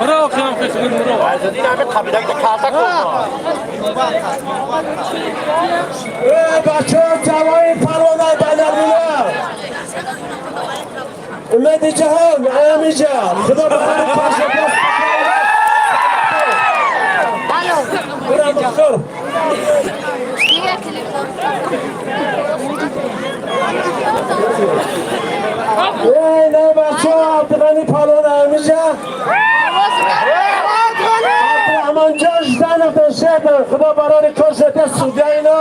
برو خیام خیلی برو. بچه ها جوای پروانه بین‌الملل امید جهان امیجا خدا بخیر پاشا. برو بخور. ای نه بچه ها عبدالغنی پهلوان امیجا عبدالرحمن جان زن جمشید خدا برای کار شده سودی اینا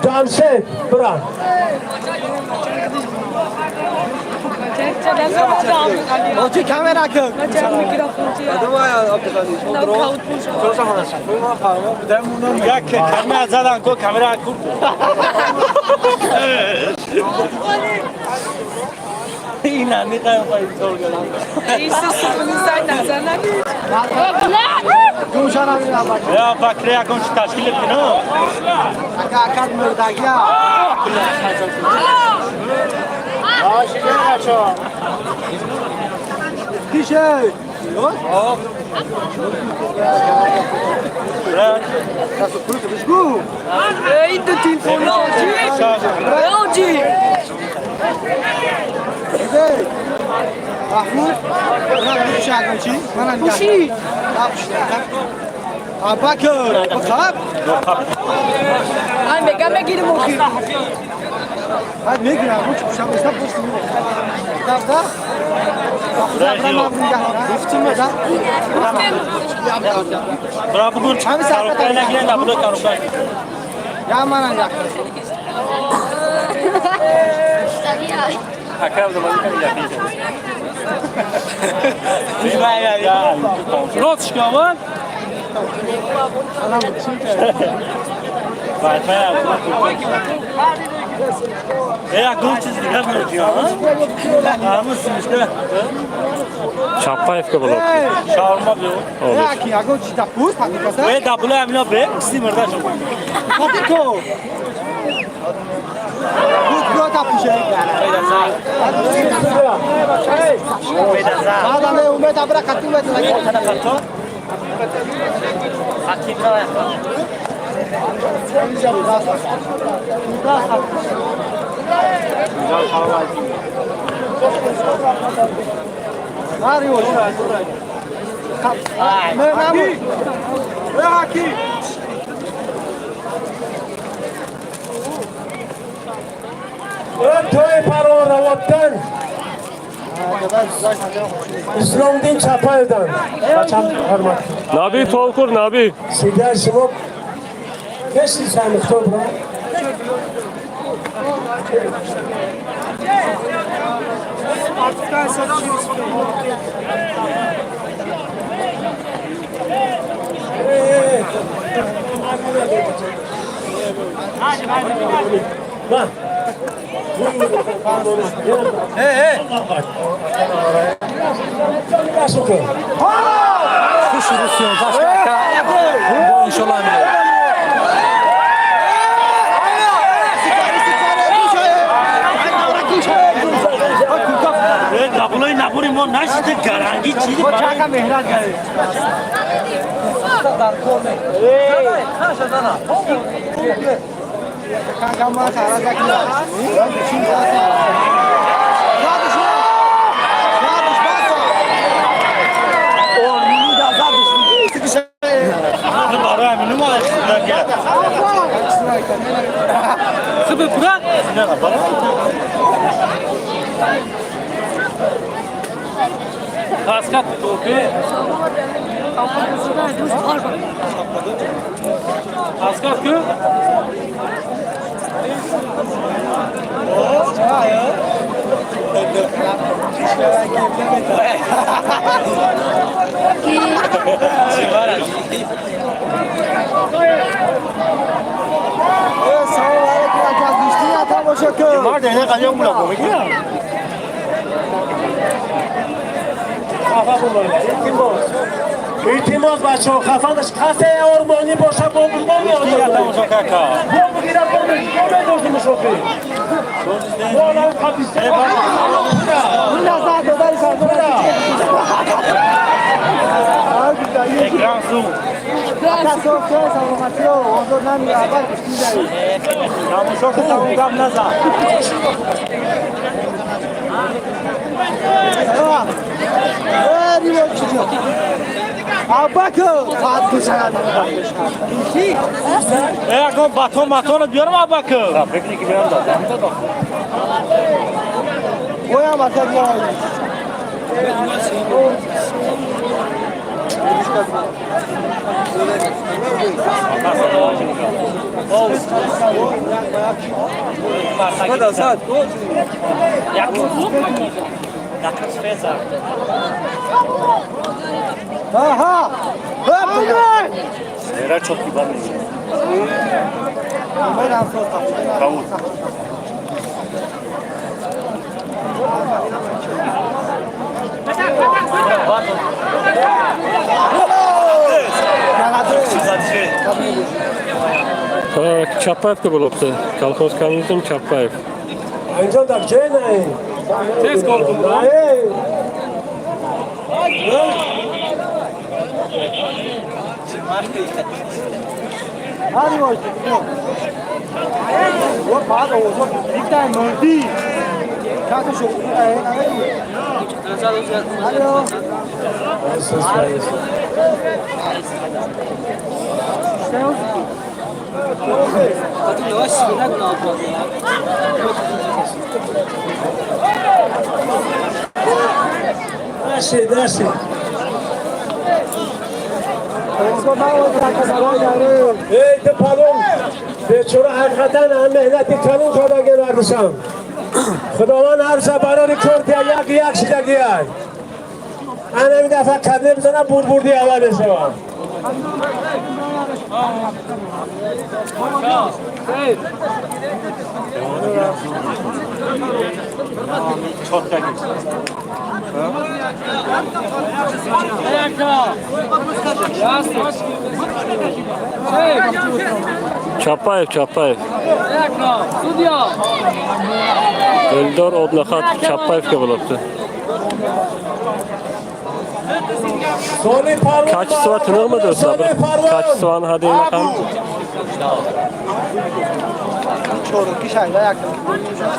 جمشید برا. Oči kamera kök. یک کلمه زدن کو کامرا کو. اینا میخوایم خواهیم طور گلم. یا فکر یکم چی تشکیل کنم. Akad murdagya. Kişe. محمود من پوشی اباکر بخاب من بگم بگیریم مخی بعد میگیرم مش پوشم استا پوش دفتر برا بگو کاروکای نگیرن دبلو کاروکای. یا من یا اکرم زمانی که میگه راست شکاوان. یا چیز دیگه میگی ها؟ همون سیمشته. Чапаевка было. شاورما بیو. یا کی اگه چی دپوس پاکی و دبلو امینا به سی مرده شو. پاکی کو بود بود تپوشه. بعد من اومد ابرا کاتو بده. توی پروانه وطن اسلام دین چپایدن بچم حرمت. Nabi Tolkur Nabi. سیدر شما کشتی سنختو برا. Хуш русиён пашка бо иншолла меояд. دبلوی نبوری ما نشده گرنگی چیزی چاکا مهران گره. Kaskat topi. Kaskat kü. илтимос бачаҳо хафа наш касе ормонӣ боша бо бигирад бо медоштимушохи. Так, Чапаевка bo'libdi. Kolxoz kommunizm Chapayev. Andijon дар ҷой наи. Tez gol qildi. Даши, даши. Эй, ту палон бечора ҳақиқатан ҳам меҳнати калон кардаген ардушам. Худованд ҳар шаб барори кор тия як як шидагиай. Ана ин дафъа кабне бизанам бурбурди аввал мешавам. Chapayev, Chapayev. Eldor Obnaxatov Chapayevga bo'libdi. Сони парвон. Качество tiniqmi do'stlar? Bir качествоni hadeb ham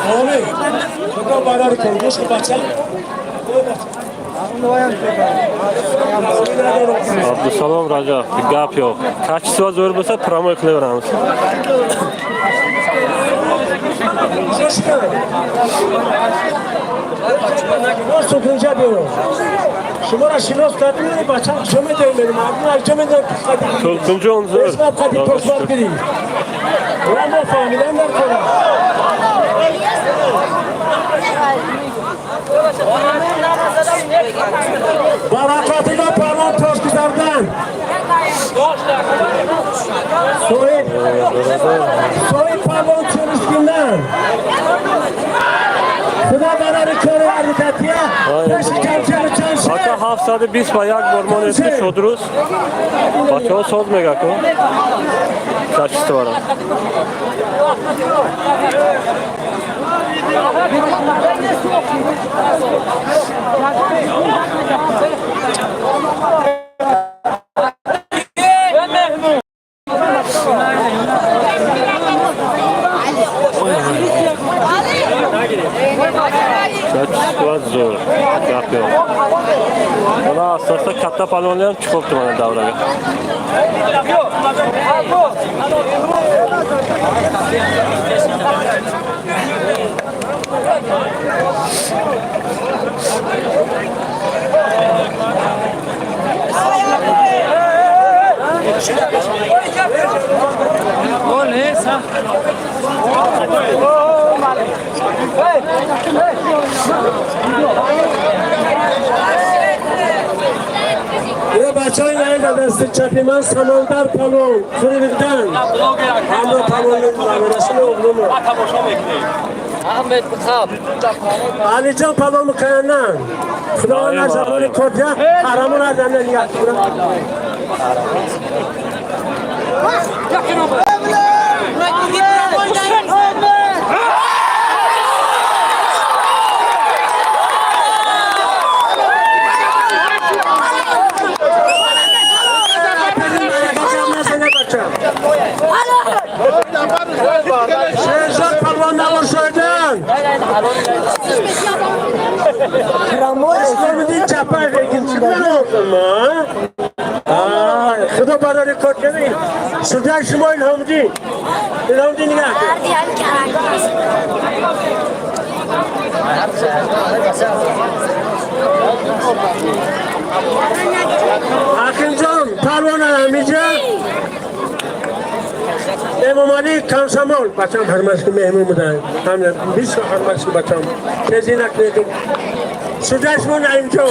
Сони. Худо барори кор. Гӯш кун бача. Abdusalom Rajabov gap yo'q. Качество zo'r bo'lsa promoy qilaveramiz. Гӯш кун. Гӯш кун биёр. Шуморо шинос кардем, бача чо медонем, мардум аз чо медонем? To'lqinjon zo'r. Esmab qadi to'smab kiring. Ular мо фаҳмидан дар кора. Баракатида парвон тош гузардан. Соҳиб соҳиб парвон чунишкиндан. Худо барори кори ардикатия пеши камчари чанд Aka 720 ба як бор монед ки шодрӯз. Бачаҳо соз мега ку. Качестворо. Качество zo'r. Gap yo'q. Mana asosda katta palonlar ham chiqibdi mana davraga. Ина бачаҳои наида дасти чапи ман Самандар палон Хурвидан. Ҳамро палон намерасино оғлумо. Алиҷон палон мукаянан. Худованд аз забони кордия ҳарамон аз ана нигоҳ кунад. اسلام چپر بگیم چی کنم؟ خدا برای کار کنی سوده شما الهامدی الهامدی نگه حکیم جان پروانه همیجا امام علی کمسمال بچم حرمش که مهمون بودن همین 20 حرمش که بچم چیزی نکنید سوده شما نعیم جان.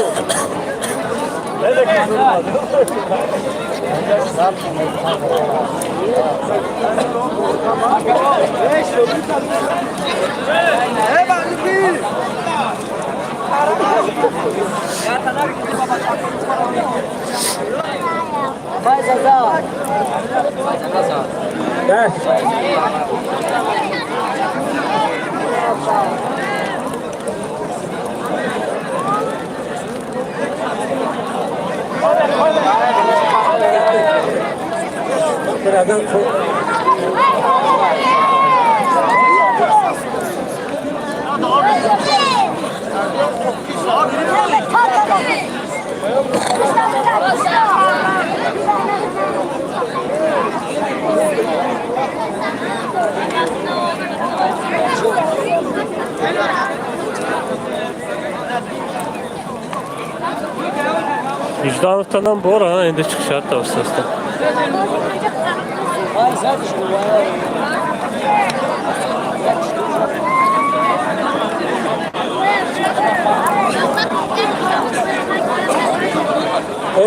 Иждановтанам бора, энди чиқишад оста-оста.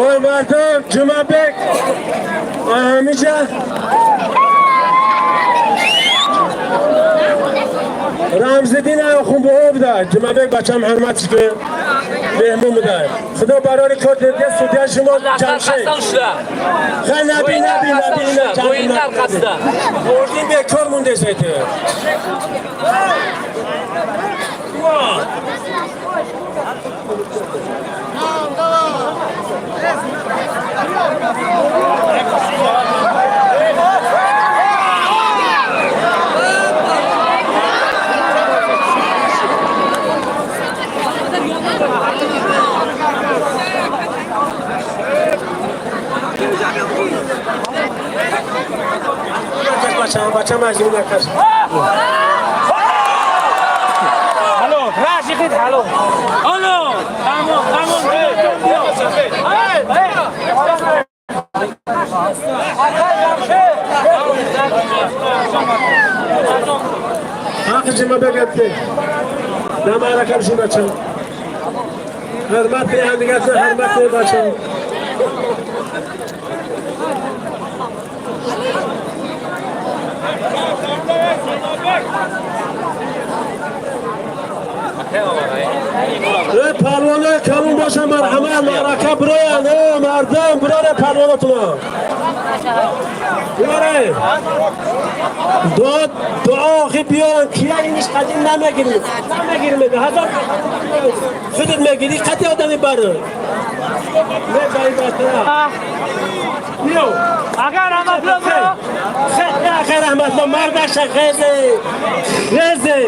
Oy мардум, Ҷумъабек ҳамиҷа Рамзиддин Ахунбоҳо буда. Ҷумъабек бачам ҳурматш ки меҳмон буда. Худо барори кор дида судья шумо Ҷамшед. Хай наби наби наби на. Бурдин бекор монде сете. Бачам аз ин накаш. Алло, рашид алло. Алло, тамом, тамом. Ҳақи ҷумъабек атки. Намарака бишин бачам. Ҳурмат кунед ҳамдигарро, ҳурмат кунед бачам. Парвона калон боша, марҳамат, маърака бироянд. Мардум бироре, парвонатуна биёре. Дуо охи биёранд, кия иниш қадим намегирим, намегирим. Ҳазор худат мегири, қати одами баро биё. Агар раҳматло Ахир раҳматло мардаша хезе хезе.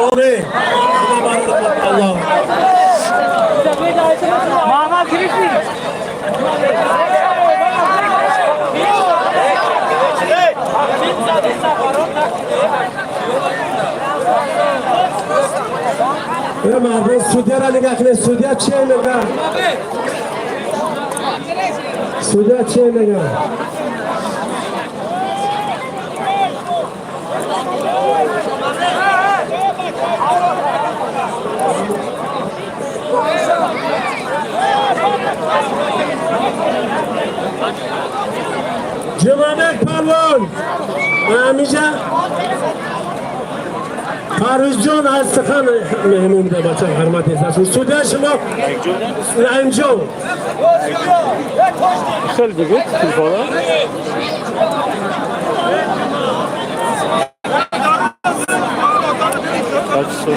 Оре, Аллоҳ. Мама гирифти. Мардум, судьяро нигоҳ кунед, судья че мега? Судья че мега? Ҷумъабек палвон ҳамиҷа Фаррузҷон аз Сухан меҳмон буда, бача ҳурмат эҳсос. Судья шумо Раимҷон. Хеле бигӯ телефона. Качество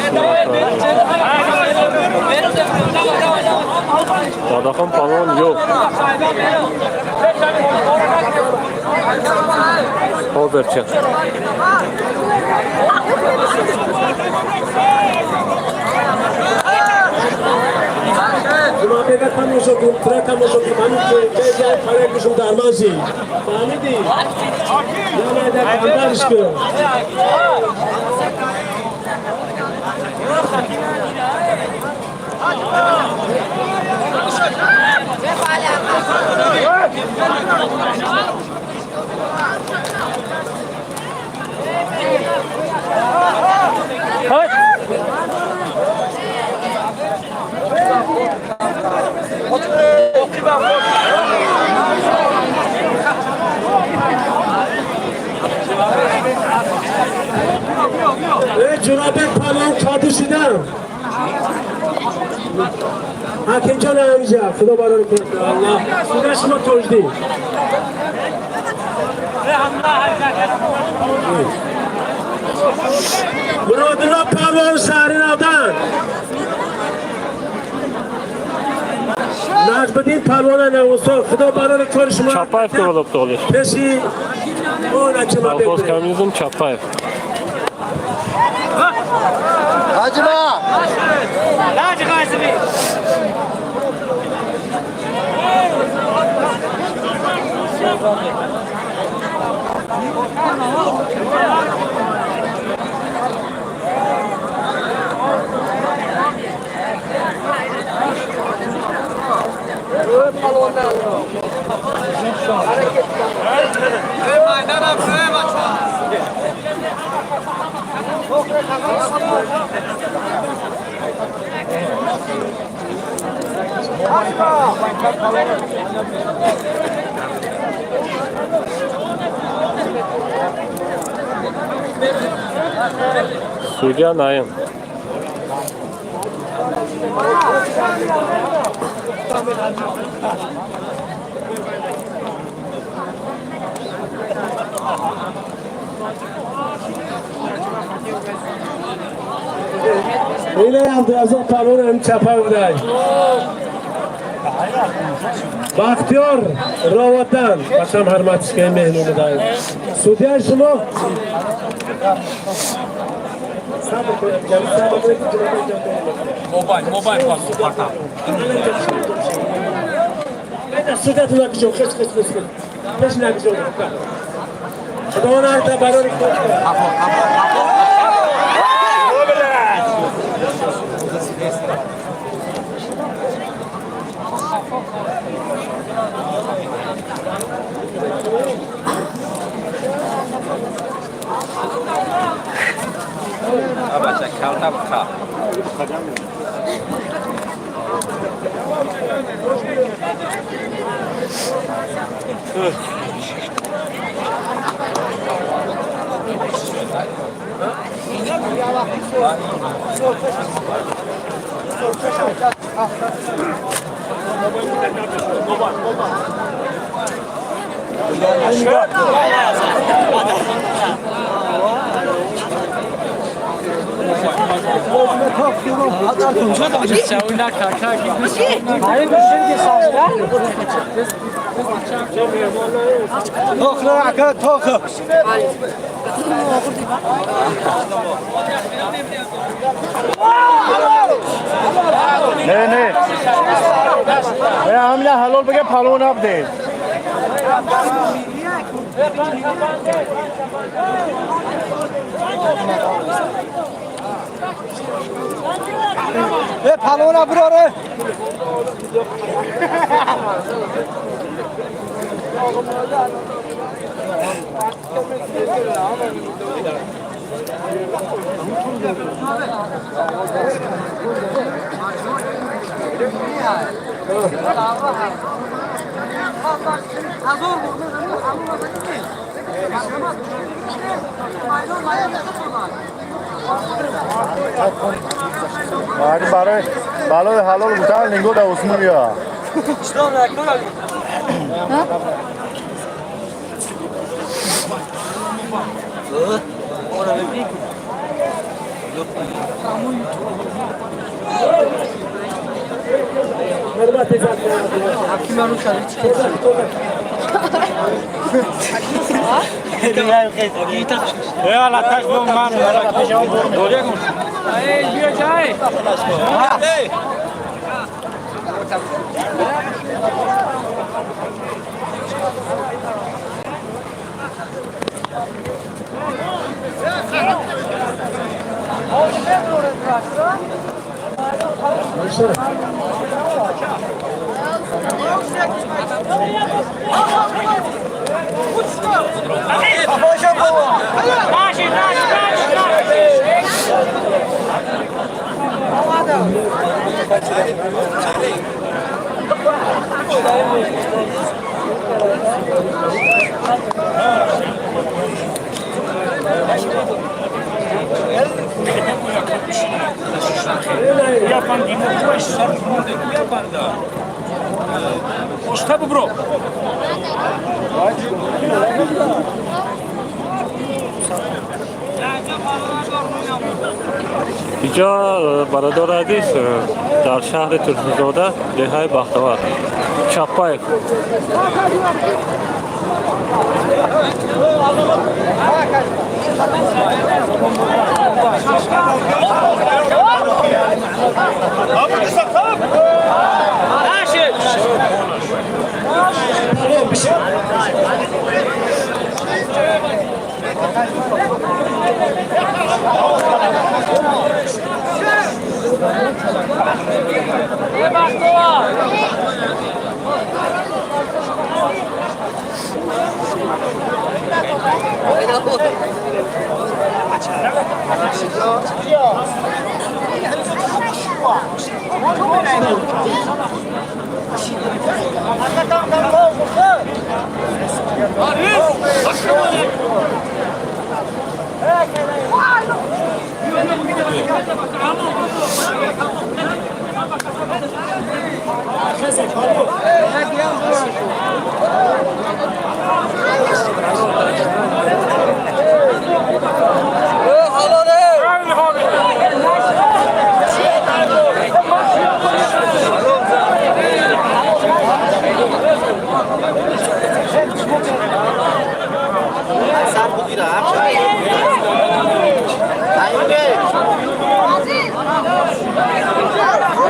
Дадахон палвон yo'q. Hozircha. Jumabega тамошо кун, тура тамошо кун. Ҳамин ҷай ҷай парай кушум дарманши. Фаҳмидӣ? Я майда камтариш кун. Эй, Ҷурабек палвон каду шидам. Ҳакимҷон, ҳамиҷа худо барори кунад. Аллоҳ худо шумо тоҷдӣ. Муродулло палвон Шаҳринавдан. Наҷмиддин палвона Навусо, худо барори кори шумо. Чапаев ковалоб толиш. Пеши она Колхоз Ҷумабек. Коммунизм Чапаев. Ҳаҷиба! Судья Наим. Ина Абдураззоқ палвон ҳам чапа будай. Бахтиёр Роватан, башам ҳурматишка меҳмон будай. Судья шумо сабр кунед, сабр кунед. Мобайл, мобайл парта. Судья туда кушо, хес хес хес хес. Пеш накушо. Худованд ҳар барори кор кунад. Бача, калта бха. Toxla aka, toxla. نه نه نه، همین حلال بگه پلو نبده. E palona burore. برای بالای حلال بودن لینگو در عثمان یا Инҷо бародар азиз, дар шаҳри Турсунзода, деҳаи Бахтавар, Чапаев.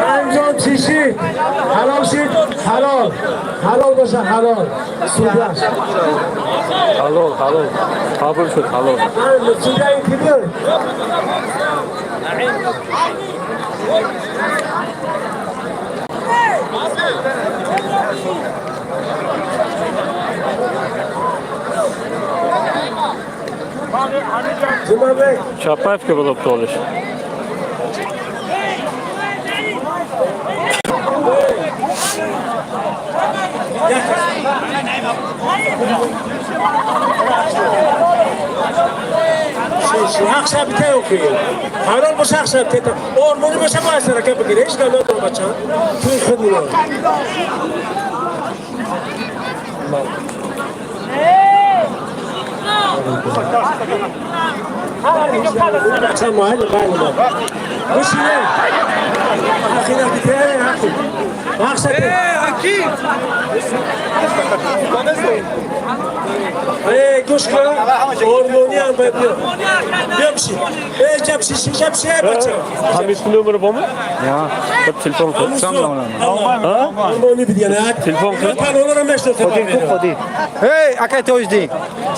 رمضان چیشی حلال شید، حلال حلال باشه، حلال سودش Ҳалол, ҳалол, қабул шуд, ҳалол. سوده این کی بیاره؟ جمعه Чапаев ки булоб толиш. حق شب ته اوکی حلال باشه، حق شب ته آرمانی باشه، باید سرکه بگیره، هیچ کم نداره بچه توی خود میره. بچه محل بله ما بشینه اخی نفتی ته اخی حق شب ای گوش کن، آرمانی هم باید بیا بیا بشین، ای جبشی جبشی بچه. Ҳамин номер боми? Хуб, телефон кун. آرمانی بدی نه. Телефон кун. پنانا رو میشناسه. Ходи. Эй, акай Тоҷдин.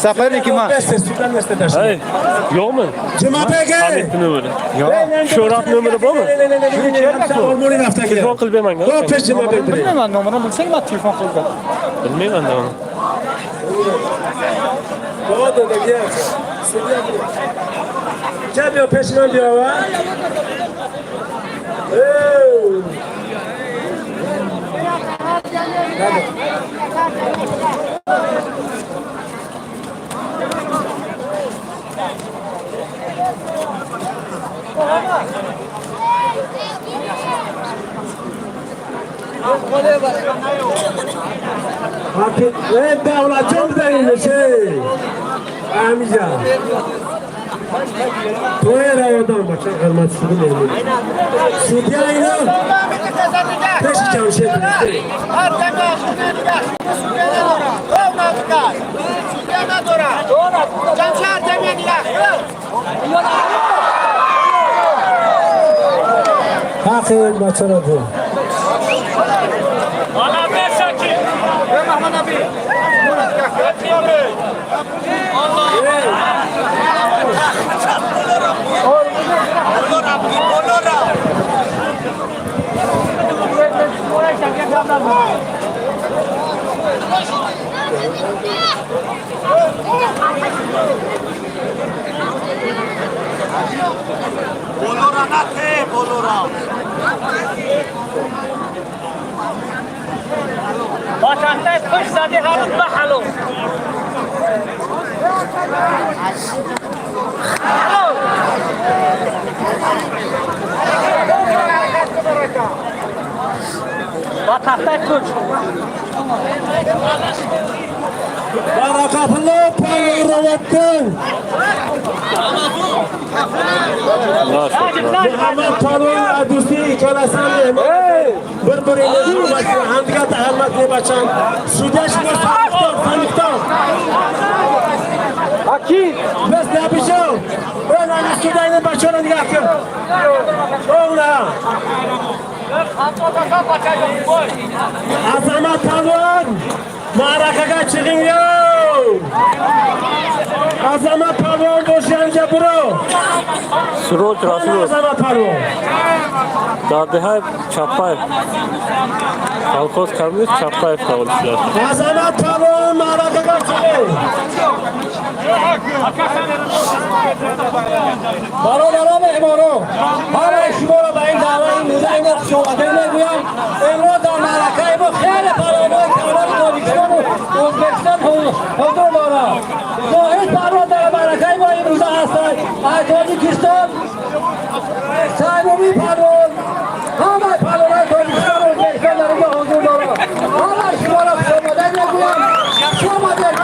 Соперники ман. Эй, yo'qmi? جمعه بگه. Hamid nomeri. Shuhrat nomeri bormi? آرمانی رفته. Telefon qilib bermang. با پیش جمعه بگه. Bilmayman, nomerini bilsang, man telefon qilib Bilmayman da uni. بابا دادگی چه بیا پیش من بیا و ای. ای دولت جان بدهیم بشه همیجا. Тоя раводан бача ҳурмат шуду меҳмон. Судья ино пеши Ҷамшед. Ҳақи бачаро ду. Баракатулло палвон Раводдин. Нашуд. Муҳаммад палвон дӯстӣ икаласан меҳмон. Bir-birini hurmat qilib, hamdiga hurmat qilib bacham. Судья шумо Самиқтон, Самиқтон. Аки, бес набишав. Эн ани судья бачаро нигоҳ кун. Оғла. Азамат палвон маъракага чиғing yo'q. Азамат палвон боши анҷа биро. Суроҷ Расулов Азамат палвон. Дар деҳаи Чапаев, колхоз коммунист Чапаев таваллуд шудааст. Азамат палвон маъракага чиғing. Бародарон, меҳмонон, ҳамаи шуморо ба ин даъвати имрӯза ина хушомадед мегӯям. Имрӯз дар маъракаи мо хеле палвонои калони Тоҷикистону Ӯзбекистон ҳузур доранд. Зоҳид палвон дар маъракаи мо имрӯза ҳастанд. Аз Тоҷикистон Саймумин палвон, ҳамаи палвонои Тоҷикистону Ӯзбекистон дар инҷо ҳузур доранд. Ҳамаи шуморо хушомадед мегӯям. Хуш омадед.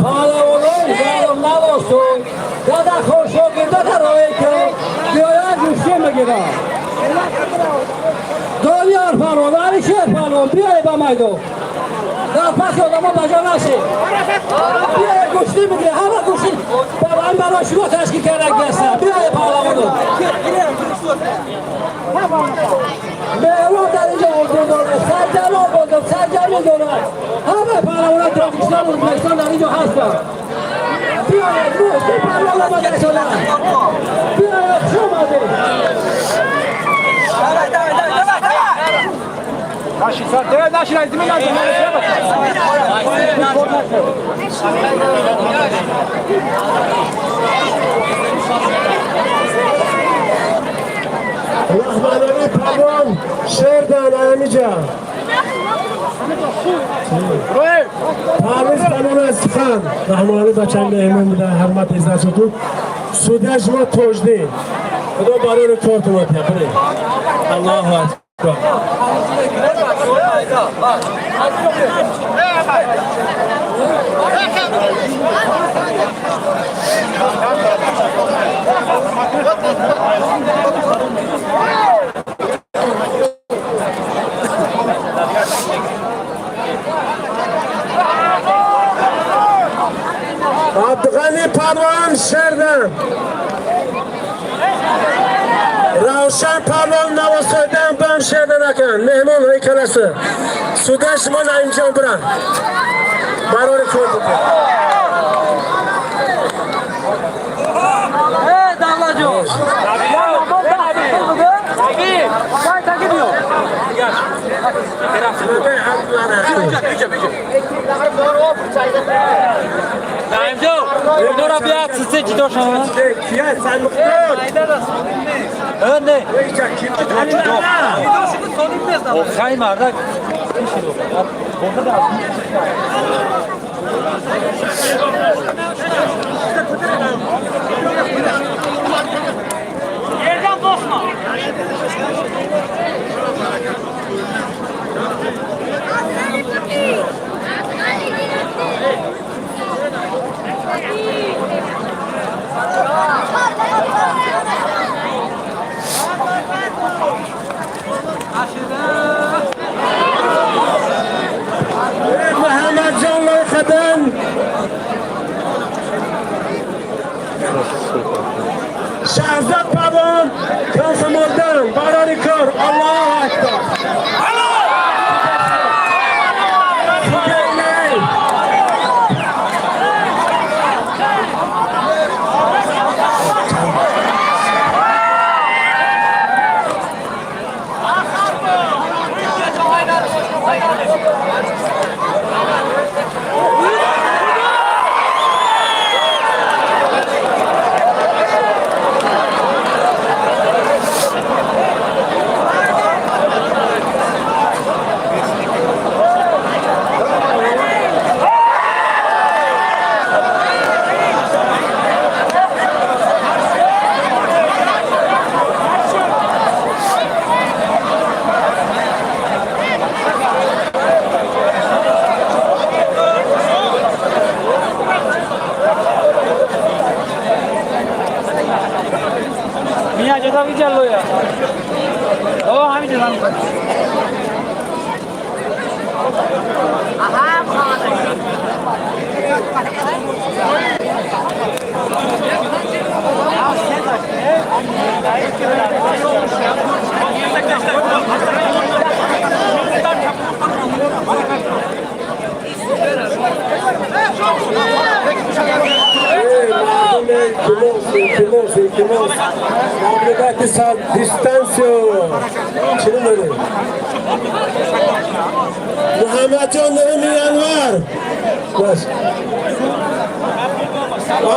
Палавонои залом навостун, дадахон шогирдота роҳе ки биёянд гӯштӣ мегиранд. Дониёр палвон, Алишер палвон, биёед ба майдон. Дар паси одамо ба ҷо нашед. Биёед гӯштӣ бигиред, ҳама гӯштӣ ин барои шумо ташкил карда ҳастанд. Биёед паҳлавоно. Меҳрон дар инҷо ҳузур дорад, Сарҷамол бозор, Сарҷамил дорад. Ҳамаи паҳлавонои Тоҷикистон ва Ӯзбекистон дар инҷо ҳастанд. Биёед, муҳсин палвон омада расонад. Биёед, хуш омадед. Раҳмонали палвон шердан амиҷа. Парвиз палвон аз сухан. Раҳмонали бача меҳмон буда, ҳурмат иззат шуду. Судья шумо Тоҷдин. Худо барори кортон отя, биред. Аллоҳу акбар. Абдуғани палвон шердан. Равшан палвон Навосоydan бам шердан акан. Меҳмон ҳайкаласы. Судья шумо Наимҷон биран. Барори кор бикун. Давлатҷон. Naimjon, Gulnora biya size ҷудо шаванд. Кия Самиқтон? Не. Охай мардак. Yerden basma. محمد جان لایقدن شهزاد پوان کانسمردن برای کار الله اکبر خدای. Miya ceza bir jallo ya. O hami ceza. التماس التماس التماس مملكت سال دیستانسیو چی داره؟ محمد جان نهم ینوار باش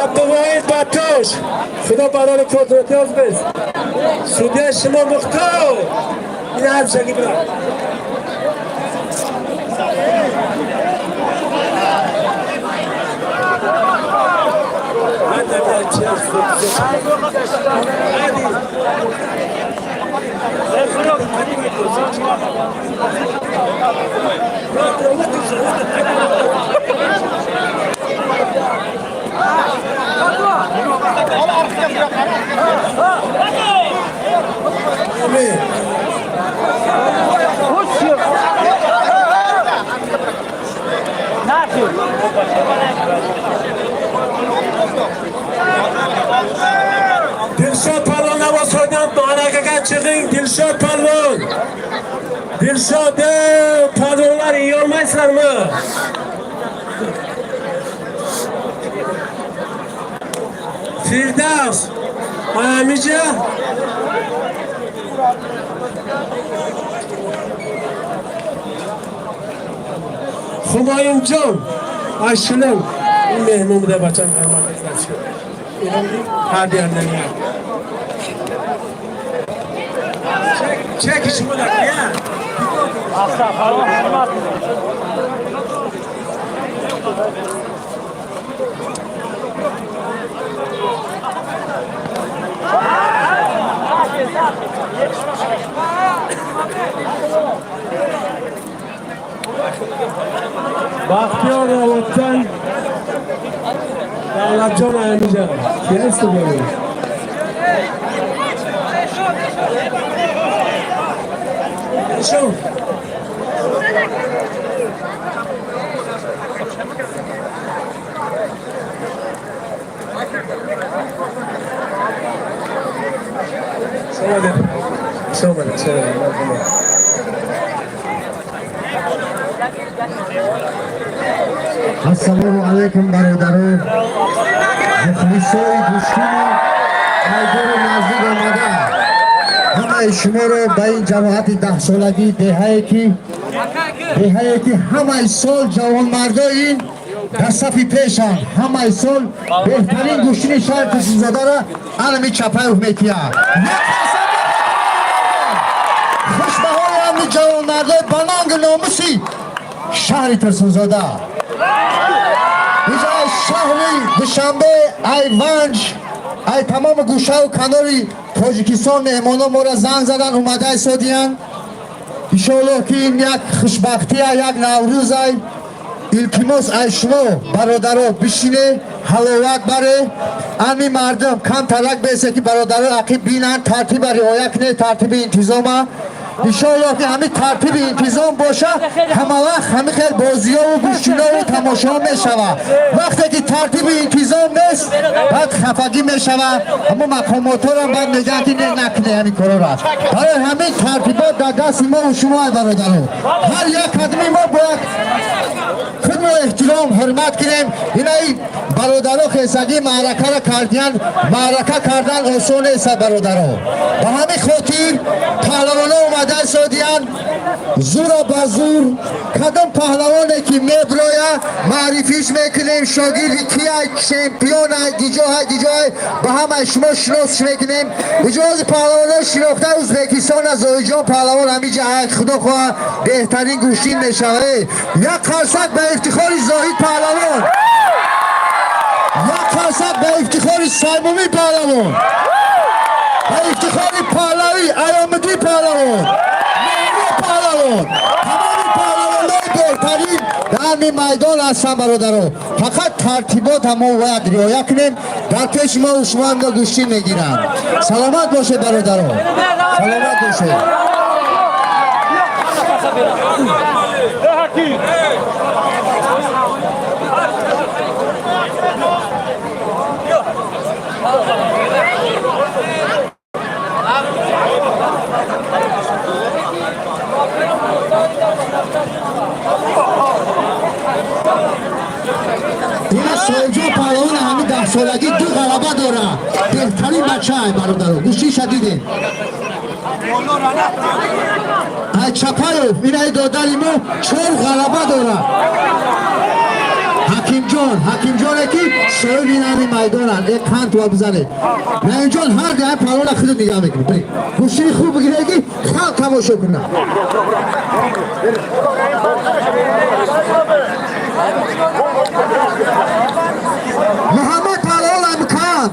عبدالواحد بطاش خدا برای کار امتیاز بس سودیه شما مختار این حرف شگی برا. Dilshod palvon Navosoydan ma'rakaga chiqing. Dilshod palvon. Dilshod, ey, palvonlar yeyolmaysizlarmi? Firdavs, Amija. Humayunjon, Ashulam. این مهمون بوده بچه هر دیار نمیاد. چک شما در Baxtiyor Davlatdan Davlatjon Ayamijan. Kelsin böyle. Şu. Selamat. Selamat. Selamat. Ассалому алайкум, бародарон, мухлисои гӯштини майдони наздик омада. Ҳамаи шуморо ба ин ҷамоати даҳсолагии деҳае ки ҳамаи сол ҷавонмардои ин дар сафи пешанд, ҳамаи сол беҳтарин гӯштини шаҳри Турсунзодаро алами Чапаев мекиҳад. Хушбаҳои ҳами ҷавонмардои ба нангу номуси шаҳри Турсунзода. Инҷа шаҳри Душанбе, ай Ванҷ, ай тамоми гӯшаву канори Тоҷикистон меҳмоно моро занг задан, омада истодиянд. Иншоаллоҳ, ки ин як хушбахтия, як Наврӯзай. Илтимос ай шумо, бародаро, бишине, ҳаловат баре. Ами мардум камтарак бесе, ки бародаро ақиб бинанд, тартиба риоя кунед, тартиби интизома. Иншоаллоҳ, ки ҳамин тартиби интизом боша, ҳама вақт ҳамин хел бозиёву гӯштинову тамошо мешава. Вақте ки тартиби интизом нест, баъд хафагӣ мешава. Ҳамо мақомотҳорам баъд мегӯянд, ки не, накуне ҳамин корора. Барои ҳамин тартибот дар дасти мо шумо, ай бародаро. Ҳар як қадами мо бояд худро эҳтиром, ҳурмат кунем. Инаи бародаро хесагӣ маъракаро кардиян. Маърака кардан осон нест, бародаро. Ба ҳамин хотир паҳлавоно омада истодиянд, зура ба зур. Кадом паҳлавоне ки меброя, маърифиш мекунем, шогирди кияй, чемпионай, диҷоҳай, диҷоҳай, ба ҳамаи шумо шиносш мекунем. Иҷози паҳлавоно шинохта Ӯзбекистон аз Зоҳиҷон паҳлавон ҳамиҷа, худо хоҳа, беҳтарин гӯштин мешава. Як қарсак ба ифтихори Зоҳид паҳлавон, як қарсак ба ифтихори Саймумин паҳлавон, ба ифтихори паҳлавӣ Аёмиддин паҳлавон, Меҳро паҳлавон, тамоми паҳлавонои беҳтарин дар ҳамин майдон ҳастанд. Бародаро, фақат тартибот ҳамо бояд риоя кунем. Дар пеши мо шумо ҳамда гӯштин мегиранд. Саломат бошед, бародаро, саломат бошед. Ина Соҳибҷон паҳлавон ҳамин 10-солагӣ ду ғалаба дорад. Беҳтарин бачаай, бародаро, гӯштиша дидем. Ай Чапаев, инаи додари мо чор ғалаба дорад. Ҳакимҷон, Ҳакимҷоне ки соҳиби ин ҳамин майдонанд, е қанд бизанед. Наимҷон, ҳар даҳа паҳлавона худат нигаҳ мекунӣ. Биред, гӯштини хуб бигиред, ки халқ тамошо кунад. Муҳаммад паҳлавон амкан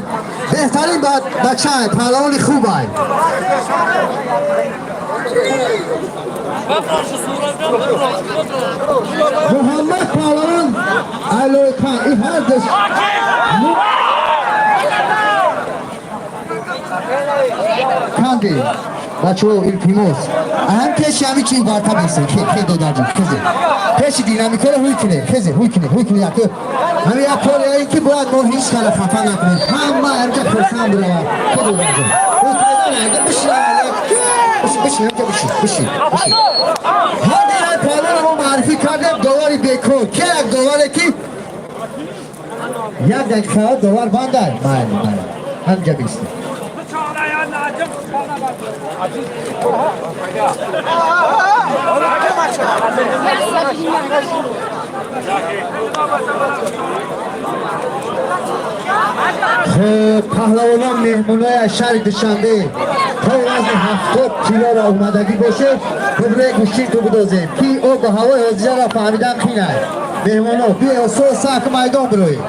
беҳтарин бачаай, паҳлавони хубай. Муҳаммад паҳлавон алойқан и ҳар дус канди. Бачаҳо, илтимос, ҳам пеши ҳами чи барта бесен. Хе, додарҷон, хезе, пеши динамикаро ҳуй куне, хезе, ҳуй куне, ҳуй куне. Яке ҳами як кори ки бояд мо ҳеҷ кара хафа накунем, ҳама ҳамҷа хурсанд биравад. Хе, додарҷон, ҳуй куне, бишин, бишин, ҳамҷа бишин, бишин, бишин. Ҳар як паҳлавонро мо маърифӣ кардем. Довари бекор ки, як доваре ки як дақиқа довар бандай. Майли, майли, ҳамҷа бистед. Хуб, паҳлавонон, меҳмонои аз шаҳри Душанбе то вазни 70 килоро омадагӣ бошед, бубре гӯштин ту бидозем, ки обу ҳавои ҳозираро фаҳмидан қинай. Меҳмоно, биё, сак майдон бироед.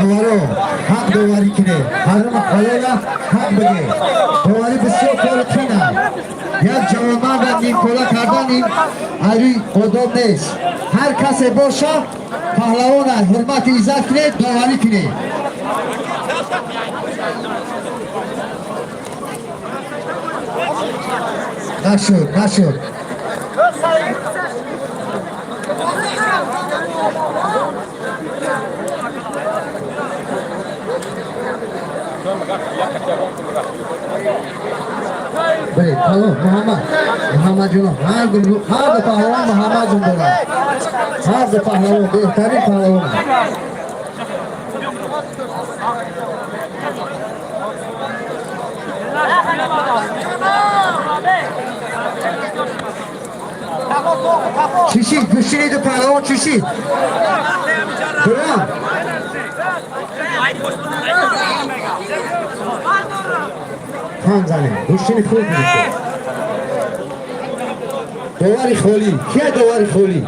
Доваро, ҳақ доварӣ кунед, ҳарама ҳалола ҳақ бигед. Доварӣ бисёр кори қина. Як ҷавонмарда нимкола кардан ин айри одоб нест. Ҳар касе боша, паҳлавон аст, ҳурмати иззат кунед, доварӣ кунед. Нашуд, нашуд. Баред, паҳлавон Муҳаммад, Муҳаммадҷоно, ҳар ду паҳлавон Муҳаммадҷон дорад. Ҳар ду паҳлавон беҳтарин паҳлавонанд. Чӣ шид? Гӯштини ду паҳлавон чӣ шид? Дурам. Тан занем. Гӯштини хуб мешуд. Довари холӣ. Кия довари холӣ?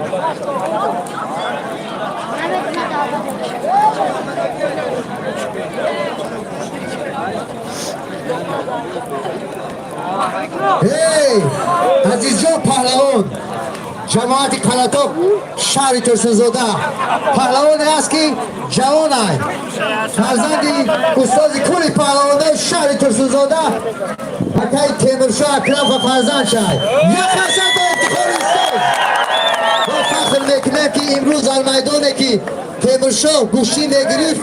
Эй, Азизҷон паҳлавон, ҷамоати Қалатоб, шаҳри Турсунзода, паҳлавоне аст, ки ҷавонай, фарзанди устози кулли паҳлавонои шаҳри Турсунзода, акаи Темуршоҳ Акрам ва фарзанд шай. Як ҳасан ба ифтихори устод. Мо фахр мекунем, ки имрӯз дар майдоне, ки Темуршоҳ гӯштӣ мегирифт,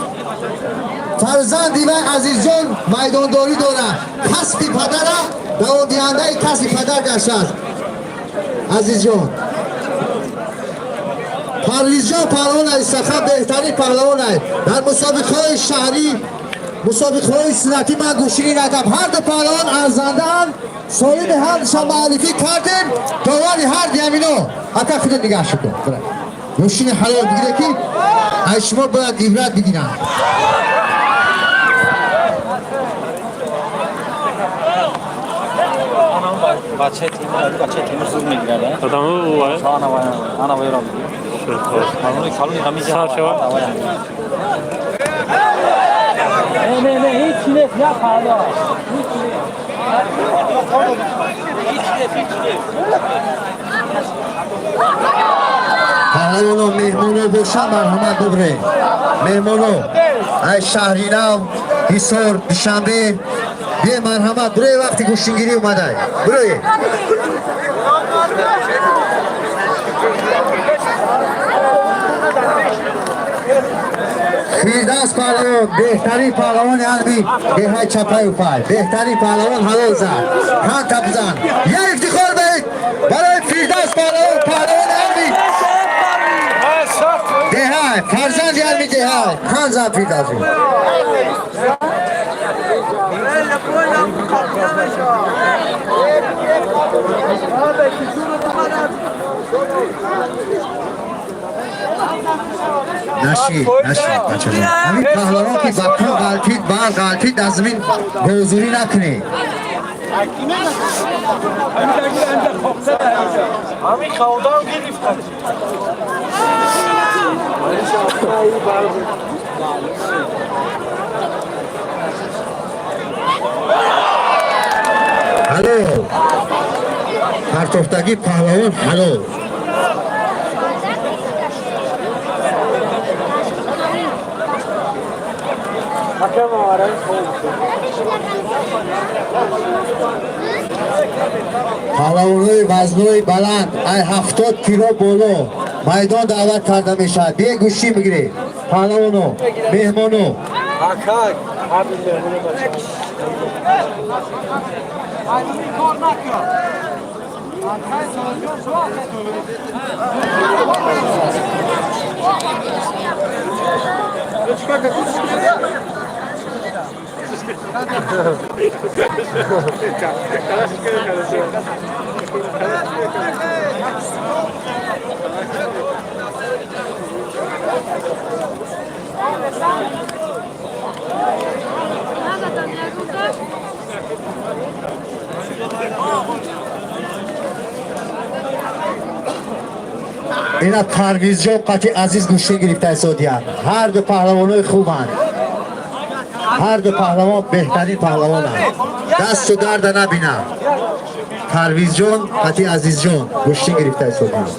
фарзанди вай Азизҷон майдондорӣ дорад. Касби падара давомдиҳандаи касби падар гаштааст Азизҷон. Парвизҷон паҳлавон Истахан беҳтарин паҳлавон ай. Дар мусобиқаҳои шаҳрӣ, мусобиқаҳои суннатӣ ман гӯштинӣ надам. Ҳар ду паҳлавон арзандаанд. Соҳиби ҳардуша муаррифӣ кардем. Довари ҳар диамино, ака, худо нигаҳ шукр. Гӯштини ҳалол бигире, ки аз шумо бояд ибрат бигиранд. Бачаи Темур, бачаи Темур зуд мегирад. Адаму вай. Ана вай, ана вай ро бигир. Паҳлавони калони ҳамиҷа. Сар шава. Не, не, не, ҳеҷ нест, я паҳлавон. Ҳеҷ нест. Ҳеҷ нест, ҳеҷ нест. Паҳлавоно, меҳмоно бошанд, марҳамат, бубре. Меҳмоно ай Шаҳринав, Ҳисор, Душанбе, бие, марҳамат, буре. Вақти гӯштингирӣ омадай, буре. Фирдавс паҳлавон, беҳтарин паҳлавони ҳарби деҳаи Чапаю Пай, беҳтарин паҳлавон, ҳалол зад, ҳанта бизан. Як ифтихор баед барои Фирдавс паҳлавон, паҳлавони ҳарби деҳай, фарзанди ҳарби деҳай. Хан зад Фирдавси. Нашид, нашид, бачаҷон. Ҳамин паҳлавон, ки ба кӯ ғалтид, бар ғалтид, аз замин бозурӣ накунед. Ҳамин хавдам гирифтан. Ҳалол партофтагӣ, паҳлавон, ҳалол. Ҳакам оварай. Паҳлавонои вазнои баланд, ай 70 кило боло, майдон даъват карда мешавад. Бие, гӯштӣ бигиред, паҳлавоно, меҳмоно. Ака, ҳамин меҳмоно, бача. Кор накун. Ина Парвизҷон қати Азиз гӯштӣ гирифта истодиянд. Ҳар ду паҳлавонои хубанд, ҳар ду паҳлавон беҳтарин паҳлавонанд. Дасту дарда набинам. Парвизҷон қати Азизҷон гӯштӣ гирифта истодиянд.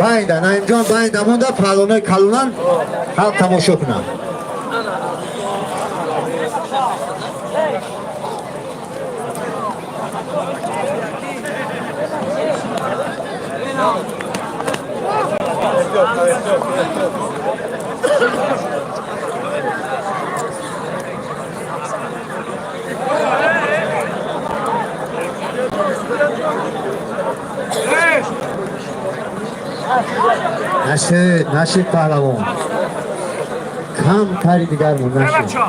Байнда Наимҷон, байнда монда, паҳлавонои калонан, халқ тамошо кунанд. Нашид, нашид, паҳлавон, кам тари дигар мон, нашид.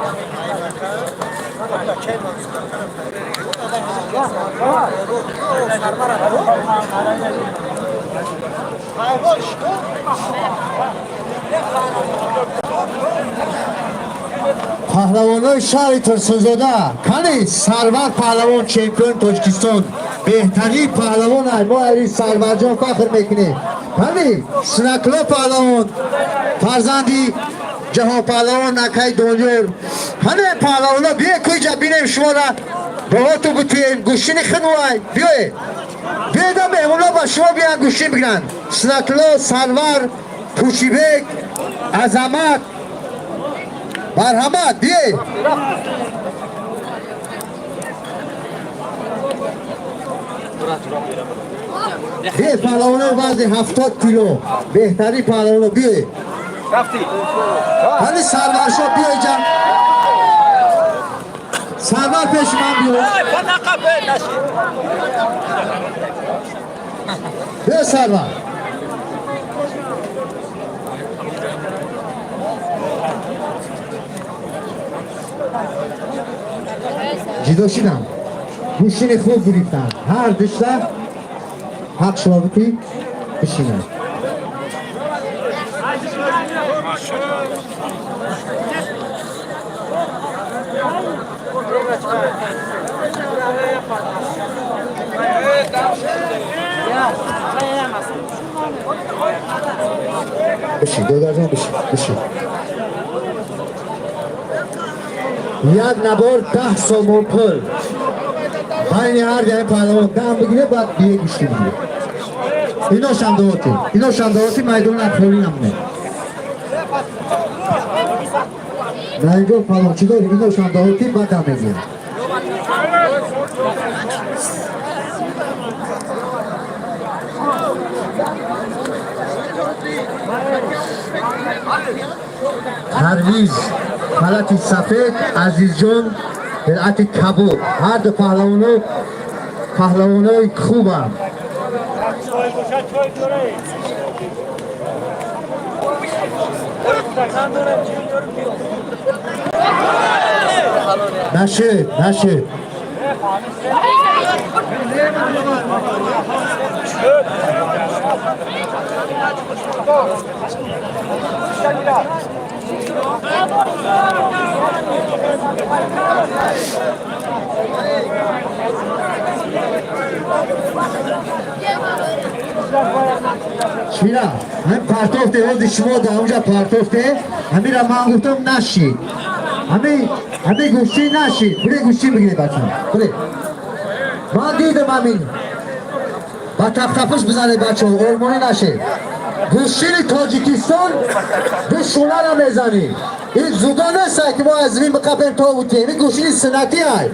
Паҳлавонои шаҳри Турсунзода, кани Сарвар паҳлавон, чемпиони Тоҷикистон, беҳтарин паҳлавон ай, мо айри Сарварҷон фахр мекунем. Кани Синакло паҳлавон, фарзанди ҷаҳонпаҳлавон акай Донёр. Кани паҳлавоно, биё куҷа бинем шуморо, боҳоту бутуем, гӯштини хинвай, биёед. Биёеда, меҳмоно ба шумо биён, гӯштин бигиранд. Синакло, Сарвар, Пӯшибек, Азамат, марҳамат, биёед. Биёед, паҳлавонои вазни 70 кило, беҳтарин паҳлавоно, биёед. Ҳали Сарваршо, биё иҷа. Сарвар, пеши ман биё. Биё, Сарвар. Ҷидо шидам, гӯштини хуб гирифтам. Ҳар душта ҳақ шумо битӣ, бишинам. Бишин, додарҷон, бишин, бишин. Як набор 10 сомон пул байни ҳар яи паҳлавон дам бигире, баъд бие гӯштӣ бигире. Ино шамдоотӣ, ино шамдоотӣ, майдона холӣ намоне. Наинҷо паҳлавон чӣ дорӣ? Ино шамдоотӣ, баъд дам мегирем. Парвиз халати сафед, Азизҷон ҳирати кабуд. Ҳар ду паҳлавоно паҳлавонои хубанд. Чой бошад, чой дорем. Стакан дорем, чой дорем, биё. Нашед, нашед. Чира? Ҳамин партофте, ҳози шумо дар онҷа партофте, ҳамира ман гуфтам, нашид. Ҳамин гӯштӣ нашид. Бире, гӯштӣ бигиред, бачаҳо. Бире. Ман дидам ҳамин. Ба тафтафуш бизанед, бачаҳо, ормонӣ нашед. Гӯштини Тоҷикистон ду шонара мезанӣ. Ин зуда нест, ки мо аз замин биқапем то бутем. Ин гӯштини суннатӣ ай.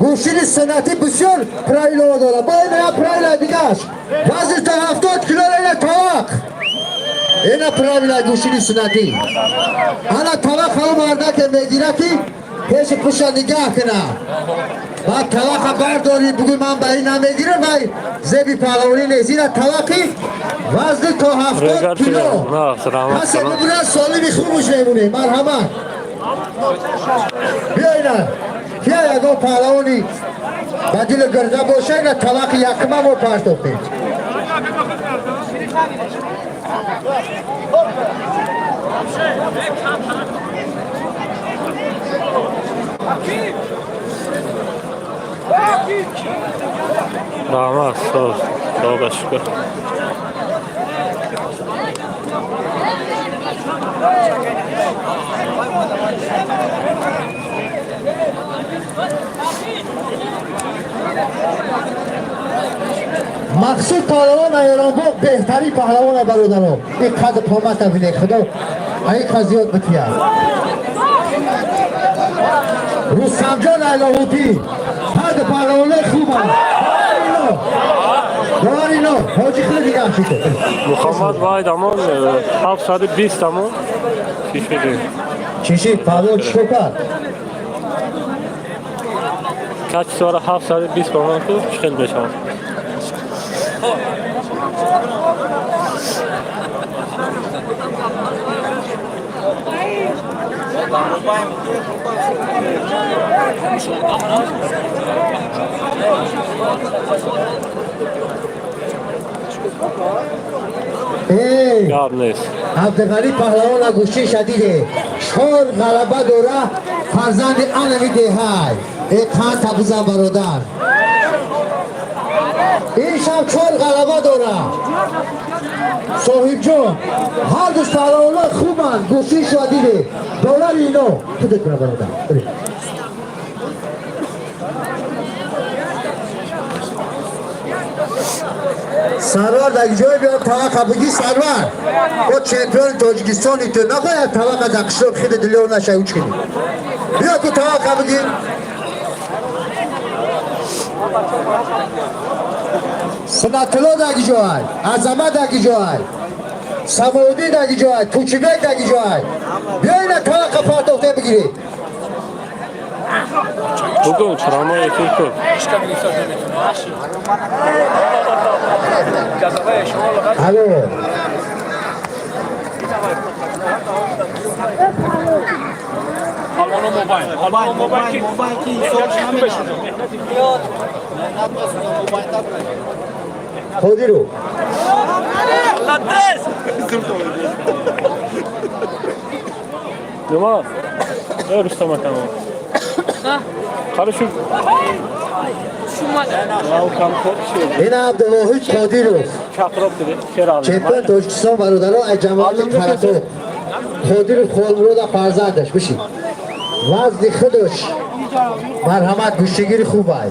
Гӯштини суннатӣ бисёр правилаҳо дорад. Бо ин як правила дигаш. Вазни то 70 кило ина тавақ. Ина правила гӯштини суннатӣ. Ана тавақ ҳамон мардаке мегира, ки пеши пуша нигаҳ кунад. Баъд тавақа бардорӣ, бугӯй, ман ба ин намегирам, вай зеби паҳлавонӣ нест. Ина тавақи вазни то 70 кило. Касе бибурад, солими хубуш мемонем. Марҳамат. Биё, ина. Кия ягон паҳлавони ба дили гирда боша, ина тавақи якма мо партофтем. Раҳмат, соз, худоба шукр. Мақсуд паҳлавон, Айронбоғ, беҳтарин паҳлавона, бародаро. Ин қадр қомата бинед, худо ин қад зиёд битияд. Рустамҷон Айлоҳутӣ, ҳар ду паҳлавонои хубанд. Довар ино, ҳоҷи хеле дигар шуд. Муҳаммад вайд амон 720 амон чӣ шуди? Чӣ шид? Паҳлавон чӣ кор кард? Качествора 720 ба ман ку чӣ хел мешавад? Эй, Гап нест. Абдиғанӣ паҳлавон гӯштӣ шадиде, чор ғалаба дора, фарзанди анави деҳай. Э, қанта бизан, бародар. Ин шаб чор ғалаба дора. Соҳибҷон, ҳар ду паҳлавонҳо хубанд, гӯштӣ шадиде. Долари ино худет куна, бародар. Биред. Сарвар, дар ҷое биёд, таваққа бигӣ. Сарвар, о, чемпиони Тоҷикистони ту, нахояд таваққа дар қишлоқ хиди дилёр нашай, уч кунӣ. Биё, ту таваққа бигӣ. Сунатулло дар ҷоай, Азамат дар ҷоай, Самоуддин дар ҷоай, Тучибек дар ҷоай. Биё, ина таваққа партохте бигирӣ. Бугун чаромо эфир кун. Алло. Палвоно мобайн. Палвоно мобайн ки Мобайн ки ҳисобш намешавад. Қодиру. Молодец! Нима? Э, Рустам акам. Қара шу. Ау камтар шуд. Ина Абдулвоҳид Қодиров. Чапрок диди. Шерали. Чемпион Тоҷикистон, бародаро, аз ҷамоати Қаратоқ. Қодиров Холмурода фарзандаш бишин. Вазни худаш, марҳамат, гӯштигири хуб ай.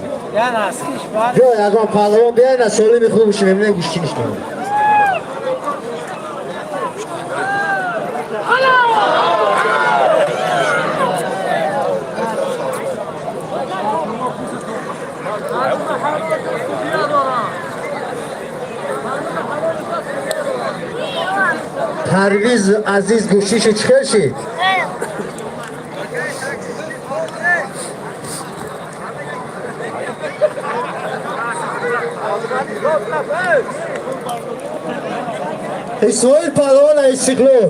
Биё, ягон паҳлавон биёй, на солими хуб мебинем, гӯштигиш мемонем. Парвиз Азиз, гӯштишу чӣ хел шид? Исмоил паҳлавон, Истиқлол,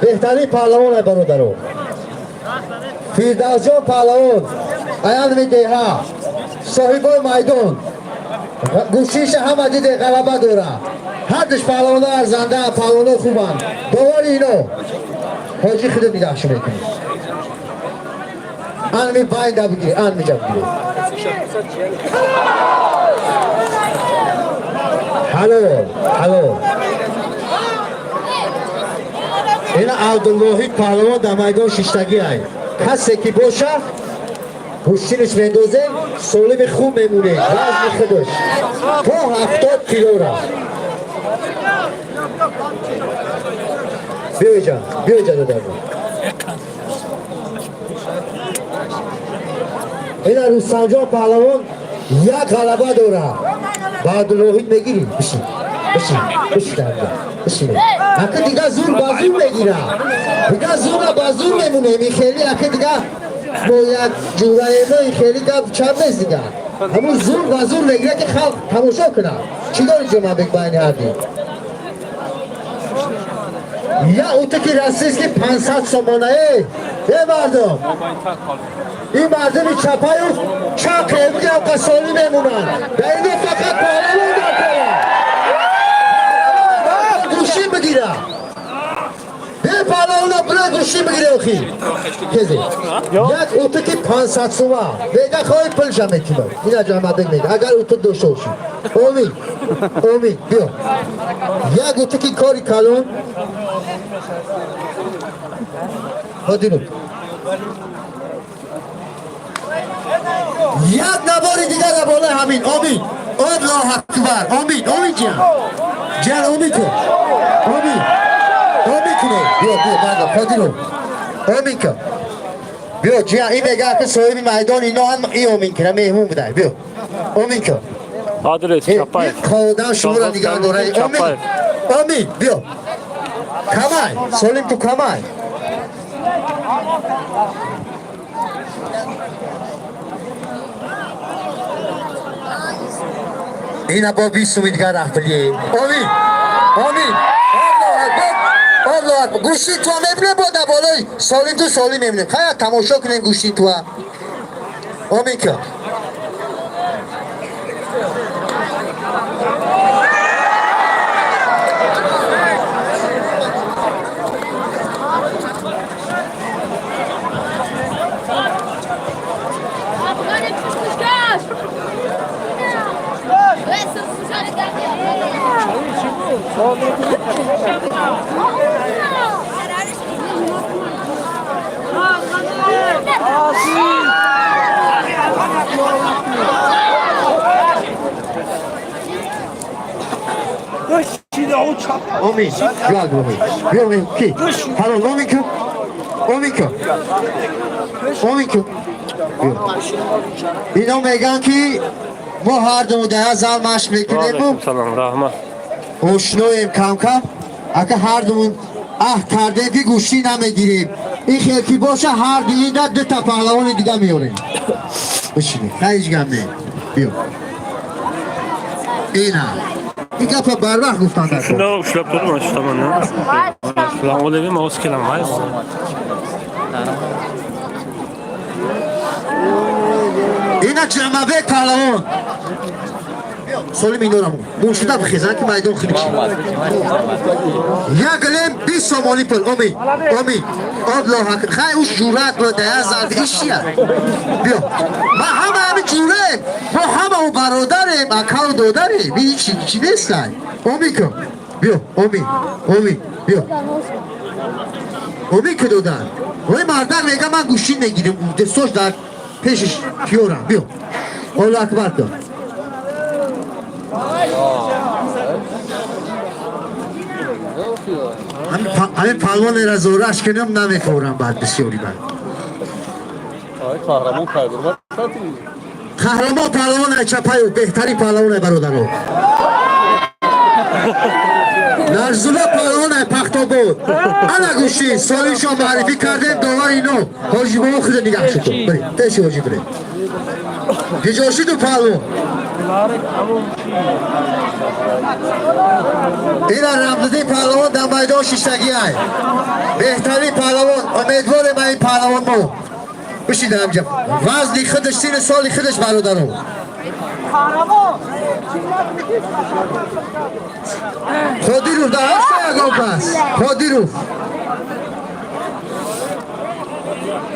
беҳтарин паҳлавон, бародаро. Фирдавсҷон паҳлавон, аянми деҳа, соҳибои майдон, гӯштиша ҳама диде, ғалаба дора. Ҳардуш паҳлавоно арзанда, паҳлавоно хубанд. Довари ино ҳоҷи, худо нигаҳшо мекунӣ. Анми байнда бигир, анмиҷа бигир. Ҳалол, ҳалол. Ина Абдулвоҳид паҳлавон дар майдон шиштагӣ ай. Касе ки боша, гӯштиниш мендозем, солими хуб мемонед. Вазни худаш то 70 кило рафт. Биёиҷа, биёиҷа, додарҷон. Ина Рустамҷон паҳлавон як ғалаба дорад. Ба Абдулвоҳид мегирӣ? Бишин, бишин, бишин, дарҷа бишин. Ака, дига зур ба зур мегира, дига зура ба зур мемонем. Ин хеле, ака, дига бо як ҷураемо ин хеле гап чап нест. Дига ҳамун зур ба зур мегира, ки халқ тамошо кунад. Чӣ дори, Ҷумъабек, байни ҳарди? Я утуки российский 500 сомонае. Е, мардум, ин мардуми чапаю чақе бигам, қасолӣ мемонанд. Дар ино фақат паҳлавон дар кора гӯшӣ бигира. Бе паҳлавона бира, гӯшӣ бигире. Охи, хезе, як утуки 500 сума бега хоҳи, пулша метимам. Ина Ҷамъабек мега, агар утук дошта бошӣ. Омин, омин, биё, як утуки кори калон. Ҳодиру, як набори дигар дар болои ҳамин. Омин, Аллоҳ акбар, омин, омин. Ҷиан, ҷиан, омин кун, омин, омин куне. Биё, биё, банда Қодиру, омин кун. Биё, ҷиан, ин мега, ки соҳиби майдон ино ҳам и омин куна, меҳмон будай. Биё, омин кун. Адрес Чапаев. Қодам шуморо нигаҳ дорад. Омин. Чапаев. Омин, биё, камай солим ту, камай. Ина бо 20 суми дигар рафтагӣ. Омин, омин, Аллоҳ акбар. Аллоҳ акбар. Гӯшти туа мебинем, бо дар болои солим ту солим мебинем. Хая тамошо кунем гӯшти туа. Омин ка. Омин. Як омин. Биё омин. Ки? Ҳалол омин ка. Омин ка. Омин ка. Биё. Ино меган ки мо ҳар ду дар зал машқ мекунему. Алейкум салом, раҳмат. Ошноем кам-кам. Ака ҳар думун аҳд кардем ки гӯштӣ намегирем. Ин хел ки боша ҳар дуида дута паҳлавони дига меорем. Бишинед. Ҳеҷ гап не. Биё. Ина. Ин гапа барвақт гуфтан дар кор. Shunda ushlab turib mana shu tomondan. Shular o'layman, hozir kelaman. Ина Ҷамабек паҳлавон. Солим инорам. Мушида бихезан ки майдон хунук шид. Як голем 20 сомонӣ пул. Омин. Омин. Аллоҳ акбар. Хай уш ҷуръат буд, я зардигӣ чия? Биё. Ма ҳама ҳамин ҷуръаем. Мо ҳама у бародарем, акаву додарем. Ин чӣ чӣ нестай. Омин кун. Биё, омин. Омин. Биё. Омин ки додан. Ой мардак мега ман гӯштӣ мегирам. Дастош дар пешиш киёрам. Биё. Аллоҳ акбар кун. Ҳамин палвонеро зораш кунам намефорам баъд бисёри бад. Қаҳрамон хайбур. Қаҳрамон паҳлавон чапаю беҳтарин паҳлавон бародаро. Нарзула паҳлавон Пахтобод. Ана гӯштӣ солишо муаррифӣ кардем довар ино. Ҳоҷи бобо худа нигаҳ шуд. Бире, пеши ҳоҷи бире. Гиҷошиду паҳлавон. Ина Рамзиддин паҳлавон дар майдон шиштагиай. Беҳтарин паҳлавон, умедворем ин паҳлавон мо. Бишид ҳамҷа. Вазни худаш сину соли худаш бародаро. Қодиров дар ҳафта ягон кас. Қодиров.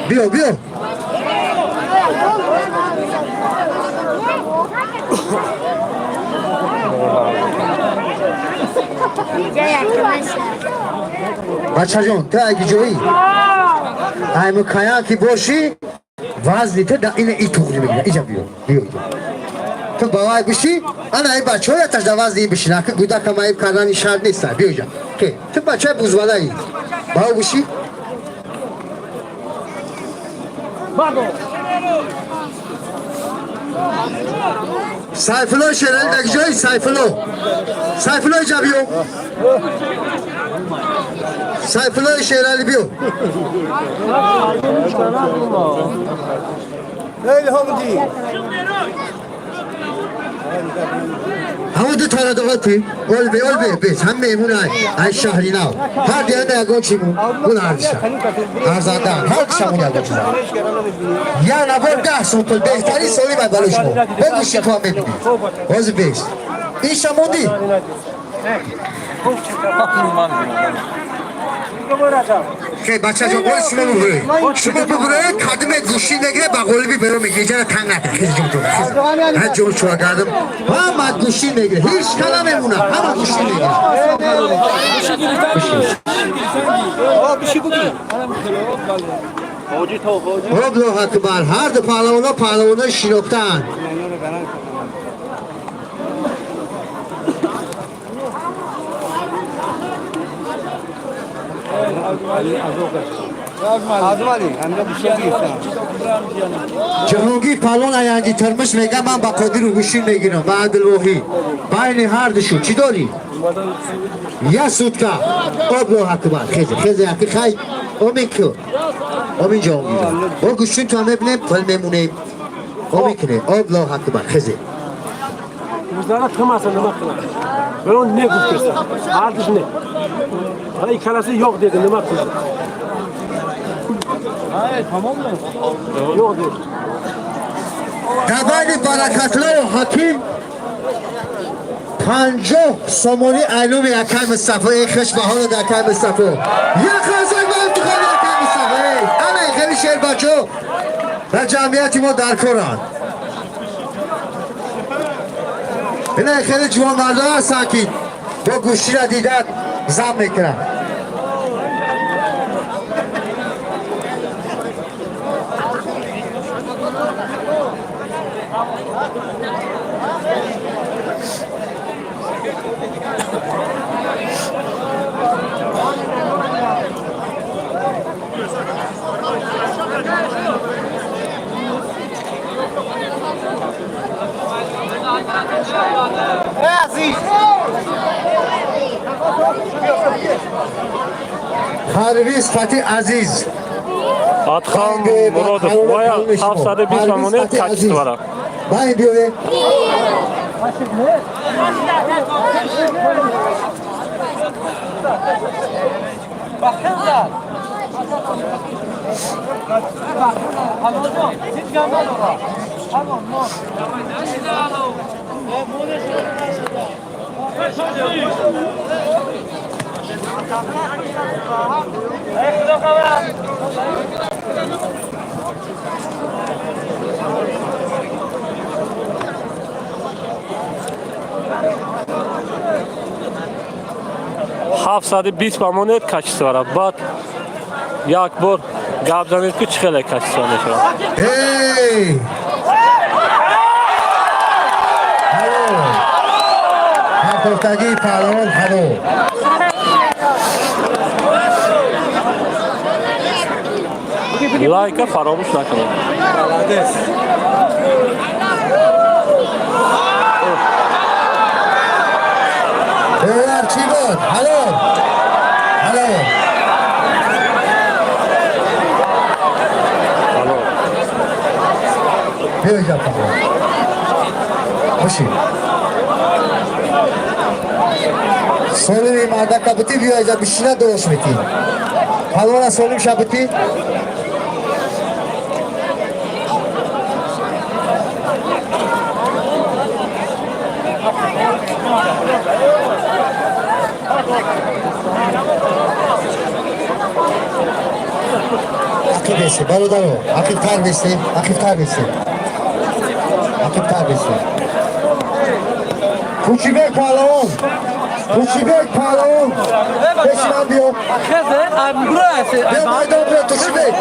Биё, биё. Бачаҷон, ту аги ҷоӣ? Ай мукаян ки бошӣ, вазни ту да ина и туғри мегира. Иҷа биё, биё иҷа. Ту ба вай бишӣ, ана ин бачаҳояташ дар вазни ин бишина. Ака гудака маиб кардани шарт нест. Биё иҷа. Ке, ту бачаи бузвалаӣ. Ба ӯ бишӣ? Сайфулло Шерали дар ҷои Сайфулло. Сайфулло иҷа биё. Сайфулло Шерали биё. Ҳамон ду тара доғати олбе олбе бес ҳам меҳмун ай ай шаҳри нав ҳар дианда ягон чи мун гун арзиша арзандаан ҳар кишамун ягон чиза я набор 10 сом пул беҳтарин соли бай барои шумо бигӯши то мебинӣ ҳозир бес иша мондӣ. Ке бачаҷон боз шумо бубуред шумо бубуред кадиме гӯшӣ негире ба ғолиби беро мегире иҷара танг накун хези ҷон ҷон ҳа ҷон шуа гардам ҳама гӯшӣ мегире ҳеҷ кала мемона ҳама гӯшӣ мегире. Аллоҳ акбар ҳар ду паҳлавонҳо паҳлавонҳои шинохтаанд. Ҷаҳонгир паҳлавон аянҷи тирмиш мега ман ба Қодиру гӯшӣ мегирам ба Абдулвоҳид байни ҳар душу чӣ дорӣ? Я сутка. Аллоҳ акбар хезе хезе аки хай омин ку омин ҷаҳонгир бо гӯштин то мебинем пул мемонем омин кунем. Аллоҳ акбар хезе. O'zlari qilmasa nima qiladi? Birov ne guftirsa, ҳардуш не. Ha ikkalasi yo'q dedi, nima qildi? Ha, tamommi? Yo'q dedi. Давали Баракатлау Ҳаким 50 сомонӣ айнуми акай Мустафо. Эй, хуш баҳорад, акай Мустафо! Як қарсак ба ифтихори акай Мустафо! Эй, ана хеле шербачо дар ҷамъияти мо дар коранд. Ина хеле ҷавонмардон ҳастанд, ки бо гӯштира дидан зам мекунанд. Парвиз Фати Азиз. Атхан Муродов вая 720 ба монед, качествора. Байн биёе. 720 ба монед, качествора. Баъд як бор гап занед, ки чӣ хеле качество мешавад. Эй! Ҳалол! Ҳаркофтагии паҳлавон ҳалол! Лайка фаромӯш накунед. Молодец. Бевар чӣ буд? Ҳалол! Ҳалол! Ҳалол. Биё инҷа, паҳлавон. Боши. Солими мардака бутӣ, биё инҷа бишина, дорош метӣ. Паҳлавона солим шабутӣ. Ақиб бесе, бародаро, ақибтар бесе, ақибтар бесе. Ақибтар бесе. Кучибек паҳлавон! Кучибек паҳлавон! Пеши ман биё. Биё майдон, биё, Кучибек.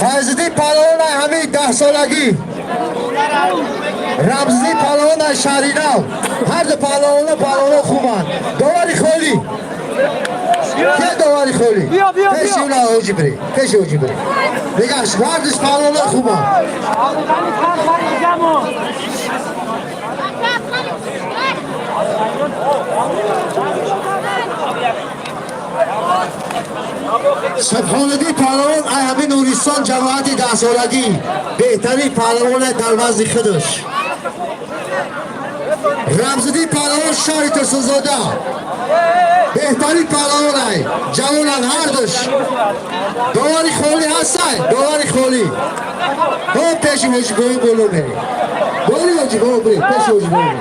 Файзиддин паҳлавон ҳамин 10-солагӣ. Рамзиддин паҳлавон аз Шаҳринав. Ҳар ду паҳлавоно паҳлавоно хубанд. Довари холӣ. Ке довари холӣ? Пеши уна ҳоҷи бирӣ. Пеши ҳоҷи бирӣ. Мегаш ҳардуш паҳлавоно хубанд. Субҳониддин паҳлавон ай ҳамин Нуристон, ҷамоати 10-солагӣ, беҳтарин паҳлавоне дар вазни худаш. Рамзиддин паҳлавон шаҳри Турсунзода беҳтарин паҳлавонай. Ҷавонанд ҳардуш. Довари холӣ ҳастай? Довари холӣ. Ҳо, пеши ҳоҷибои боло мерӣ. Боли ҳоҷибо бирӣ, пеши ҳоҷибо бирӣ.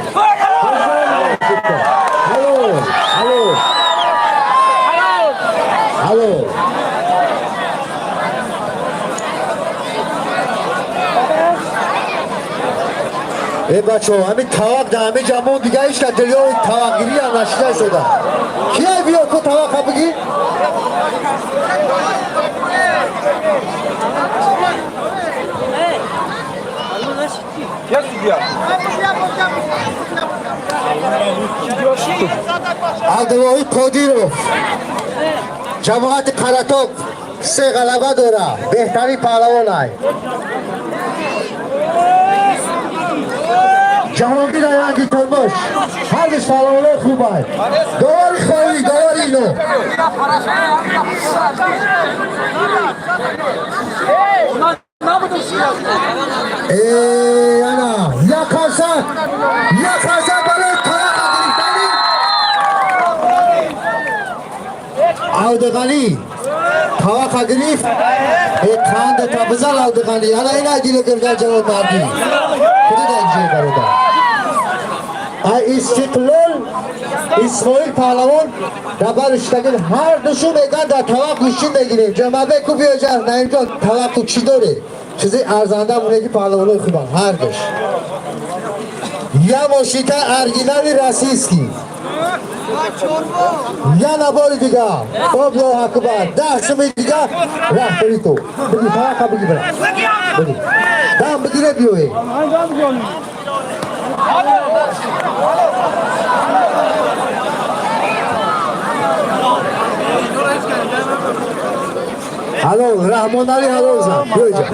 Ҳалол, ҳалол. Ҳалол. Э бачо, ҳамин тавақ дар ҳамин ҷамон дига ҳеч ка дилёи тавақгирӣ ҳам нашида шуда. Кия биё ку тавақа бигир? Абдулвоҳид Қодиров, ҷамоати Қаратоб, се ғалаба дора, беҳтарин паҳлавонай. Ҷаҳонгир Аянги Томош. Ҳардуш паҳлавонои хубай. Довари холӣ, довари ино. Э, ана, як қарсак, як қарсак барои талақа гирифтани Авдиғанӣ. Тавақа гирифт. Э, қанда табизал Авдиғанӣ. Ана ина дили гирган ҷавон мардӣ. Куҷо дар ҷой бародар? Ай Истиқлол Исмоил паҳлавон дар бар иштагил ҳар душу меган дар тавақ гӯштӣ мегирем. Ҷамъабек ку биёҷа Наимҷон таваққу чӣ доре? Чизи арзанда монеги паҳлавонои хубанд ҳар душ. Я мошинка оригинали российский. Я набори дига. Аллоҳ акбар. 10 суми дига раҳбари ту. Биги таваққа биги бира. Биги. Дам бигире биёе. Ҳалол Раҳмонали ҳалол зан. Биёҷа.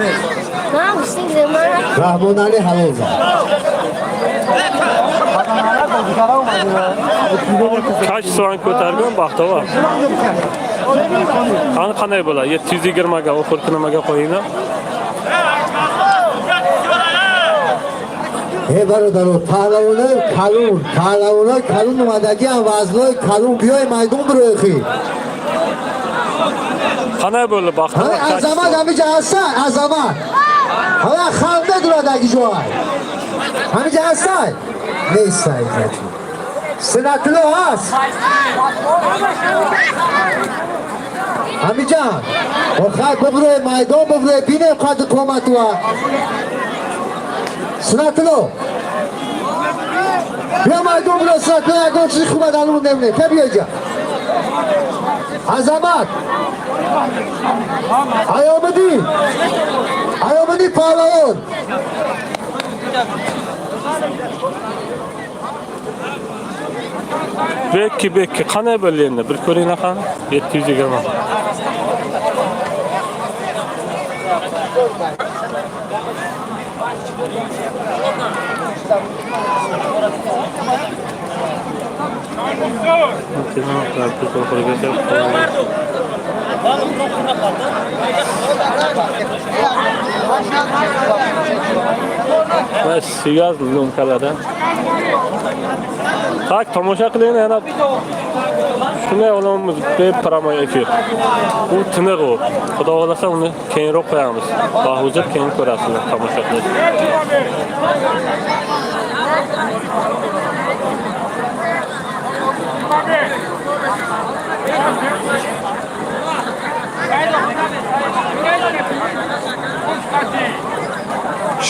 Раҳмонали ҳалол зан. Kaç so'm ko'targan Baxtova? Qani qanday bo'ladi? 720 ga oxirgi nimaga qo'yinglar. Э бародаро, паҳлавонои калон, паҳлавонои калон омадагиам, вазнои калон биёй майдон бироехи. Qanday bo'ldi Baxtova? Ҳами Азамат ҳамиҷа ҳастай, Азамат. Ҳама ханда дорад агиҷоай. Ҳамиҷа ҳастай? Нестай иззати. Синатло ҳаст. Ҳамиҷа. Охай бибрӯе майдон бибрӯе бинем қадди қоматуа. Синатло. Бия майдон биро Синатло ягон чизи хуба дар немне. Ка биё иҷа. Азамат. Аёмидӣ. Аёмидӣ паҳлавон. Bekki bekki qanday bo'ldi endi? Bir ko'ringlar qani. 720. Mana suyaz lumkalardan. Так, tomosha qiling, yana shunday olamiz прямой эфир. U tiniq u. Xudo xohlasa uni keyinroq qo'yamiz. Bahuzur keyin ko'rasizlar, tomosha qilasiz.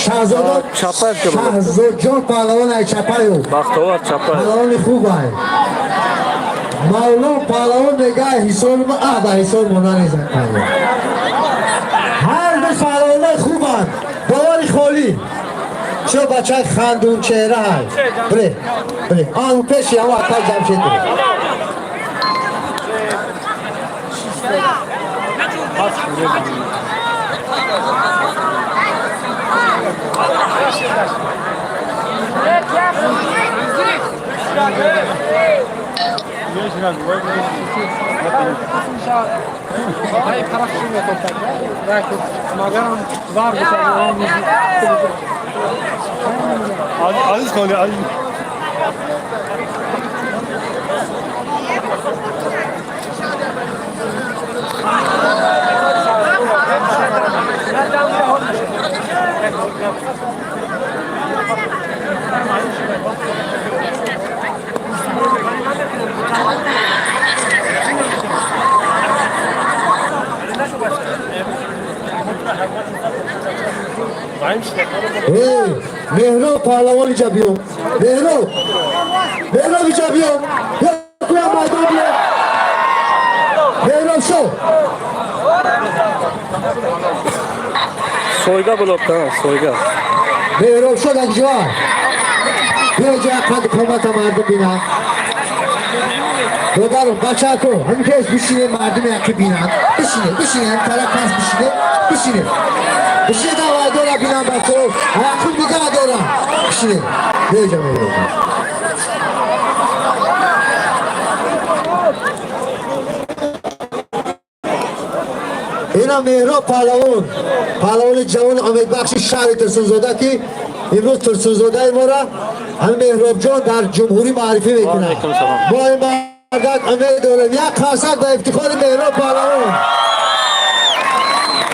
Шаҳзода Чапаев ки bo'ladi. Шаҳзодҷон паҳлавон ай Чапаев. Baxtovар Chapayev. Паҳлавони хуб ай. Мавлон паҳлавон мега ҳисори ма а ба ҳисор мо нанезан паҳлавон. Ҳар ду паҳлавонои хубанд. Бовари холӣ. Чо бачаи хандун чеҳра ҳай. Бире, бире. Ан пеши ҳамо акай Ҷамшед бире. Aziz Koni, Aziz. Эй, Меҳроб паҳлавон иҷа биё. Меҳроб. Меҳроб иҷа биё. Биё куя майдон биё. Меҳроб шо. Soyga bo'libdi, ha, soyga. Меҳроб шо дар ҷо. Биё ҷа қад қомата мардум бинанд. Додарум, бачако, ҳамин пеш бишине мардуми яқи бинанд. Бишине, бишине, ҳамин тараф пас бишине, бишине. Бишине дар майдона бинанд бачаҳо. Аяқум нигаҳ дорам. Бишинед. Биёҷа Меҳроб. Ина Меҳроб паҳлавон, паҳлавони ҷавони умедбахши шаҳри Турсунзода, ки имрӯз Турсунзодаи моро ҳамин Меҳробҷон дар ҷумҳурӣ муаррифӣ мекунад. Алайкум салом. Мо ин мардак умед дорем. Як қарсак ба ифтихори Меҳроб паҳлавон.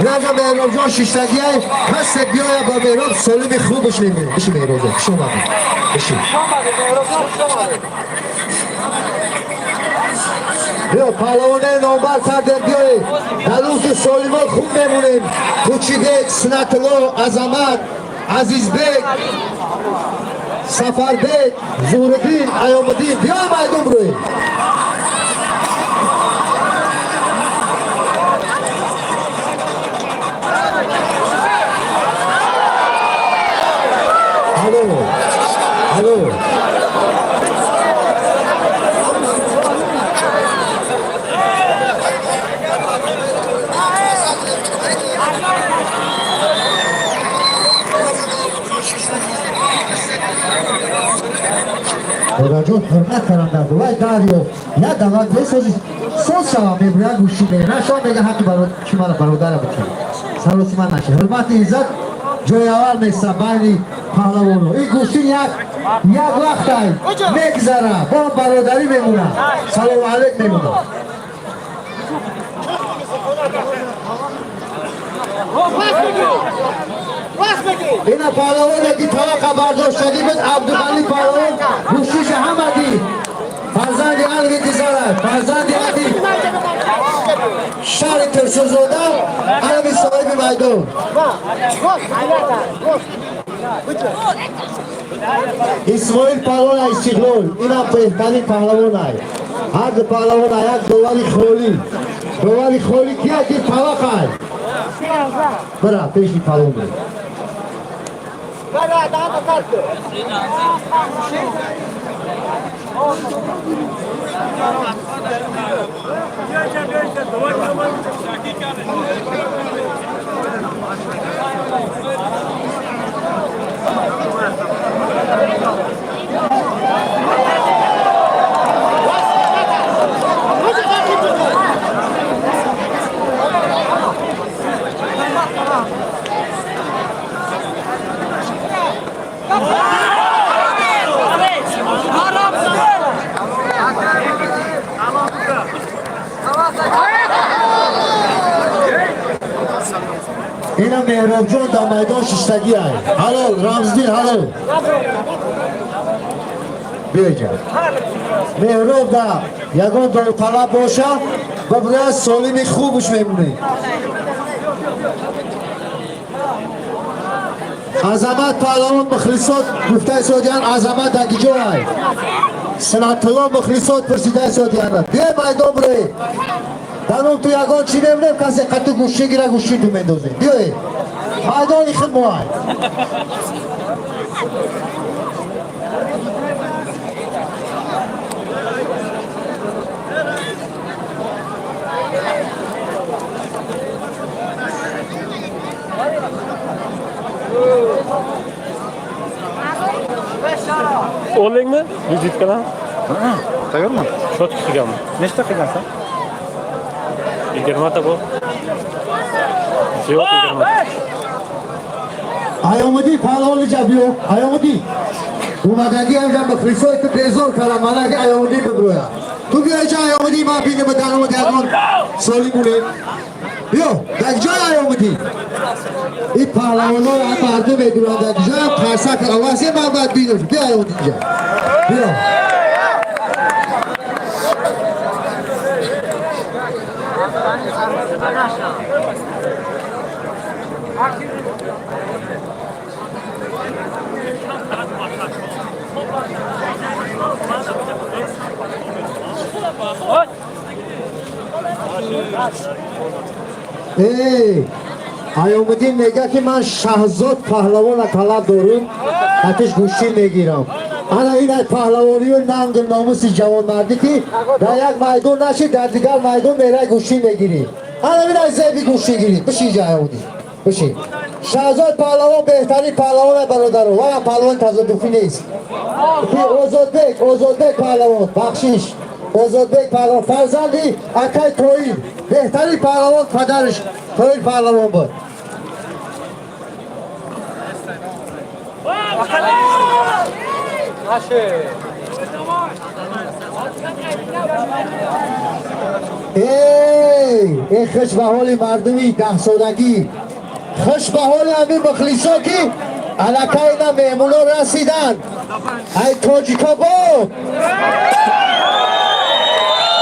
Раҷа Меҳробҷон шиштагиай, касе биёя ба Меҳроб солими хубаш мемирем. Бишин Меҳробҷон, хуш омадед. Бишин. Биё паҳлавонаи номбар кардем, биёед. Дар рӯзи солимо хуб мемонем. Кучибек, Синатулло, Азамат, Азизбек, Сафарбек, Зуҳриддин, Аёмуддин. Биё майдон бирӯем. Алло, алло. Додарҷон, ҳурмат кардам дар вай дарё як давлат бесози соз шавам, мебуряд гӯшти меҳрашон мега ҳаққи чи мара бародара бикун. Саросима наши. Ҳурмати иззат ҷои аввал места байни паҳлавоно. Ин гӯштин як як вақтай мегзара, бо бародарӣ мемона. Салому алейк мемона. Ина паҳлавоне ки таваққа бардоштагӣ буд, Абдуғанӣ паҳлавон, гӯштиша ҳама дид. Фарзанди Алви Дизара, фарзанди Али шаҳри Турсунзода, ҳами соҳиби майдон. Исмоил паҳлавон аз Истиқлол, инам беҳтарин паҳлавонай. Ҳар ду паҳлавон як довари холӣ. Довари холӣ кия ки таваққай? Бира пеши паҳлавон. Ина Меҳробҷон дар майдон шиштагиай. Ҳалол, Рамздин, ҳалол. Биёҷа. Меҳроб да ягон довталаб боша, бибуря солими хубаш мемонӣ. Азамат паҳлавон мухлисот гуфта содиян, Азамат дар киҷоай? Синатулло мухлисот пурсида содиян. Биёй майдон бирӯй. Даном ту ягон чӣ мебинем, касе қату гӯштӣ гира, гӯштӣ ту мендозем. Биёед. Майдони худ моай. Oldingmi? Vizitkalar? Tayyormi? Cho'tki qilganmi? Nechta qilgansan? 20 ta bu. Yo'q, 20. Аёмуддин паҳлавони биё. Аёмуддин. Омадагӣ ҳамҷа мухлисое ки безор кардам, мана ки Аёмуддин биброя. Ту биё иҷа Аёмуддин, ман бинем даромад ягон солим монем. Биё, дар ҷои Аёмуддин. Ин паҳлавонҳо мардум медуранд, дар ҷоям қарсак авасе ман бояд бинам. Биё Аёмуддин иҷа. Биё. Эй, Аёмуддин мега ки ман Шаҳзод паҳлавона талаб дорум, атиш гӯштӣ мегирам. Ана ин ай паҳлавонию нангу номуси ҷавонмардӣ, ки дар як майдон наши, дар дигар майдон мерай гӯштӣ мегирӣ. Ана ин ай зеби гӯштӣ гирӣ. Бишин ҷа Аёмуддин. Бишин. Шаҳзод паҳлавон беҳтарин паҳлавон бародаро. Вая паҳлавон тазодуфӣ нест. Озодбек, Озодбек паҳлавон, бахшиш. Озодбек паҳлавон фарзанди акай Тоир. Беҳтарин паҳлавон падараш Тоир паҳлавон буд. Эй, эй хуш ба ҳоли мардуми даҳсолагӣ. Хуш ба ҳоли ҳамин мухлисо ки аллакай ина меҳмоно расиданд. Ай Тоҷикобод.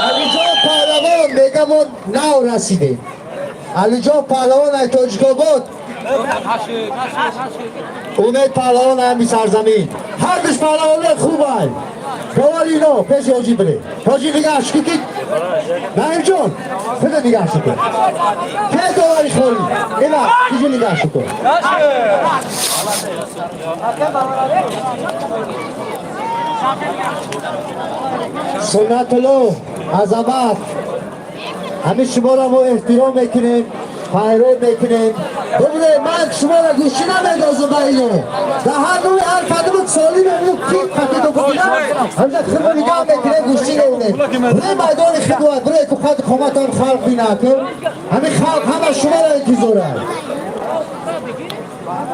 Алиҷон паҳлавон мега мо нав расидем. Алиҷон паҳлавон ай Тоҷикобод. Умед паҳлавон ҳами сарзамин. Ҳардуш паҳлавонои хубай. Бовар ино пеши ҳоҷӣ бире. Ҳоҷӣ нигаҳ шукӣ ки Наимҷон, худа нигаҳ шукр. Ке довари холӣ? Ина, киҷо нигаҳ шукр. Суннатулло, Азамат, ҳамин шуморо мо эҳтиром мекунем, пайрод мекунем. Бубинед, ман шуморо гӯшӣ намедозам ба ино. Дар ҳар рӯи ҳар кадому солӣ мебинем ки қатидо бубинам, ҳамҷа худмо нигаҳ мекунем, гӯшӣ меонем. Рӯи майдони хидмат, рӯи ку қад қоматам халқ бинад. Ҳамин халқ ҳама шуморо интизорад.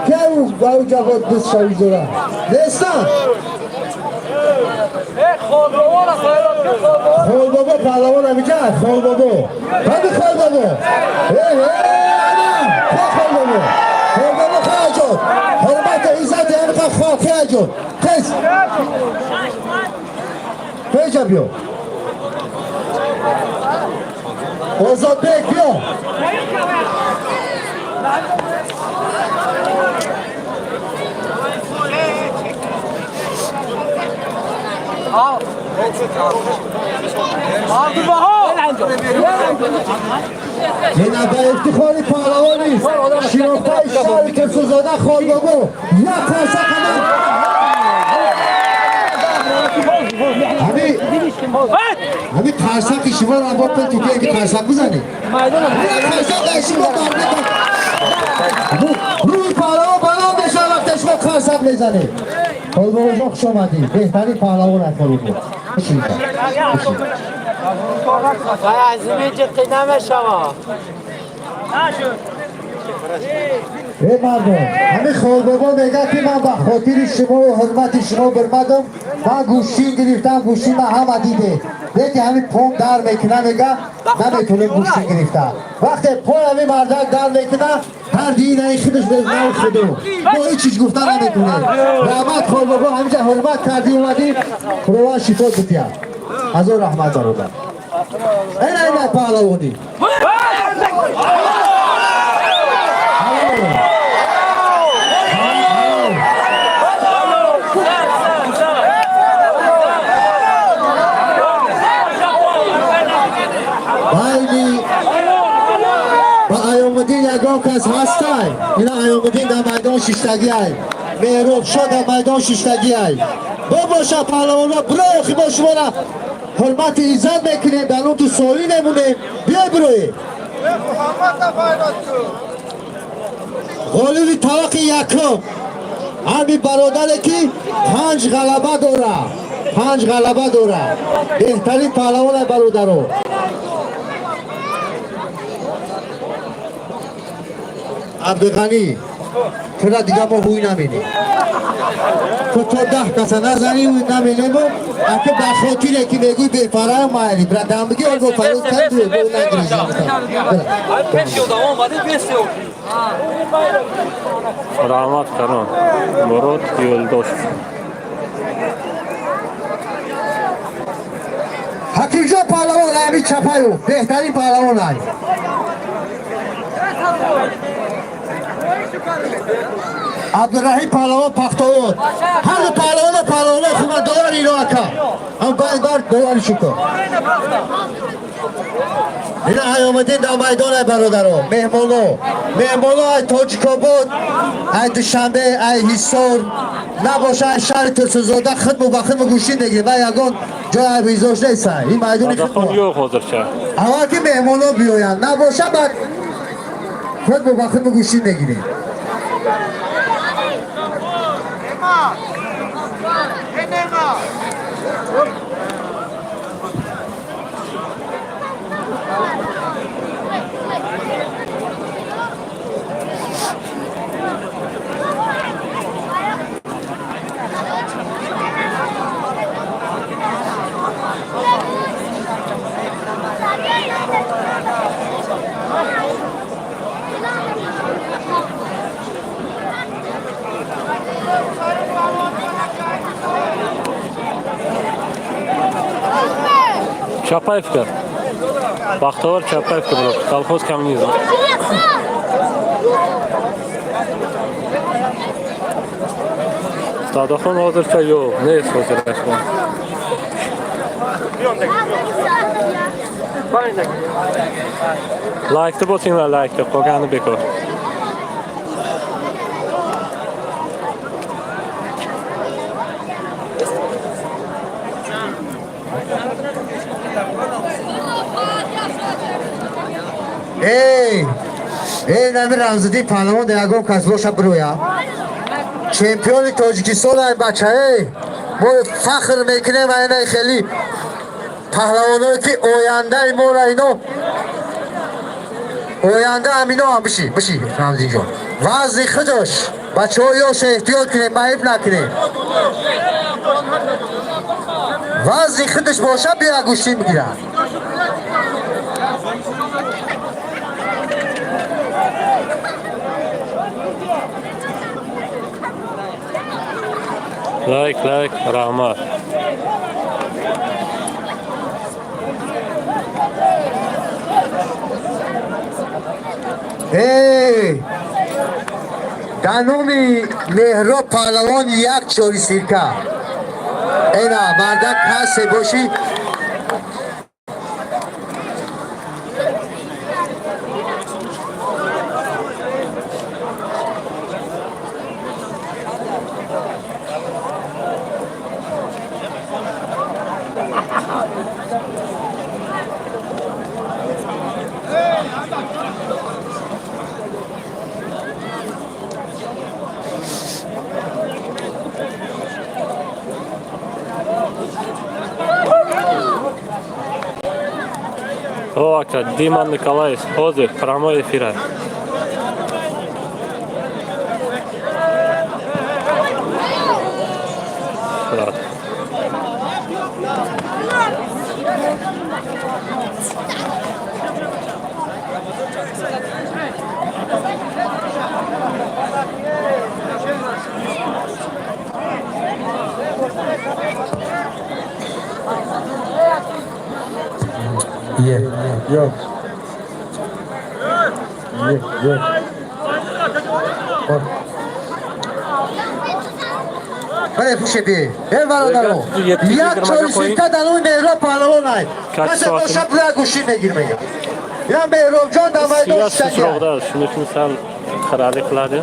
Ке ӯ ба ӯ ҷавоб дӯст шавӣ зора? Нестан? Холбобо паҳлавон ҳамиҷа, Холбобо. Ҳами Холбобо. Э, э, ана, ха Холбобо. Холбобо хаҷон. Ҳурмати иззати ҳамиқа халқ хаҷон. Тез. Теҷа биё. Озодбек биё. Ина ба ифтихори паҳлавони шинохтаи шаҳри Турсунзода Холбобо як қарса қадам. Ҳами қарсаки шуморо бо пул тукие ки қарсак бизанед. Як қарсак дар шумо мардум. Рӯи паҳлавон баланд мешавад вақте шумо қарсак мезанед. Холбобоҷон хуш омадӣ. Беҳтарин паҳлавон аст Холбобо. Эй мардум, ҳамин Холбобо мегӯяд ки ман ба хотири шумо ва ҳурмати шумо бирмадам, ман гӯштин гирифтам, гӯштин ман ҳама диде. Лекин ҳамин пом дар мекуна, мега наметонем гӯштин гирифта. Вақте пой ҳамин мардак дар мекуна, ҳар динаи худаш мезнаву худу. Мо ҳеҷ чиз гуфта наметонем. Раҳмат Холбобо, ҳаминҷа ҳурмат кардӣ омадӣ, Худованд шифо бидиҳад. Ҳазор раҳмат бародар. Ина ина паҳлавонӣ. Байни ба Аёмуддин ягон кас ҳастай? Ина Аёмуддин дар майдон шиштагиай. Меҳробшо дар майдон шиштагиай. Бобоша паҳлавонҳо бироё ки мо шуморо ҳурмати иззат мекунем, дар он ту солӣ мемонем. Биёй бироед. Ғолиби тавақи якум ҳамин бародаре ки 5 ғалаба дора. 5 ғалаба дора. Беҳтарин паҳлавон бародаро. Абдуғанӣ, тура дига мо ҳуй наминем. Ту то 10 каса назанӣ ҳуй наминему, аки ба хотире ки мегӯй бефарам майли, бира дам бигӣ, олго фарёд кан ду бо нагирӣ. Раҳмат калон. Мурод Yo'ldoshev. Ҳакимҷон паҳлавон ҳамин Чапаев, беҳтарин паҳлавон ай. Абдураҳим паҳлавон Пахтовод. Ҳар ду паҳлавона паҳлавонои хуба доллар ино ака. Ҳам баъд бар доллари шукр. Ина Аёмуддин дар майдон ай бародаро, меҳмоно. Меҳмоно ай Тоҷикобод, ай Душанбе, ай Ҳисор, набоша ай шаҳри Турсунзода хидму ба хидму гӯштин мегирем. Ва ягон ҷой ай визош нестай. Ин майдони Адахон хидму. yo'q hozircha. Аввал ки меҳмоно биёянд, набоша баъд хидму ба хидму гӯштин мегирем. Chapayevka. Baxtovar Chapayevka bo'lib, kolxoz kommunizm. Sadoxon hozircha yo'q, ne hozir rasman. Laykni bosinglar, laykni, qolgani bekor. Эй, эй, нами Рамзиддин паҳлавон дар ягон кас боша бироя. Чемпиони Тоҷикистон ай бача, эй. Мо фахр мекунем айнаи хеле паҳлавоное ки ояндаи моро ино оянда ҳамино ҳам биши, биши Рамзиддинҷон. Вазни худаш бачаҳо ёша эҳтиёт кунем, маиб накунем. Вазни худаш боша бия гӯштин бигирад. Layk, layk, rahmat. Эй, дар номи Меҳроб паҳлавон як чори сирка. Эна, мардак касе бошӣ. О, ака, Дима Николаев, hozir прямой эфир. Так. Yok. Yok, yok. Бале, пушеди. Э, бародаро. Як чори сирка дар номи Меҳроб паҳлавон ай. Касе боша бира гӯштин мегир мегам. Я Меҳробҷон дар майдон шиштагия. Shuning uchun sal xiralik qiladi.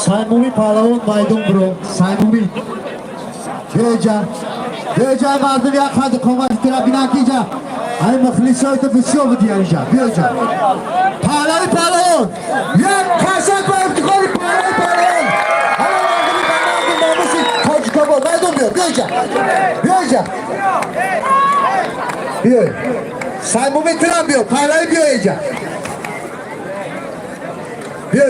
Саймуми паҳлавон майдон биро. Саймуми. Беҷа. Беҷа мардум як қадр қомати тира бинан ки иҷа. Ай мухлисои ту бисёр будиян иҷа. Биёҷа. Паҳлави паҳлавон. Як касак ба ифтихори паҳлави паҳлавон. Ҳама мардуми ба нангу номуси тоҷикобод. Майдон биё. Биёҷа. Биёҷа. Биё. Саймуми тирам биё. Паҳлави биё иҷа. Биё.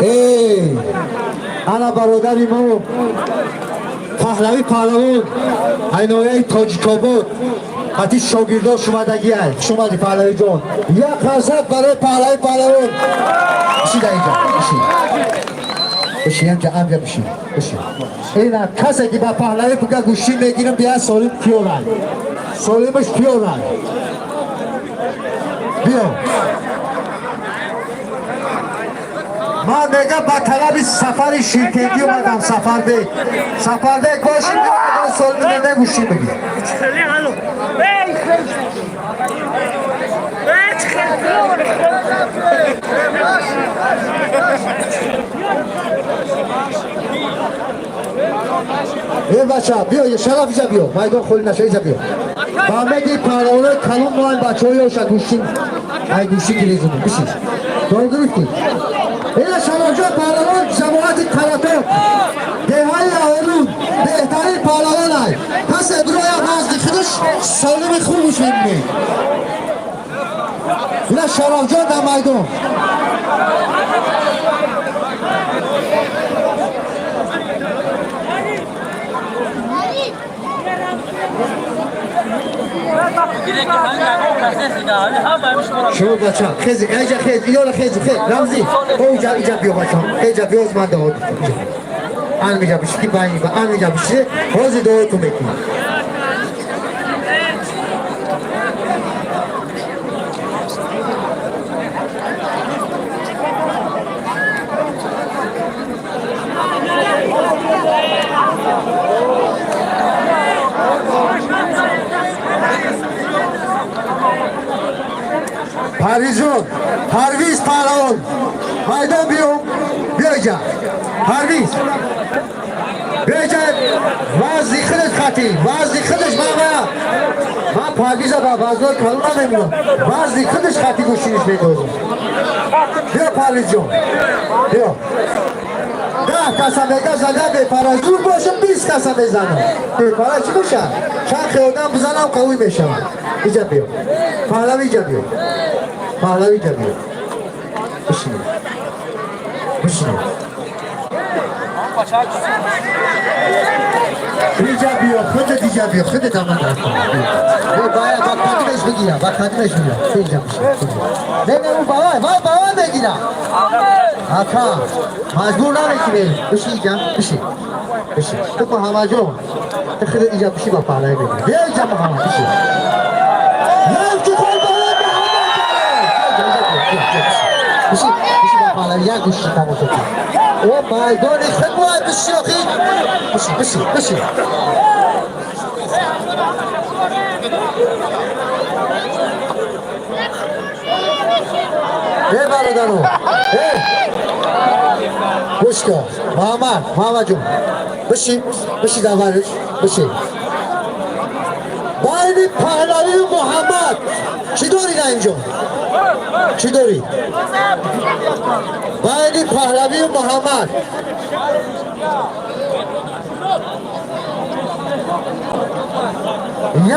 Эй, ана бародари мо Паҳлавӣ паҳлавон айнояи Тоҷикобод ҳати шогирдо шумадагиай. Хуш омадӣ, Паҳлавиҷон. Як қарсак барои Паҳлавӣ паҳлавон. Биши дар инҷа, биши. Биши, амҷа, амҷа биши. Биши. Ина касе ки ба Паҳлавӣ буга гӯштӣ мегирам, бия солим киёрай. Солимаш киёрай. Биё. Ман мегам, ба талаби сафари ширкетӣ омадам. Сафарбек, Сафарбек боши, биё, солим гӯштӣ бигир. Э бача, биё, Шараф, иҷа биё, майдон холи наша, иҷа биё. Ба меги паҳлавонои калон моем, бачаҳои ёша гӯштин, ай гӯштӣ гирезунем, биши. Дор гирифтӣ? Ина Шарафҷон паҳлавон, ҷамоати Караток, деҳаи Аҳорун, беҳтарин паҳлавон ай. Касе бирояд назди худаш, солими хубш мебинед. Ина Шарафҷон дар майдон. Шумо бача, хези, эҷа хез, иёла хези, хез, Рамзи, о иҷа, иҷа биё, бача, эҷа биё, ман дуо иҷа. Ан миҷа биши ки байни ба, ан миҷа биши, ҳозир дуоятон мекунам. Парвизҷон, Парвиз паҳлавон, майдон биё, биё иҷа. Парвиз, биё иҷа, вазни худаш хати, вазни худаш мама. Ман Парвиза ба вазнои калон намемонам. Вазни худаш хати гӯштиниш медозам. Биё, Парвизҷон, биё. 10 каса мега зада бепара, зур бошам, 20 каса мезанам. Бепара чӣ бошад? Чанд одам бизанам, қавӣ мешавам. Иҷа биё. Паҳлавӣ, иҷа биё. Паҳлавӣ, иҷа биё. Бишинед. Бишинед. Иҷа биё, худат иҷа биё, худат ҳама дар кун. Биё, бая, ба қадимеш бигирам, ба қадимеш бигирам. Ту иҷа бишин. Не, не, ӯ бавай, вай бавай мегирам. Ака, маҷбур намекунӣ. Бишин иҷа, бишин. Бишин. Ту Муҳаммадҷон, ту худат иҷа бишин, ба паҳлавӣ бигир. Биё иҷа, Муҳаммад, бишин. Як барои Муҳаммад. Бишин, бишин ба паҳлавӣ, як гӯшти тамошо кун. О майдони худ бояд бишин охи. Бишин, бишин, бишин. Э бародаро, э гӯш кун, Муҳаммад, Муҳаммадҷон, бишин, бишин дар вариш, бишин. Байни Паҳлавию Муҳаммад чӣ дорӣ дар инҷо? Чӣ дорӣ? Байни Паҳлавию Муҳаммад.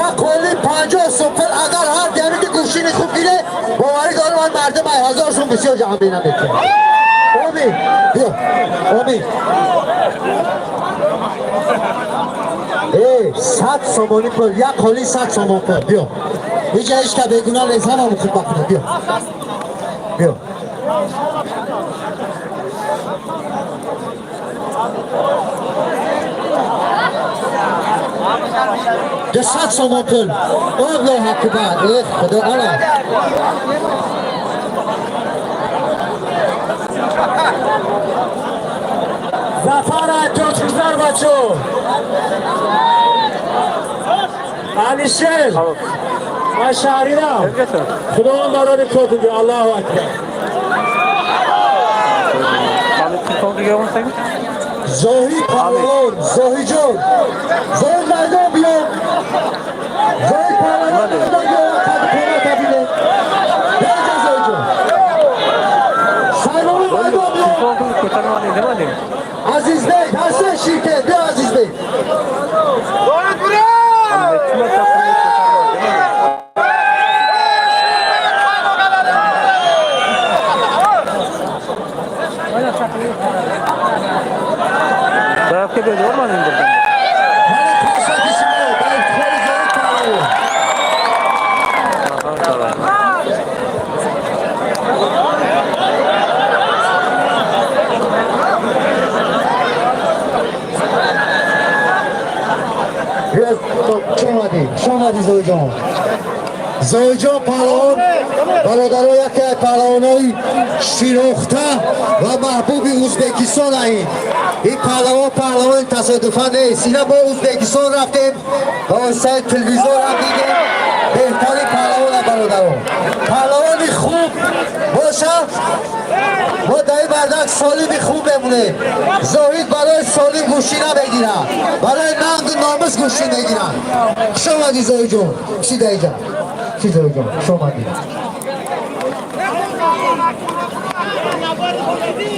Як қоли 50 сум пул, агар ҳар дияме ки гӯштини хуб гире, боварӣ дорам, ман мардум ай 1000 сум бисёр ҷамъ намекунам. Омин, биё, омин. Э, 100 сомонӣ пул, як қоли 100 сомон пул, биё. Ҳеҷ ҳеҷ ка бегуна нест, ҳамамон хуб бакунем, биё. Биё. 200 сомон пул. Аллоҳ акбар. Э худо, ана. Зафар тоҷикзар, бачо. Алишер. Ман шаҳринам. Худованд барори котиди. Аллоҳу акбар. Telefon qilgan. Зоҳид паҳлавон, Зоҳиҷон. Зоҳид, майдон биё. Зоҳид паҳлавон, майдон биё, қад қомат бибинем. Биё инҷа, Зоҳидҷон. Саймони, майдон биё. Telefon qilib ko'tarmading nima deng? Азизбек, ҳастан ширкат, биё, Азизбек. Necha marta qilib ko'tarmading nima deng? Заявка berdi, olmading birdan. Зоҳидҷон паҳлавон, бародаро, яке аз паҳлавонои шинохта ва маҳбуби Ӯзбекистон аин. Ин паҳлавон паҳлавони тасодуфа нест. Ина мо Ӯзбекистон рафтем, ба воситаи телевизорам дидем, беҳтарин паҳлавона, бародаро. Паҳлавони хуб боша, мо дар ин бардак солими хуб мемонем. Зоҳид барои солим гӯштӣ намегирад, барои нангу номус гӯштӣ мегирад. Хуш омадӣ, Зоҳидҷон. Чӣ даиҷа, чӣ, Зоҳидҷон, хуш омадӣ.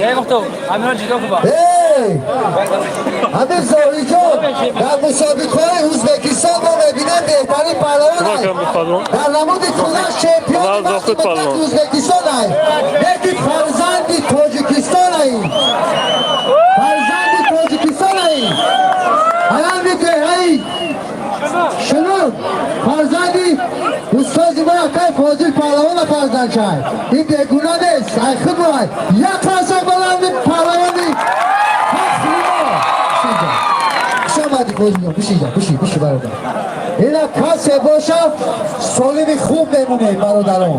Ey Muhtar, Amirhan judo кун. Эй! Ҳамин Зоҳидҷон дар мусобиқаҳои Ӯзбекистон мо мебинем, беҳтарин паҳлавон Nima аст. ekan bu polvon? Дар намуди кунаш чемпиони Ular вақти Zohid муддати паҳлавон. Ӯзбекистон аст. Лекин фарзанди Тоҷикистон аст. Фарзанди Тоҷикистон аст. Ҳаями деҳаи Шунун, фарзанди устози мо акай Фозил паҳлавона фарзандчай. Ин бегуна нест, ай худ мо. Як қарсак баланди паҳлавони фахри мо. Бишинҷа. Хуш омадӣ, Фозилҷон, бишинҷа, бишин, бишин, бародар. Ина касе боша, солими хуб мемонем, бародарон.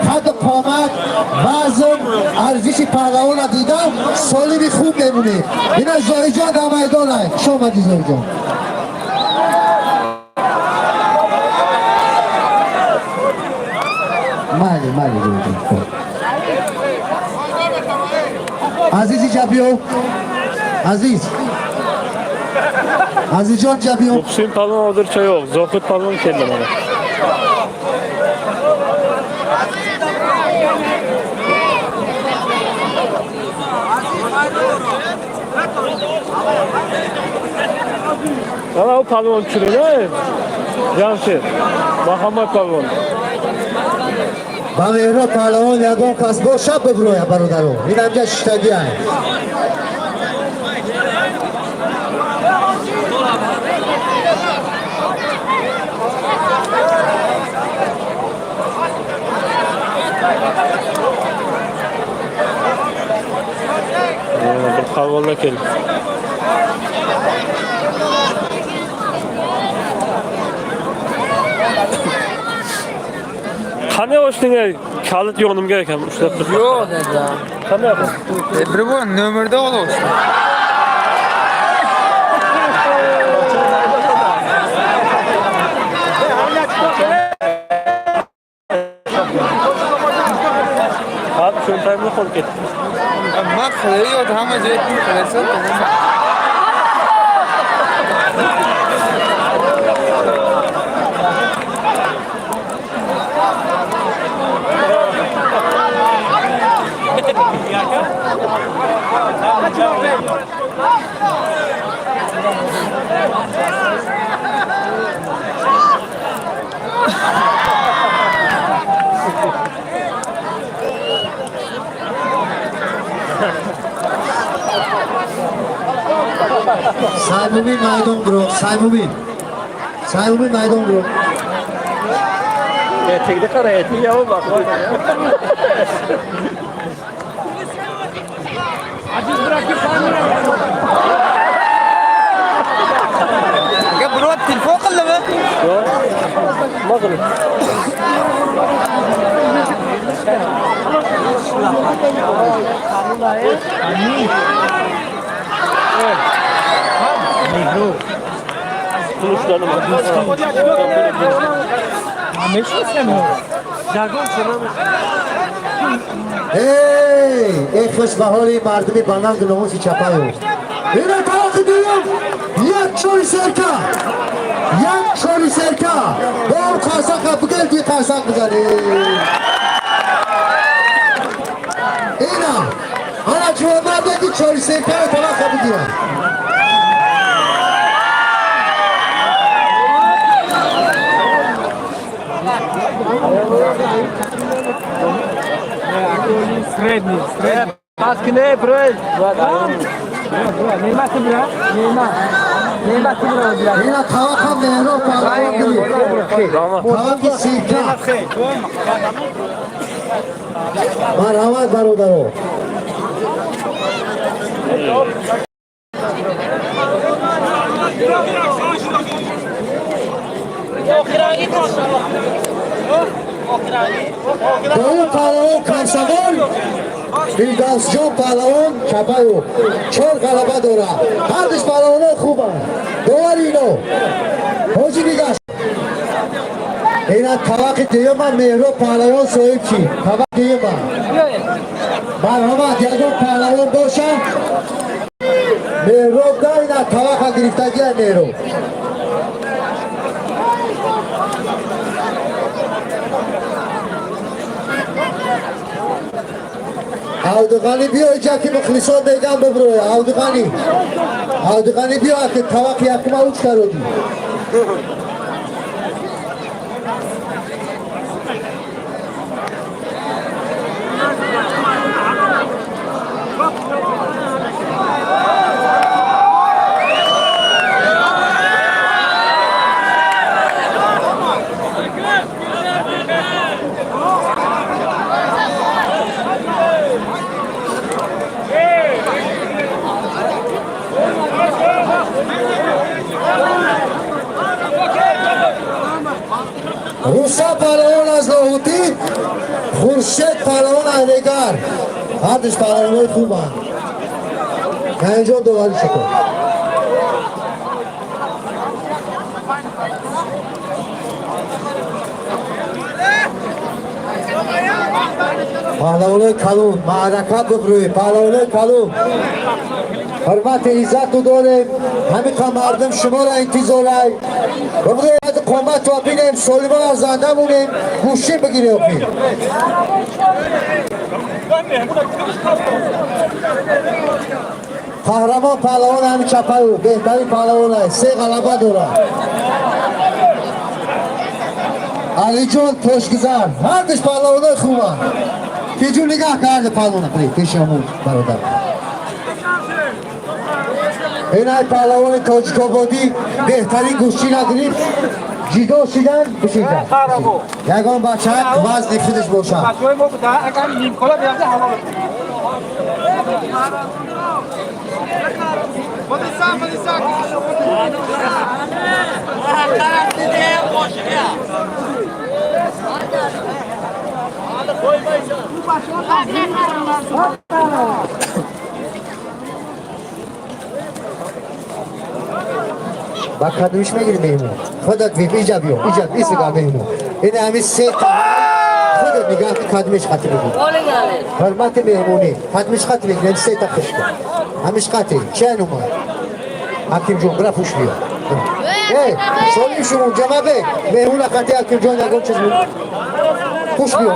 Қадду қомат, вазн, арзиши паҳлавона дида, солими хуб мемонем. Ина Зоҳидҷон дар майдон ай. Хуш омадӣ, Зоҳидҷон. Майли, майли, Зоҳидҷон. Хуб. Азизи ҷабиё, Азиз. Азизҷон ҷабиё. Muhsin polvon hozircha yo'q. Zohid polvon keldi mana. Mana u polvon tushiradi. Jamshid. Muhammad polvon. Ба меҳро паҳлавон ягон кас боша, биброя, бародаро. Ин ҳамҷа шиштагиай. Yana bir polvonlar keldi. Qanday ochding ey? Kalit yo'q ekan ushlab tur. Yo'q dedi. Qanday qilib? Bir bu nomerda olsun. Ha, cho'ntagimga qo'l ketdi. Man qilayot, hamma joy qilasan. Саймумин, майдон биро, Саймумин. Саймумин, майдон биро. Etikni qara, etik yomon baq. Aziz bırakıp Aka, birov telefon qildimi? Yo'q. Nima qilib? Pul ushladi. Jagon Эй, эй, хуш ба ҳоли мардуми ба нангу номуси Чапаев. Ина тарафи дуюм, як чори серка. Як чори серка. Бо қарсак бигел, ди қарсак бизанед. Ина, ана ҷавонмарде ки чори серкаро талақа бигирад. Средний, средний. Paskine, bro. Nima bro? Nima? Nima bro? Ина таваққа меҳроб паҳлавон гирифт. Rahmat. Таваққи серка. Марҳамат, бародаро. Дуюм паҳлавон Комсомол Фирдавсҷон паҳлавон Чапаю чор ғалаба дорад. Ҳардуш паҳлавонҳо хубанд. Довари ино Ҳоҷи Нигаш. Ина тавақи дуюма Меҳроб паҳлавон соҳиб шид. Тавақ дуюма. Марҳамат, ягон паҳлавон боша. Меҳроб да ина тавақа гирифтагия Меҳроб. Авдуғани биё иҷа ки мухлисон меган бибрӯя. Авдуғани. Авдуғани биё ки тавақи якума уч кародӣ. Рустам паҳлавон аз Лоҳутӣ, Хуршед паҳлавон аз Регар. Ҳардуш паҳлавонҳои хубанд. Наинҷон доварӣ шукр. Паҳлавонҳои калон, маърака бибрӯед, паҳлавонҳои калон. Ҳурмати иззату дорем, ҳамиқа мардум шуморо интизорай. Бибрӯед қоматро бинем, солимон аз занда монем, гӯшӣ бигирем охир. Қаҳрамон паҳлавон ҳами Чапаю, беҳтарин паҳлавон аст, се ғалаба дорад. Алиҷон Тошгузар, ҳардуш паҳлавонҳои хубанд. Тиҷу нигаҳ карда паҳлавона, пеши ҳамон бародар. Инай паҳлавони тоҷикободӣ беҳтарин гӯштина гирифт, ҷидо шидан бишидан. Ягон бачаак вазни худаш бошад. Бачаҳои мо буда, агар нимкола бирафта ҳалол. Ба кадомиш мегири меҳмон? Худат вип иҷа биё, иҷа исига меҳмон. Ин ҳами се худат нигаҳ ки кадомиш хати бигир. Ҳурмати меҳмонӣ, кадомиш хати бигир, се та хишка. Ҳамиш хати, чен омад? Ҳакимҷон, бира пуш биё. Эй, солим шумон, ҷамабек, меҳмона хати Ҳакимҷон ягон чиз пуш биё.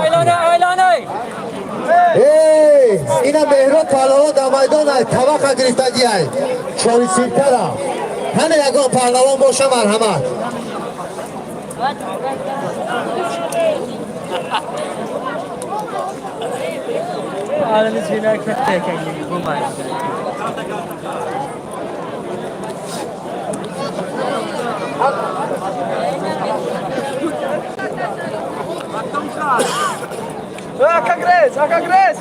Эй, ина Меҳроб паҳлавон дар майдон ай, тавақа гирифтагӣ ай. Чорисиртара. Ҳама ягон паҳлавон боша, марҳамат. Aka Grace, Aka Grace.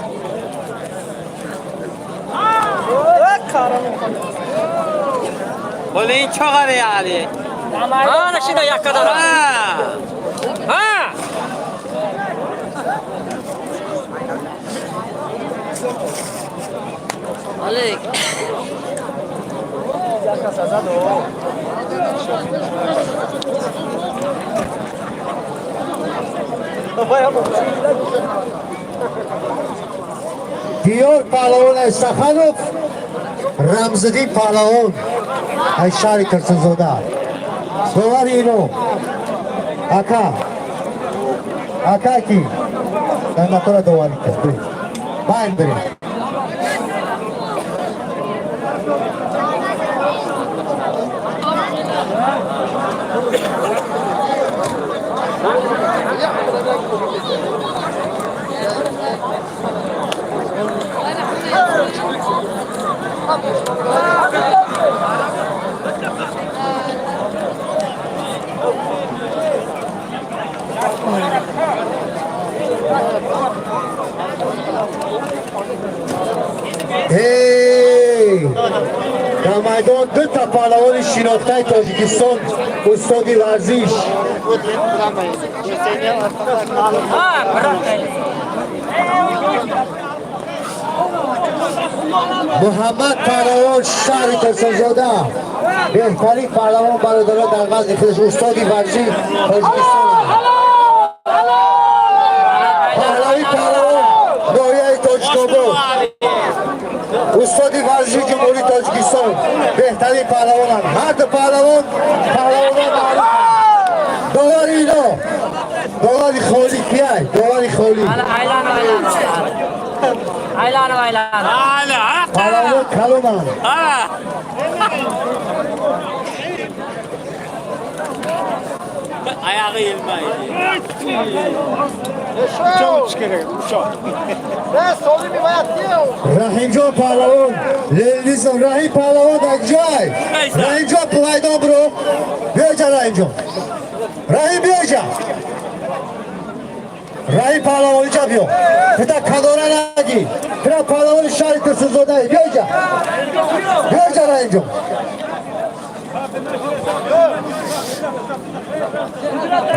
Bo'ling chog'ari Ali. Ana shunday yakkadan. Ha. Ha. Alik. Диёр паҳлавон аз Саханов, Рамзиддин паҳлавон аз шаҳри Турсунзода. Довари ино ака ака ки қайматора доварӣ кард. Байн бирем. Дар майдон ду та паҳлавони шинохтаи Тоҷикистон, устоди варзиш Муҳаммад паҳлавон, шаҳри Турсунзода, беҳтарин паҳлавон, бародаро, дар вазни худаш, устоди варзиши Тоҷикистон. Паҳлавӣ паҳлавон, ноҳияи Тоҷикобод, устоди варзиши Ҷумҳурии Тоҷикистон, беҳтарин паҳлавонанд. Ҳар ду паҳлавон паҳлавонон маъруфанд. Довари ино, довари холӣ кияй? Довари холӣ. Aylanib aylanib. Паҳлавон калонанд. Oyog'i yilmaydi. Раҳимҷон паҳлавон, ленинизм. Раҳим паҳлавон дар ҷой. Раҳимҷон, майдон биро, биёҷа. Раҳимҷон, Раҳим, биёҷа. Раҳим паҳлавон, иҷа биё. Пита канора нагир. Пира паҳлавони шаҳри Турсунзодаи. Биёҷа, биёҷа, Раҳимҷон.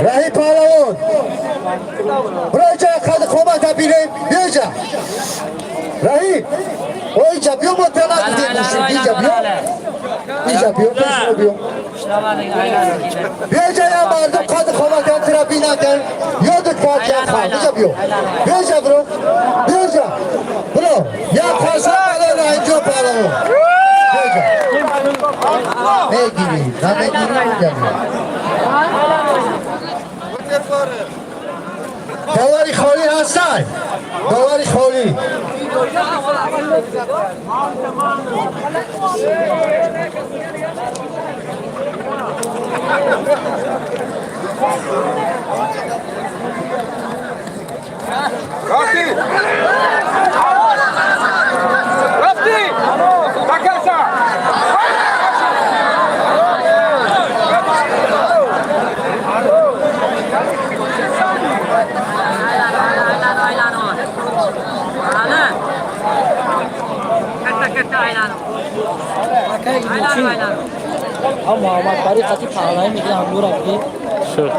Раҳим паҳлавон, бироҷа, қад қомата бинем. Биёҷа, Раҳим, оиҷа биё. Мо тела гуфтем, иҷа биё, иҷа биё, пешро биё. Биёҷа, я мардум қад қомата тира бинакан, ёдат кард. Як хан, иҷа биё, биёҷа, биро, биёҷа, биро. Як қарса бало Раҳимҷон паҳлавон, биёҷа. Мегирӣ, намегирӣ, иҷа биё. Довари холӣ ҳастай? Довари холӣ. Рафти! Рафти! До конца! Aylanib aylanib. Ana. Katta katta aylanib. Aylanib aylanib. Ҳам Муҳаммад Фарид қати паҳлавӣ мегирад, ҳам Нура мегирад. Шуд.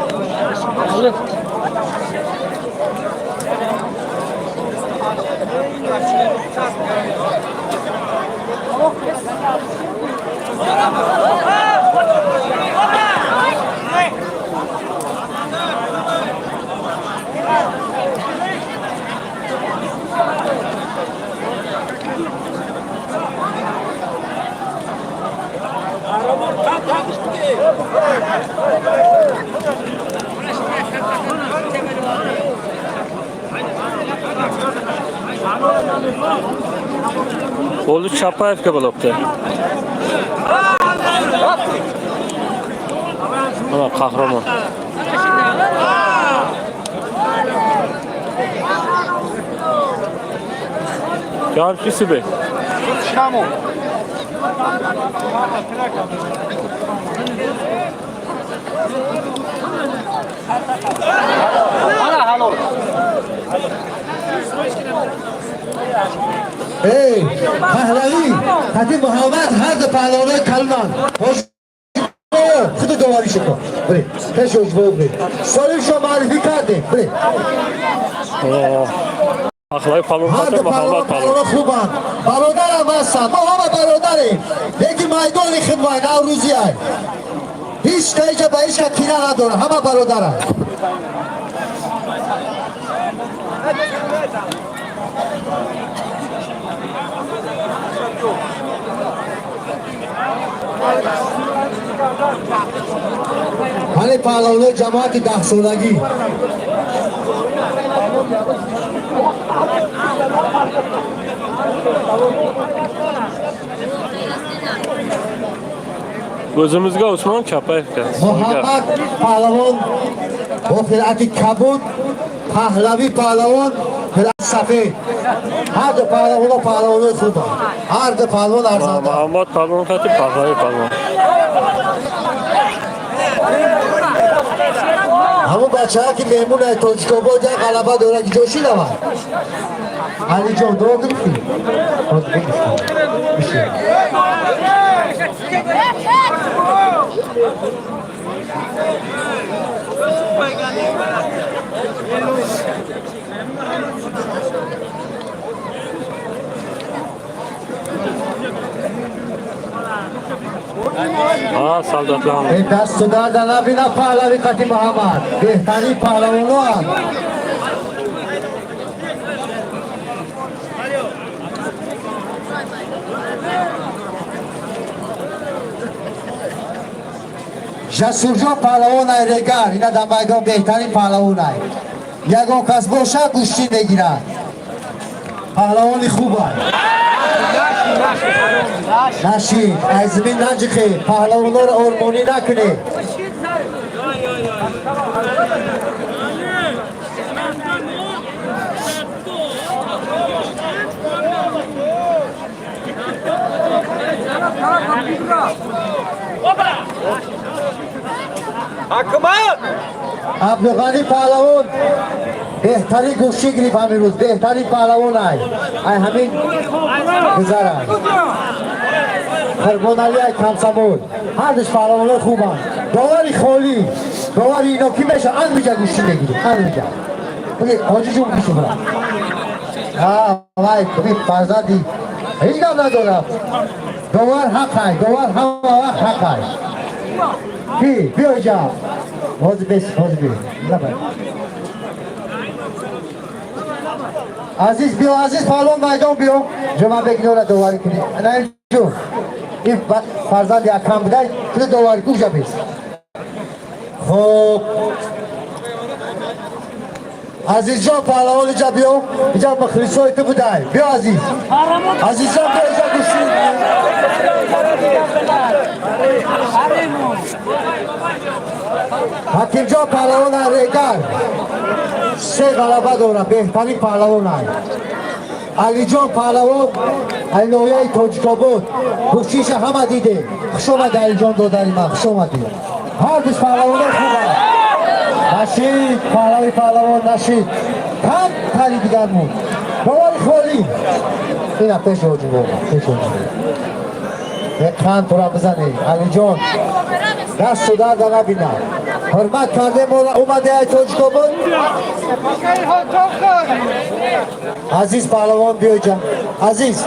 Qo'li Chapayevga bo'libdi. Mana qahramon. Javob Yusufbek. Шамо. Ana halol. Эй, паҳлавӣ қати Муҳаммад, ҳар ду паҳлавонои калонанд. Худу доварӣ шукун. Бире, пеш ҳоҷибоев, бире. Солимшо муаррифӣ кардем, бире. Паҳлави палвон Ҳар қати ду Муҳаммад паҳлавон палвон. Паҳлавон хубанд, бародарам ҳастанд. Мо ҳама бародарем, лекин майдони хидмай наврӯзиай. Ҳеҷ ка иҷа ба ҳеҷ ка кина надорад, ҳама бародаранд. Ҳали паҳлавонои ҷамоати 10-солагӣ. O'zimizga Usmon, Chapayevga. Муҳаммад паҳлавон бо хилъати кабуд, Паҳлавӣ паҳлавон хилъати сафед. Ҳар ду паҳлавоно паҳлавонои хубанд, ҳар ду паҳлавон арзанда. Муҳаммад палвон қати Паҳлави палвон. Ҳамон бачаҳа ки меҳмонаи Тоҷикобод, як ғалаба дорад, ҷо шинавад. Алиҷон, дуо гирифтӣ? А, солдатлам. Ин дасту дарда набина Паҳлавӣ қати Муҳаммад. Беҳтарин паҳлавоноанд. Жасурҷон паҳлавонай регар, ина дар майдон беҳтарин паҳлавонай. Ягон кас боша гӯштӣ мегирад. Паҳлавони хубай. Нашид, аз замин наҷиқе, паҳлавонҳоро ормонӣ накунед. Абдуғанӣ паҳлавон беҳтарин гӯштӣ гирифт ҳамин рӯз, беҳтарин паҳлавон ай. Ай ҳамин гузаранд. Қурбоналӣ ай Камсамол. Ҳардуш паҳлавонҳои хубанд. Довари холӣ, довари ино кӣ мешавад? Ан миҷа гӯштӣ мегирӣ, ан миҷа. Бигӣ ҳоҷи ҷун бишо бира. Вай, бигӣ фарзанди ҳеҷ гап надорад. Довар ҳақ ай, довар ҳама вақт ҳақ ай. Ки биё иҷа. Ҳозир бес, ҳозир биё. Набар. Азиз биё, Азиз паҳлавон майдон биё. Ҷумъабек инора доварӣ кунӣ. Наим ҷун. Ин фарзанди акам будай, ту доварӣ куҷа бес. Хоб. Азизҷон паҳлавон иҷа биё. Иҷа мухлисои ту будай. Биё Азиз. Азизҷон биё иҷа гӯштӣ. Ҳакимҷон паҳлавон регар. Се ғалаба дорад, беҳтарин паҳлавон ай. Алиҷон паҳлавон ай ноҳияи Тоҷикобод. Гӯштиша ҳама дидем. Хуш омадӣ Алиҷон додари ман, хуш омадӣ. Ҳардуш паҳлавоно хубанд. Нашид, паҳлави паҳлавон нашид. Кам тари дигар монд. Бовари холӣ. Ина пеш ҳоҷи бобо, пеш ҳоҷи. Қанд тура бизанед. Алиҷон дасту дарда набинад. Ҳурмат кардем омаде ай Тоҷикобод. Азиз паҳлавон биё иҷа. Азиз.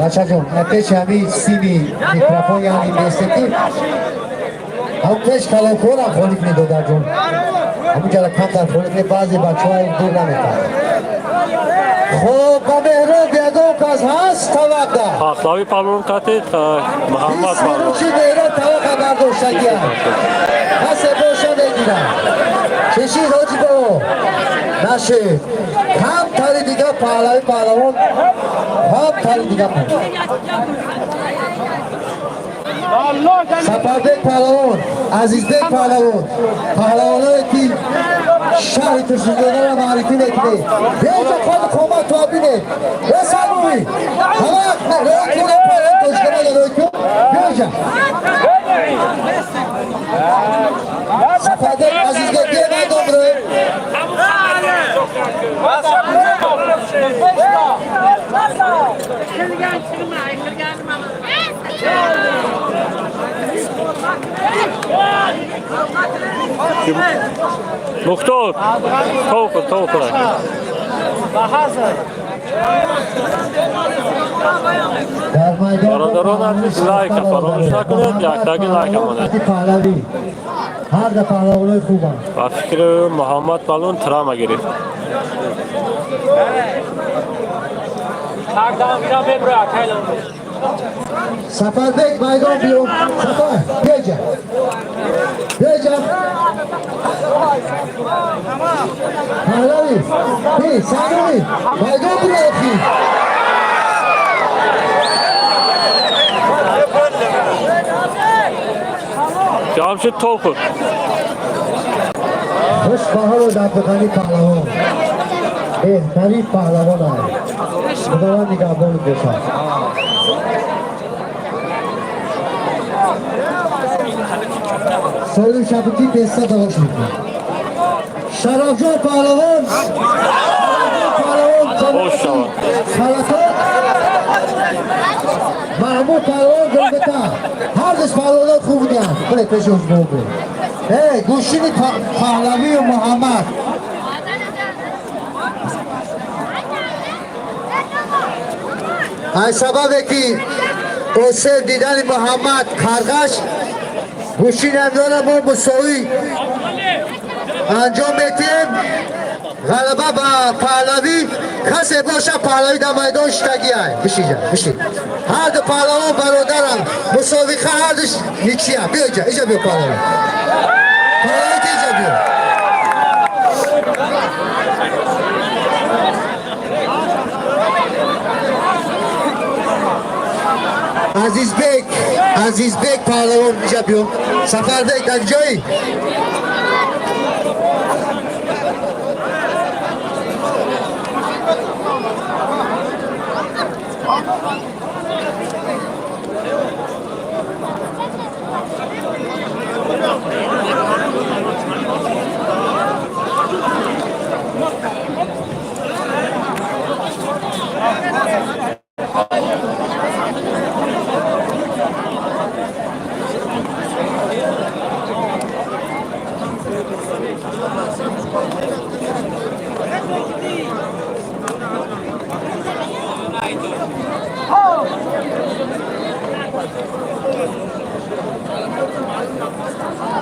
Бачаҷон, пеши ҳамин сими микрофон яъне местеки ҳам пеш калонкорам холӣ кунед додарҷон. Ҳамин ҷара камтар холӣ кунед, баъзе бачаҳо дур наметавонанд. Хоб, ба Меҳроб ягон кас ҳаст таваққа? Паҳлави паҳлавон қати Муҳаммад паҳлавон. Чи Меҳроб таваққа бардоштагиам. Касе боша мегирад. Чешид ҳоҷи бобо? Нашид. Камтари дигар паҳлави паҳлавон, камтари дигар паҳлавон. Сафарбек паҳлавон, Азизбек паҳлавон, паҳлавоное ки шаҳри Турсунзодаро маърифӣ мекунед. Биёед қад қомат то бинед. Э Сабури, ҳама рӯй кун, паҳлавон тоҷикона рӯй кун. Биёед. Сафарбек, Азизбек, биё майдон рӯй. Мухтор, тов қил, тов қил. Бародарон азиз, лайка фаромӯш накунед, яктаги лайка монед. Паҳлавӣ. Ҳар ду паҳлавонои хубанд. Ба фикри Муҳаммад Паҳлавон травма гирифт. Так дам гирам мебура кайлам. Сафарбек, майдон биё. Сафар, беҷа. Беҷа. Паҳлавӣ. Би, Саруми. Майдон биё охи. Ҷамшид топ хӯрд. Хуш баҳору Дабдуғанӣ паҳлавон. Беҳтарин паҳлавон аст. Худованд нигаҳбонат бошад. Солим Шабуки песта давош мекунад. Шарафҷон паҳлавон. Шарафҷон паҳлавон. Бош шавад. Салатот. Маҳмуд паҳлавон Гулбета. Ҳардуш паҳлавонон хуб буданд. Биле пеши ҳуҷбо бир. Эй, гӯшини Паҳлавию Муҳаммад. Ай сабабе ки осеб дидани Муҳаммад Карғаш гӯшини ҳамдора мо мусовӣ анҷом метиҳем. Ғалаба ба Паҳлавӣ. Касе боша, Паҳлавӣ дар майдон шитагиай. Бишиҷа, биши. Ҳар ду паҳлавон бародаранд. Мусобиқа ҳардуш ничья. Биё иҷа, иҷа биё, Паҳлавӣ. Паҳлавӣ, ки иҷа биё. Азизбек, Азизбек паҳлавон, иҷа биё. Сафарбек, дар ҷои?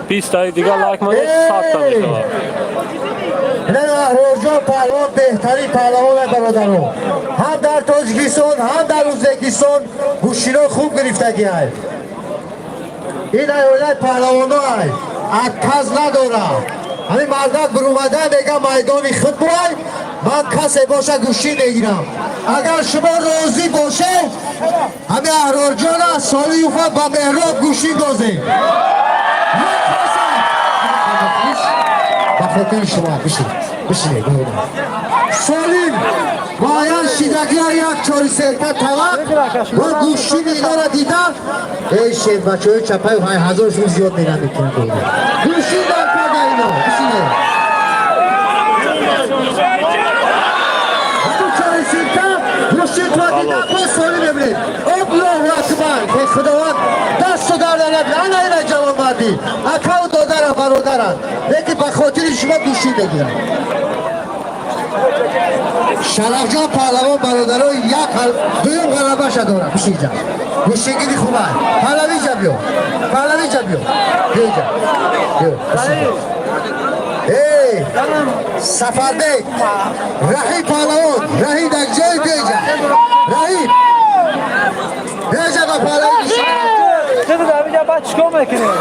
20 таи дигар лайк монед, 100 та мешавад. Не, Аҳрорҷон паҳлавон беҳтарин паҳлавон, бародарон. Ҳам дар Тоҷикистон, ҳам дар Ӯзбекистон гӯштино хуб гирифтагиай. Ин оилаи паҳлавоно ай. Отказ надора. Ҳамин мардак бурумада мега: майдони худ буай, ман касе боша гӯштӣ мегирам. Агар шумо розӣ бошед, ҳамин Аҳрорҷона Солиюфа ба Меҳроб гӯштӣ дозем. Ба хотири шумо бишин, бишинед. Солим муайян шидагия як чори серка талаб ва гӯштини инора дида. Эй шер, бачаҳои чапаю ҳазор шумо зиёд мерам мекунам. Гӯштин дар карда ино, бишинед. Ҳамин чори серка гӯштин то дида боз солим мебинед. Аллоҳу акбар, ки Худованд дасту дар нараб. Ана ина ҷавонмардӣ, акаву додарам, бародарам, лекин ба хотири шумо гӯштин мегирам. Шарафҷон паҳлавон, бародаро, як дуюм ғалабаша дорам. Бишинҷа, гӯштингири хуба. Паҳлавиҷа биё, паҳлавиҷа биё, биёҷа, биё. Эй, Сафарбек, Раҳим паҳлавон, Раҳим дар ҷои? Биёҷа, Раҳим, биёҷа ба паҳлави. Чиз дар инҷа баъд чикор мекунем?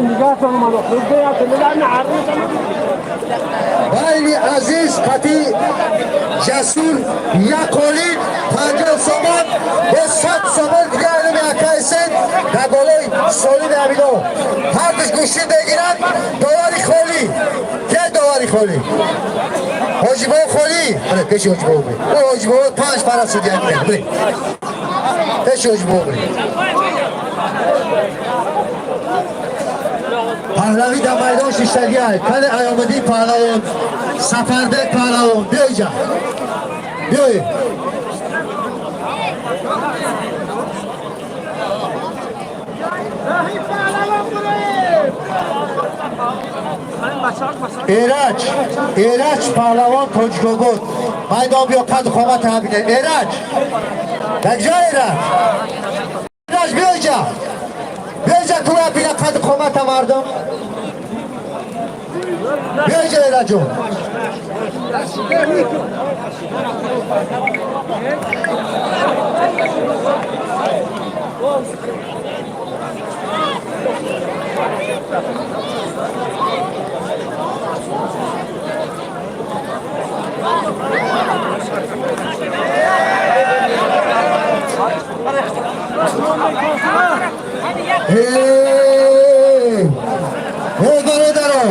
Нигоҳтон омад. Байни Азиз қати Ҷасур як қолӣ 50 сомон бо 100 сомон дига инами акайсен дар болои Солими Амино. Ҳардуш гӯштӣ мегиранд. Довари холӣ ке? Довари холӣ Ҳоҷибобо холӣ. Бале, пеши Ҳоҷибобо бир. О, Ҳоҷибобо панҷ пара судья мегирад. Бале, пеши Ҳоҷибобо бир. Паҳлавӣ дар майдон шиштагиай. Кане Аёмиддин паҳлавон, Сафарбек паҳлавон, биё иҷа, биёед. Эраҷ, Эраҷ паҳлавон, Тоҷикобод, майдон биё, қаду қомат бинем. Эраҷ дар ҷо, Эраҷ, Эраҷ, биё иҷа, биё иҷа, куя бина қаду қомата мардум. Биё иҷа, Эраҷон. Эй, бародаро,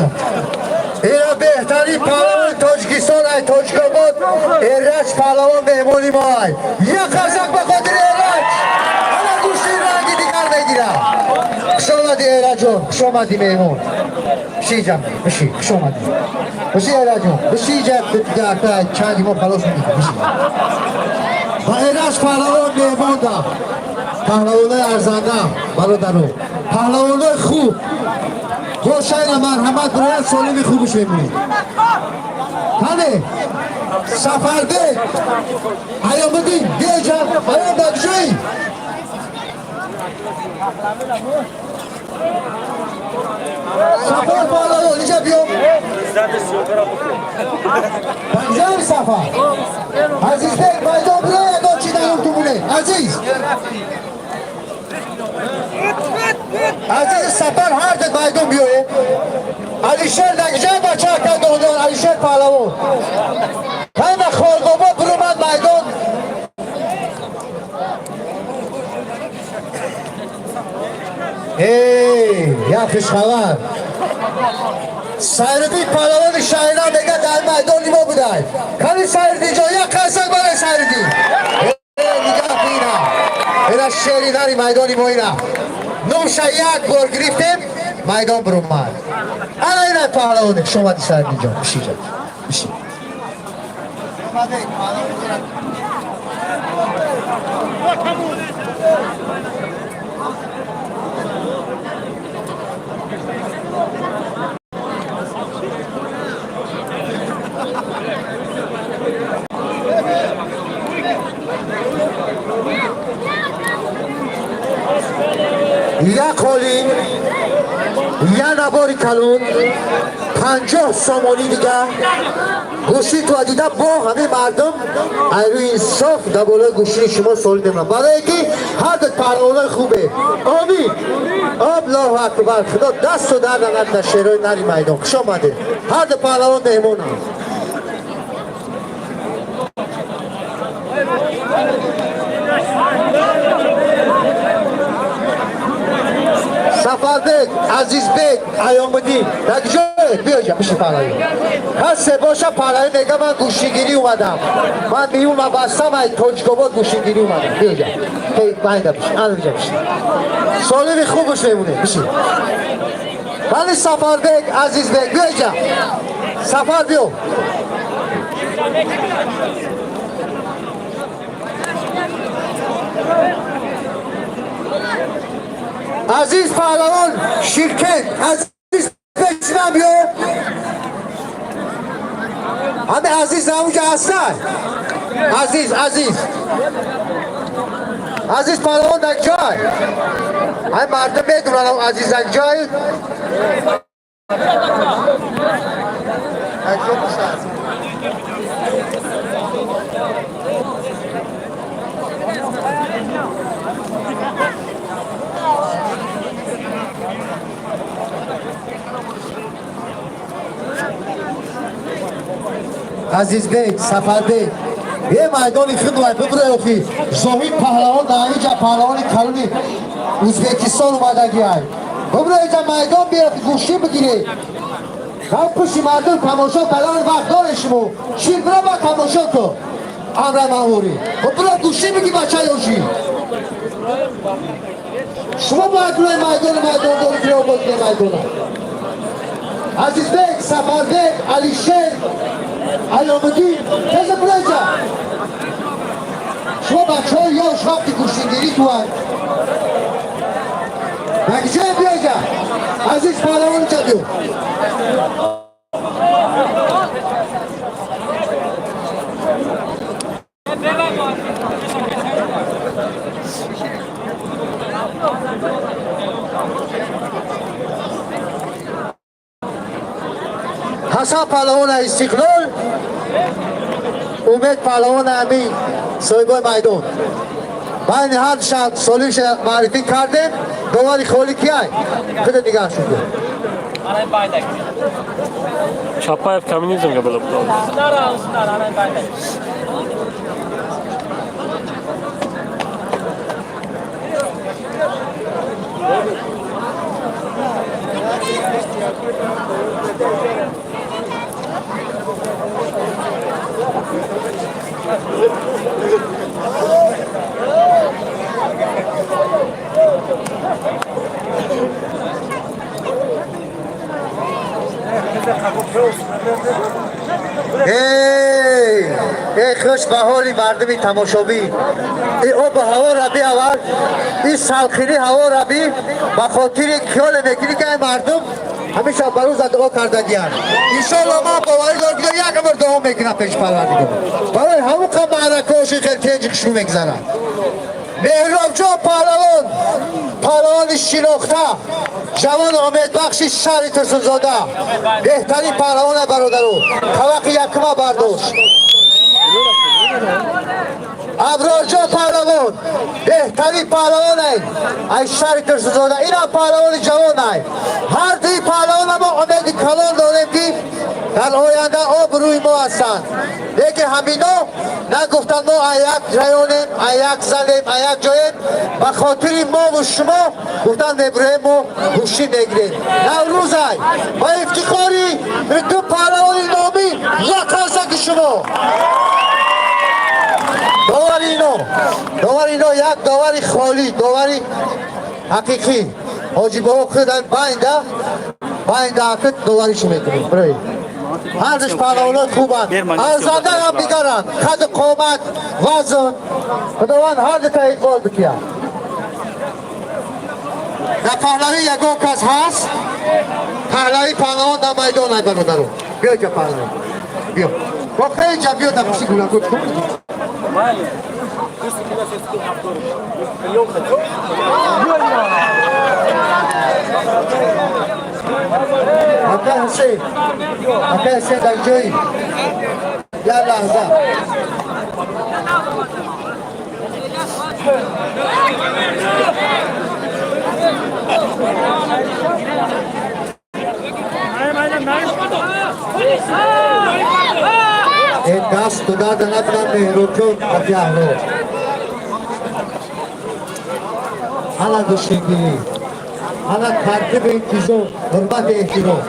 ина беҳтарин паҳлавони Тоҷикистон ай Тоҷикобод, Эраҷ паҳлавон меҳмони мо ай. Як қарсак ба хотири Эраҷ! Ана гӯшти ранги дигар мегирам. Хуш омадӣ, Эраҷон, хуш омадӣ, меҳмон. Биши иҷа, биши, хуш омадӣ. Биши, Эраҷон, биши иҷа, чанди мо халос мекунем, биши. Ва Эраҷ паҳлавон меҳмонда. Паҳлавонои арзанда, бародаро. Паҳлавонои хуб. Бошайна, марҳамат, бояд солими хубш мемонед. Ҳане, Сафарбек, Аёмуддин, биёҷа, Аём дар куҷоӣ? Сафар паҳлавон, инҷа биё. Дар куҷои Сафар? Азизбек, майдон биё, ягон чи дар он ту муне. Азиз. Азиз, Сафар, ҳар ду майдон биёе. Алишер дар куҷои, бача ака донёр, Алишер паҳлавон. Ҳама Холбобо бирӯмад майдон. Эй, як хушхабар. Сайриддин паҳлавони шаҳрина мега дар майдони мо будай. Кани Сайриддин ҷон, як қарсак барои Сайриддин. Эй, нигаҳ кина. Ина шери нари майдони мо ина. Номша як бор гирифтем, майдон бирӯмад. Ана ина паҳлавоне, хуш омадӣ, Сайриддин ҷон, биши ҷон. Биши. Як ҳоли, я набори калон, 50 сомонӣ дига гӯшти ту дида бо ҳамин мардум ай рӯи инсоф дар болои гӯштини шумо солӣ мемонам, барое ки ҳар ду паҳлавонои хубе. Омин, Аллоҳу акбар, Худо дасту дарда надида, шерои нари майдон. Хуш омадед, ҳар ду паҳлавон меҳмонанд. Сафарбек, Азизбек, Аёмуддин, дар куҷое? Биёҷа, биши, паҳлавӣ. Ҳар се боша паҳлавӣ мега ман гӯштигирӣ омадам. Ман миюма бастам, ай Тоҷикобод гӯштигирӣ омадам. Биёҷа. Байда биши, ана биҷа биши. Солими хубш мемонем, биши. Вали Сафарбек, Азизбек, биёҷа. Сафар, биё. Азиз паҳлавон Ширкент, Азиз, пешман биё. Ҳаме Азиз ҳамунҷа ҳастан. Азиз, Азиз. Азиз паҳлавон дар ҷой. Ҳай мардум медонанд Азиз дар ҷой. Дар ҷо бошад. Азизбек, Сафарбек, е майдони худ вай бибурай охи. Зоҳид паҳлавон дар инҷа, паҳлавони калони Ӯзбекистон омадагиай. Бибурай инҷа, майдон биё, гӯштӣ бигиред. Ҳам пушти мардум тамошо кардан вақт доред шумо. Шир бира ба тамошо кун. Амра манвурӣ. Бибура гӯштӣ биги, бача ёшӣ. Шумо бояд рӯи майдони майдондори кунед, обод кунед майдона. Азизбек, Сафарбек, Алишер, Аёмуддин, теза бурайҷа. Шумо бачаҳои ёш вақти гӯштингирӣ туанд. Накиҷое биёҷа. Азиз паҳлавон, инҷа биё. Ҳасан паҳлавон Истиқлол, Умед паҳлавон Амин соҳибои майдон. Байни ҳар шаҳр солиша маърифӣ кардем, довари холи кияй? Худа нигаҳ шуд. Chapayev kommunizmga bo'lib qoldi. Эй, эй хуш ба ҳоли мардуми тамошобин. Ин обу ҳавора би аввал, ин салқини ҳавора би, ба хотири хиёле мекунӣ ки ай мардум ҳамеша ба рӯза дуо кардагиянд. Иншоалло ман боварӣ дорам ки як умр дуо мекунам пеши Парвардигор. Барои ҳамон қа маъракаҳоши хел тенҷи хушрӯ мегзарад. Меҳробҷон паҳлавон, паҳлавони шинохта, ҷавону умедбахши шаҳри Турсунзода, беҳтарин паҳлавона бародару, таваққи якума бардошт. Аброрҷон паҳлавон, беҳтарин паҳлавонай аз шаҳри Турсунзода, инам паҳлавони ҷавонай. Ҳар дуи паҳлавона мо умеди калон дорем ки дар оянда обрӯи мо ҳастанд. Лекин ҳамино нагуфтанд мо аз як районем, аз як занем, аз як ҷоем, ба хотири мову шумо гуфтанд мебурем мо гӯштӣ мегирем. Наврӯзай ба ифтихори ду паҳлавони номӣ як қарсаки шумо. Довари ино, довари ино як довари холӣ, довари ҳақиқӣ. Ҳоҷи бобо худан байнда, байнда акид доваришо мекунем. Бироед. Ҳардуш паҳлавонот хубанд, арзанда ҳам дигаранд, қаду қомат, вазн. Худованд ҳар дута иқбол бикиҳад. Дар паҳлавӣ ягон кас ҳаст? Паҳлавӣ паҳлавон дар майдон ай бародаро. Биё ҷа паҳлавон. Биё. Воқеи ҷа биё дар пиши гулагул. Акай Ҳусейн, акай Ҳусейн дар ҷои як лаҳза. Ин даст додада накунад Меҳробҷон аки Аҳрор. Ҳала гӯштингирӣ, ҳала тартиби интизом, ҳурмати эҳтиром.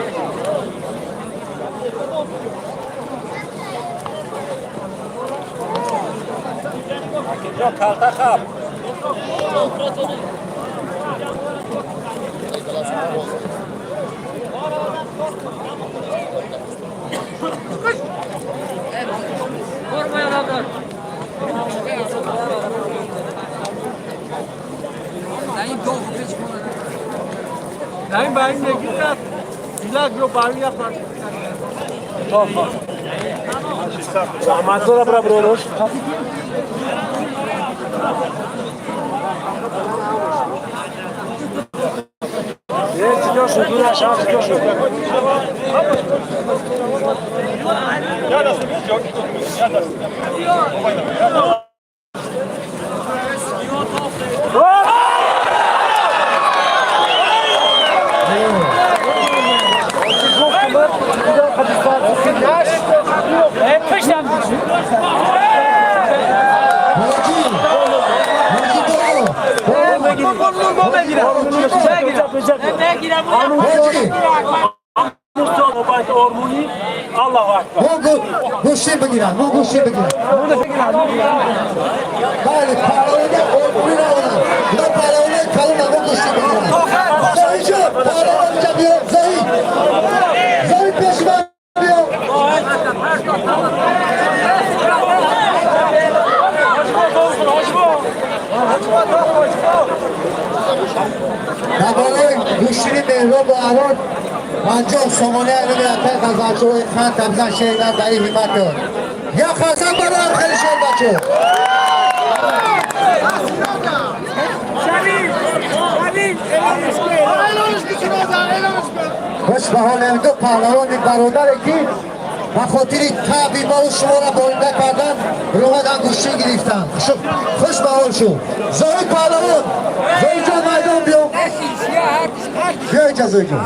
Rahmatli bro bro. گوشی بگیرن، ما گوشی بگیرن. بله، پهلوان اردوی را آورد. اینا پهلوان کلون ما گوشی بگیرن. زهی جان، پهلوان اینجا بیا، زهی. زهی پیش من بیا. درباره گوشی مهراب و اهرام 50 سомони ами акай ғазалчои хан табзан шеър дар ин ҳиммат дод. Як қарсак барои хеле шер бачо. Хуш ба ҳоли ду паҳлавони бародаре ки ба хотири таби мову шуморо борида кардан ромадан гӯштин гирифтанд. Хуш ба ҳол шуд. Зоҳид паҳлавон, Зоҳидҷон, майдон биё. Биё инҷа, Зоҳидҷон.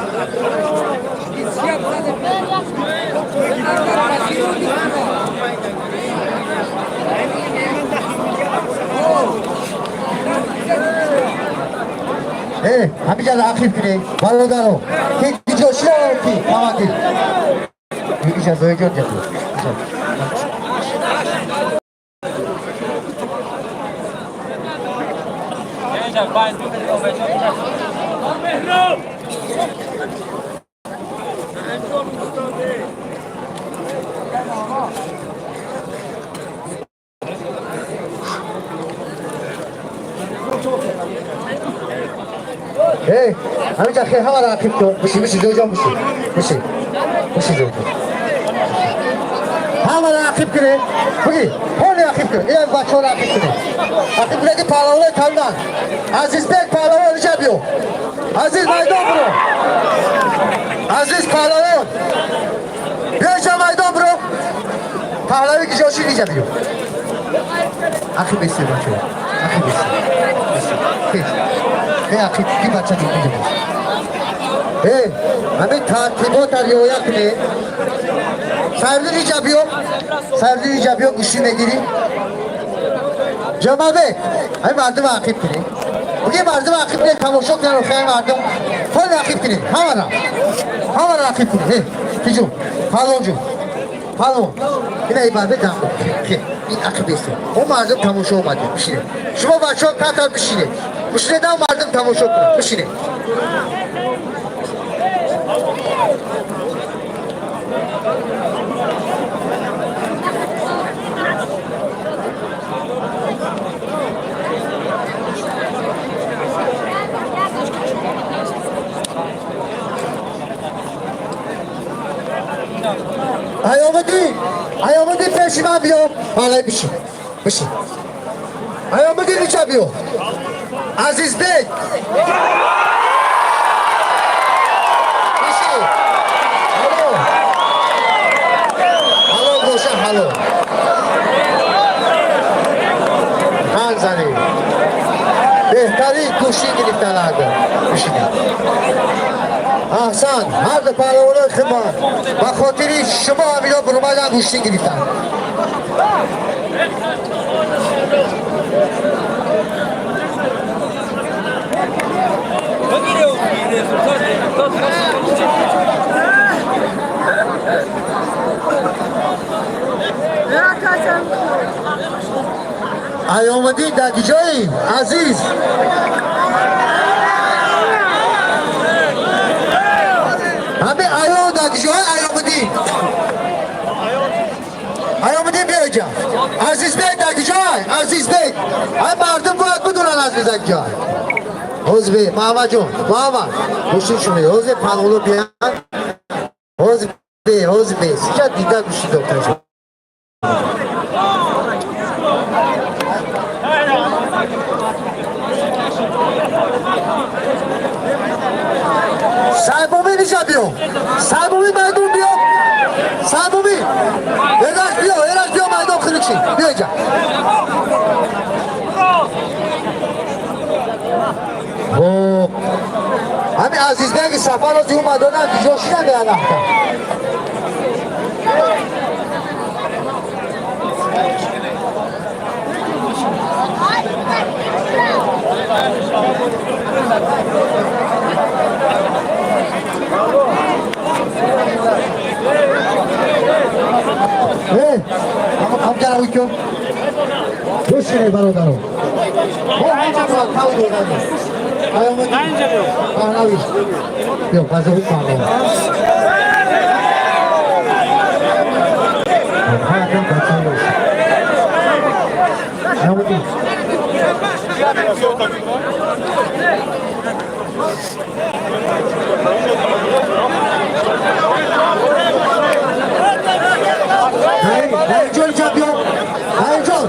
Ҳамиҷа рақиб кунед, бародаро. Ки ҷоширо ки командир. Инҷа Зоҳидҷон ҷа. ҳамиҷа хе ҳама рақиб кун. Биши, биши, Зоҳидҷон, биши. Биши. Биши, Зоҳидҷон. Ҳама рақиб кунед. Буги, ҳоли рақиб кунед. Ин бачаҳо рақиб кунед. Рақиб кунед ки паҳлавонои калонанд. Азизбек паҳлавон, инҷа биё. Азиз, майдон биро. Азиз паҳлавон. Биё инҷа, майдон биро. Паҳлави ки ҷоши инҷа биё. Ақиб бисте, бачаҳо. Ақиб бисте. Хе, ақиб, ки бача инҷа биё. Ҳамин тартибота риоя кунед. Сардин инҷа биё. Сардин инҷа биё, гӯштӣ мегирӣ. Ҷамалбек, ҳамин мардум ақиб кунед. Буги мардум ақиб кунед, тамошо кунанд охири мардум. Ҳоли ақиб кунед, ҳамара. Ҳамара ақиб кунед. Киҷун, паҳлавонҷун. Паҳлавон. Ина ин банда дам. Хе, ин ақиб бистед. О мардум тамошо омадед, бишинед. Шумо бачаҳо камтар бишинед. Бишинед, ам мардум тамошо кунанд. Бишинед. Аёмадӣ, Аёмадӣ, пеши ман биё. Бале, бишин. Бишин. Аёмадӣ, инҷа биё. Азизбек. Бишин. Ҳалол. Ҳалол боша, ҳалол. Хан занӣ. Беҳтарин гӯштин гирифтан ҳарду. Бишинед. Аҳсан, ҳар ду паҳлавонои хидмат ба хотири шумо ҳамино бурумадан гӯштин гирифтанд. Аёмадӣ дар ҷои азиз. Ҳамин аён дар ҷои Аёмадӣ. Аёмадӣ, биё инҷа. Азизбек дар ҷой, Азизбек. Ай мардум бояд бидонанд Азиз дар ҷой. Ҳозир Муҳаммадҷон, Муҳаммад, гӯшти шумо. Ҳозир паҳлавоно биёянд. Ҳозир, ҳозир, сейчас дида гӯшти доктор шуд. Сайбомин, инҷа биё. Сайбомин, майдон биё. Сайбомин. Эраш биё, Эраш биё майдон хунукши. Биё инҷа. Хоб. Ҳамин Азизбеки Сафаров омадонанд, ҷо шида меанахта. Ҳамҷара уйкё. Бишинед, бародаро. Мо ҳама бояд тав додан. Аёмадӣ. Паҳлавӣ. Биё, Қазоқи паҳлавон. Ҳамаҷон бачаҳо бошед. Аёмадӣ. Наимҷон, инҷа биё. Наимҷон.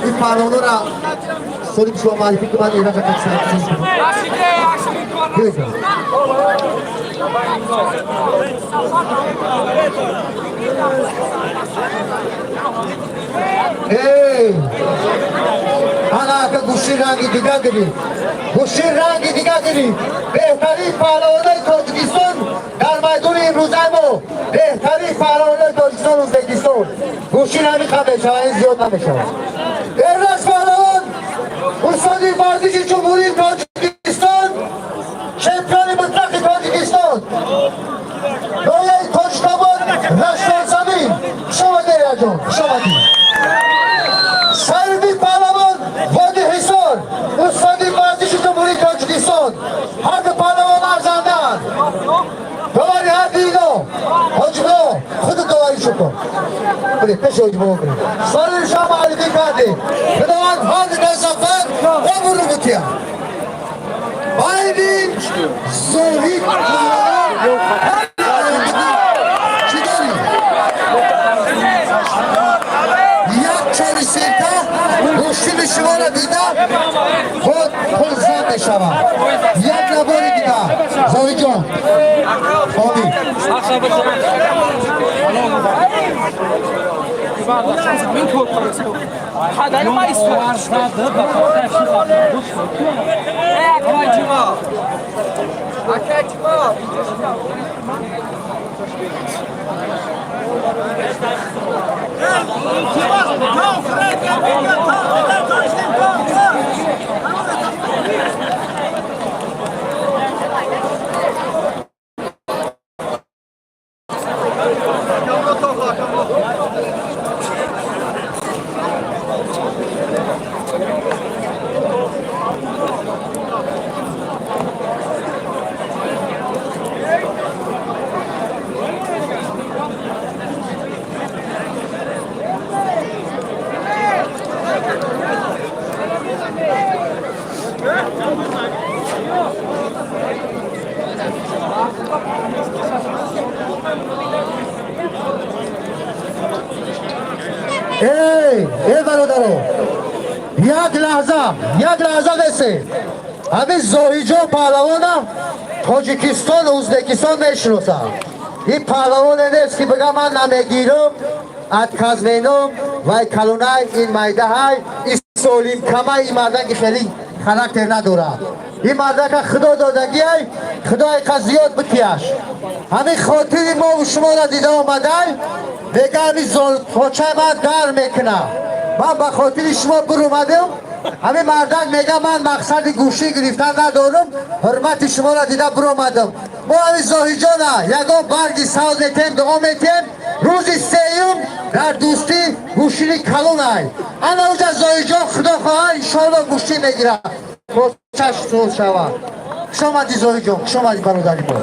Ин паҳлавонора соли шумо муаррифӣ кунад, Эраҷа как. Эй, ана ака гӯшти ранги дига гирифт, гӯшти ранги дига гирифт. Беҳтарин паҳлавонои Тоҷикистон дар майдони имрӯзаи мо, беҳтарин паҳлавонои Тоҷикистон, Ӯзбекистон. Гӯшти ҳамиқа мешавад, ин зиёд намешавад. Эрраш паҳлавон, устоди варзиши Ҷумҳурии Тоҷикистон, чемпиони мутлақи Тоҷикистон, ноҳияи Тоҷикобод, Раштонзамин. Хуш омадӣ, Эраҷон, хуш омадӣ. Сайриддин паҳлавон, Води Ҳисор, устоди варзиши Ҷумҳурии Тоҷикистон. Ҳар ду паҳлавон арзандаанд. Довари ҳар ду ино Ҳоҷибо, худу доварӣ шукун. Биред, пеши Ҳоҷибо биред. Соли шумо муаррифӣ кардем. Худованд ҳар ду зафар обрӯ бутия. Байни Зоҳид чӣ дорӣ? Як чори сета гӯштини шуморо дида худ хурсанд мешавад. Як набори дига, Зоҳидҷон, омин. Эй, эй, бародаро, як лаҳза, як лаҳза весе. Ҳамин Зоҳиҷон паҳлавона Тоҷикистон, Ӯзбекистон мешиносад. Ин паҳлавоне нест, ки бигам ман намегирам, отказ менам, вай калонай, ин майдаҳай, ин солим камай. Ин мардаки хеле характер надорад. Ин мардака Худо додагиай, Худо айқа зиёд битияш. Ҳамин хотири мову шуморо дида омадай, мега ҳамин золпочаи ман дар мекунам, ман ба хотири шумо биромадам. Ҳамин мардак мега ман мақсади гӯшӣ гирифтан надорам, ҳурмати шуморо дида биромадам. Мо ҳамин Зоҳиҷона ягон барги савз метем, дуо метем. Рӯзи сеюм дар Дӯстӣ гӯшини калонай, ана рӯза Зоҳиҷон, Худо хоҳад, иншоалло, гӯштӣ мегирад, почаш соз шавад. Хуш омадӣ, Зоҳиҷон, хуш омадӣ, бародари мо.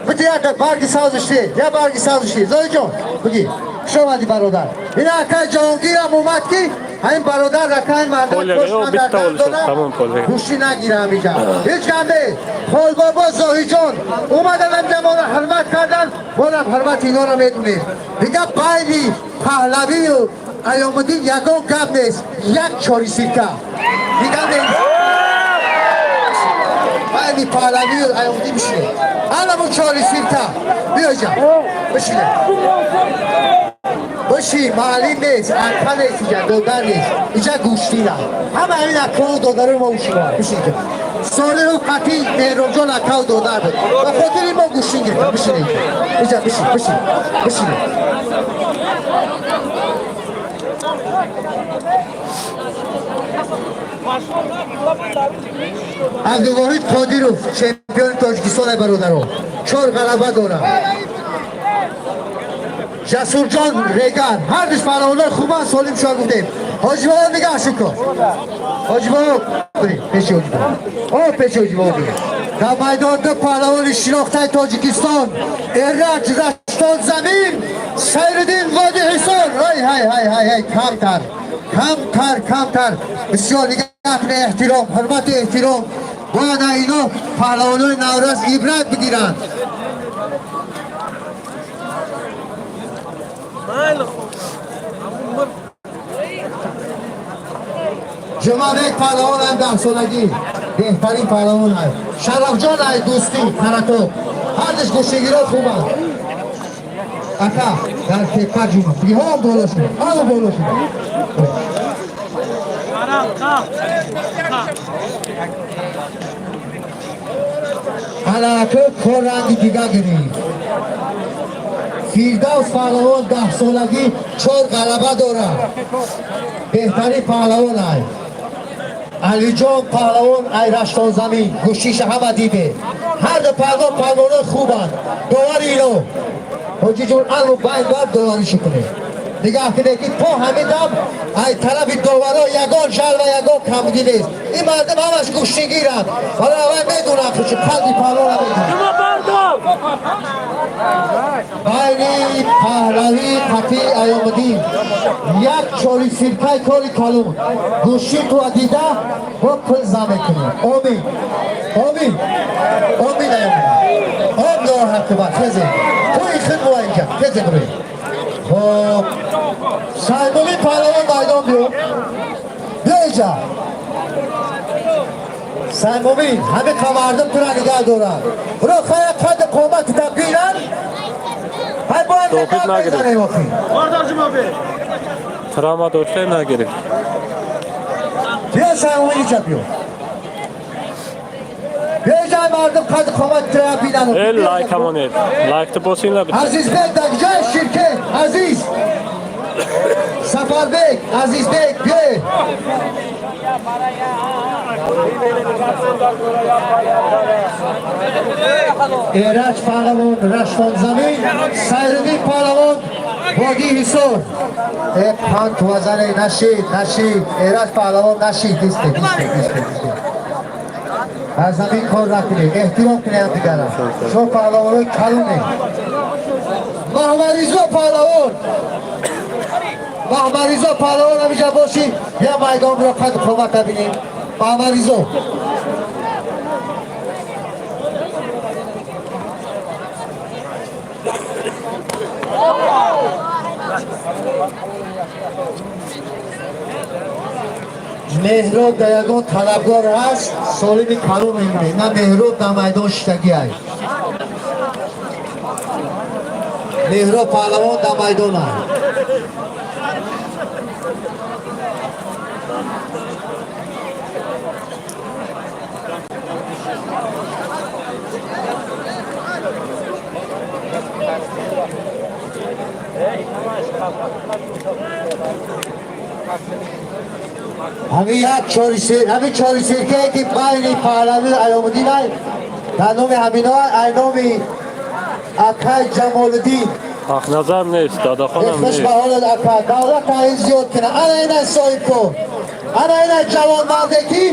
Бити як барги савзишти, як барги савзишти, Зоҳиҷон, буги. Хуш омадӣ, бародар. Ина акай Ҷаҳонгирам омад, ки ҳамин бародар ракаи мардак гӯштӣ нагира ҳамиҷа. Ҳеҷ гап нест. Холбобо, Зоҳиҷон омадан, ҳамиҷа моро ҳурмат кардан, монам ҳурмати инора медонем. Дига байни Паҳлавию Аёмуддин ягон гап нест, як чори сирка дига нест байни Паҳлавию Аёмуддин. Бишине, аламу чори сирка биёҷа, бишине, биши. Маълим нест, ака нест, иҷа додар нест, иҷа гӯштина. Ҳама ҳамин акаву додарои мо шумо. Бишин иҷа. Солиҳу қатӣ Меҳробҷон акаву додар буд, ба хотири мо гӯштин гирифта. Бишин иҷа, иҷа бишин, бишин, бишин. Абдувоҳид Қодиров, чемпиони Тоҷикистон, ай бародаро, чор ғалаба дорад. Ҷасурҷон Регар, ҳардуш паҳлавонҳои хубанд, солим шуа гуфтем. Ҳоҷибобо, нигаҳ шукр. Ҳоҷибобо, пеши Ҳоҷибобо, о, пеши Ҳоҷибобо. Дар майдон ду паҳлавони шинохтаи Тоҷикистон: Эраҷ, Раштон замин, Сайриддин, Води Ҳисор. Ҳай ҳай ҳай ҳай ҳай, камтар, камтар, камтар, бисёр нигаҳ. Эҳтиром, ҳурмату эҳтиром. Бояд ино паҳлавонои наврас ибрат бигиранд. Ҷумъабек паҳлавонам 10 солагӣ. Беҳтарин паҳлавон ай. Шарафҷон ай дӯстӣ Қаратоб. Ҳардуш гӯштигиро хубанд. Ака, дар тепа ҷума. Биҳом боло шуда. Ҳама боло шуда. Ана кор ранги дига гирифт. Фирдавс паҳлавон 10 солагӣ чор ғалаба дорад. Беҳтарин паҳлавон ай. Алиҷон паҳлавон ай Раштонзамин гӯштиша ҳама диде. Ҳар ду паҳлавон паҳлавонои хубанд. Довари ино. Ҳоҷиҷон алу байн бояд доваришо кунед. Нигоҳ кунед ки то ҳамин дам ай тарафи доваро ягон жалва, ягон камбудӣ нест. Ин мардум ҳамаш гӯштигиранд. Вале аввал медонам ки қалби паҳлавона медонам. Байни Паҳлавӣ қатӣ Аёмуддин як чори сиркаи кори калон. Гӯшти туа дида бо пул зам мекунем. Омин, омин, омин, Аёмуддин. Аллоҳ акбар. Хезе туи худ бо инҷа хезе биред. Хоб, Саймумин паҳлавон майдон биё, биё инҷа, Саймумин. Ҳамин мардум тура нигаҳ доранд. Бро, хая қадди қоматита бинанд. Ҳай бояд Тофиқ нагирифт. мезанем охи. Травма дошта нагирифт. Биё, Саймумин, инҷа биё. Биё инҷа, мардум қадди қомати тура бинанд. Эй, лайк монед. Лайкni bosinglar bitta. Азизбек дар ҷои ширкет. Азиз Сафарбек, Азизбек, биё. Эраҷ паҳлавон Раштонзамин, Сайриддин паҳлавон Водии Ҳисор. Э, панҷ вазане нашид, нашид. Эраҷ паҳлавон нашид. Исте, исте, исте, исте. Аз замин кор накунед, эҳтиром кунед ҳамдигара. Шумо паҳлавонои калоне. Маҳмадризо паҳлавон, Маҳмадризо паҳлавон, ҳамиҷа бошӣ, бия майдонро қад қомата бинем. Маҳмадризо. Меҳроб дар ягон талабгор ҳаст, солими калон мемонед. На, Меҳроб дар майдон шиштагиай. Меҳроб паҳлавон дар майдон аст. Ҳамин як чори сир, ҳамин чори сиркае ки байни Паҳлавӣ Аёмуддин ай, дар номи ҳамино, ай номи акай Ҷамолиддин. Ҳақназар нест, Дадахон Хуш нест. ба ҳолат, ака. Давлат таъин зиёд кина. Ана ина соҳибкор, ана ина ҷавонмарде ки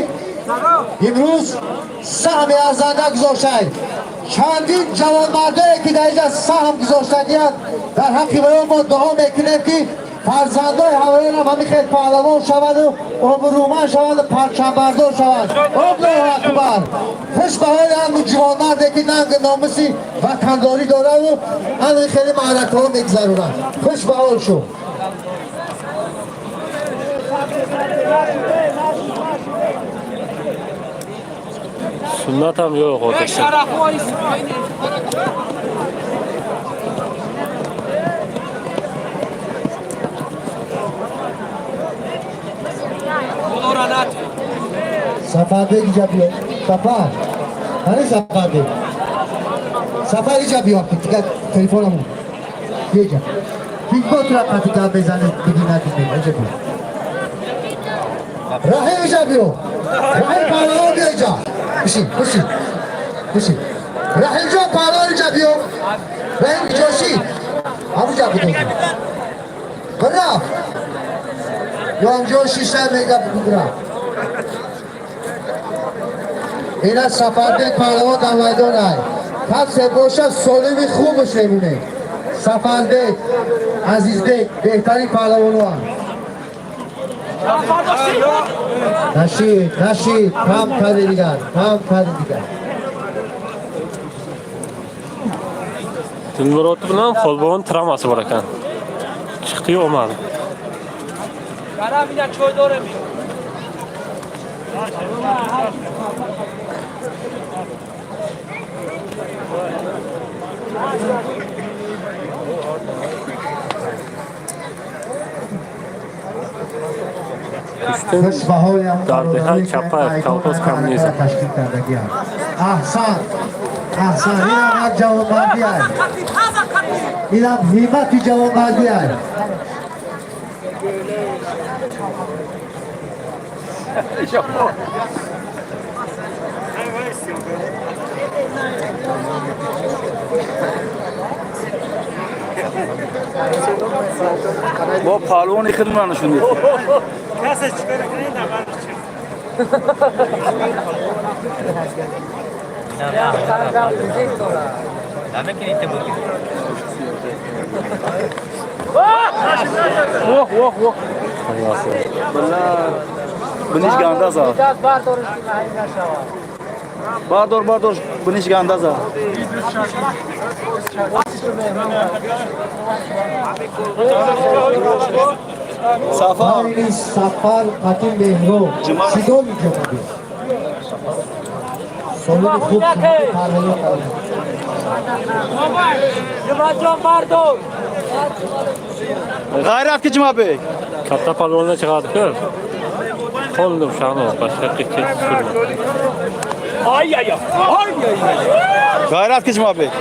имрӯз саҳми арзанда гузоштай. Чандин ҷавонмардое ки дар инҷа саҳм гузоштагиянд, дар ҳаққи ваё мо дуо мекунем ки фарзандои ҳавоёнам ҳамин хел паҳлавон шаваду обрӯманд шаванду парчамбардор шаванд. Аллоҳу акбар! Хуш ба ҳоли ҳамун ҷавонмарде ки нанги номуси ватандорӣ дораву ҳамин хели маъракаҳо мегузаронанд. Хуш ба ҳол шу. Sunnat ham yo'q hozircha. Сафарбек, иҷа биё. Сафар, ҳани Сафарбек, Сафар, иҷа биё. Дига телефонам, биё иҷа. Бо тура қати гап мезанед, биги надидем. Иҷа биё. Раҳим, иҷа биё. Раҳим паҳлавон, биё иҷа, бишин, бишин, бишин. Раҳимҷон паҳлавон, иҷа биё. Раҳим ҷоши ҳамуҷа будем, бирав ёнҷо шиша мега, бирав. Ина Сафарбек паҳлавон дар майдон ай. Касе бошад, солими хубаш мебинед. Сафарбек, Азизбек беҳтарин паҳлавоноанд. Нашид, нашид, кам карди дигар, кам карди дигар. Dilmurod bilan Folbon travmasi bor ekan. Chiqdi-yu olmadi. Qarab, ina choy dorем. Лекин дар деҳаи Чапаев колхоз коммунизм. Аҳсан, аҳсан, инам як ҷавонмардӣ ай, инам ҳиммати ҷавонмардӣ ай. Бо паҳлавони хидмат нишон. Биниш гандаза. Бардор, бардор, биниш гандаза. Сафар. Сафар Қатим Меҳроб. Чигор мекунад? Солони хуб парвоз кард. Ғайрат ки Ҷумабек. Katta palvonlar chiqadi-ku. Qo'lni ushani boshqa yoqqa ketishdi. Ay ay ay. Ay ay ay. Ғайрат ки Ҷумабек.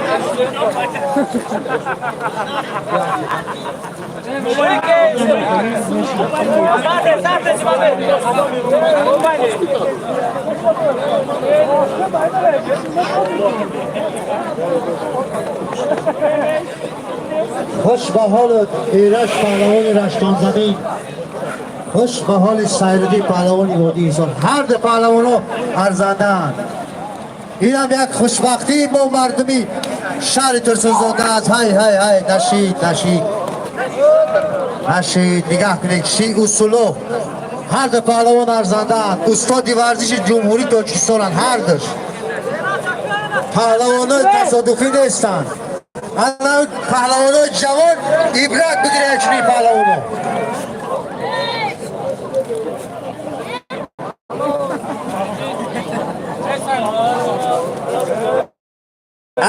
Хуш ба ҳоли Эраш паҳлавони Раштонзамин, хуш ба ҳоли Сайруддин паҳлавони Водии Ҳисор. Ҳар ду паҳлавонҳо арзандаанд. Инам як хушбахтии мо мардуми шаҳри Турсунзода аст. Ҳай ҳай ҳай, нашид, нашид, нашид. Нигаҳ кунед, чӣ усуло. Ҳар ду паҳлавон арзандаанд. Устоди варзиши Ҷумҳурии Тоҷикистонанд ҳар душ. Паҳлавонои тасодуфӣ нестанд. Ана паҳлавонои ҷавон ибрат бигиранд чунин паҳлавоно.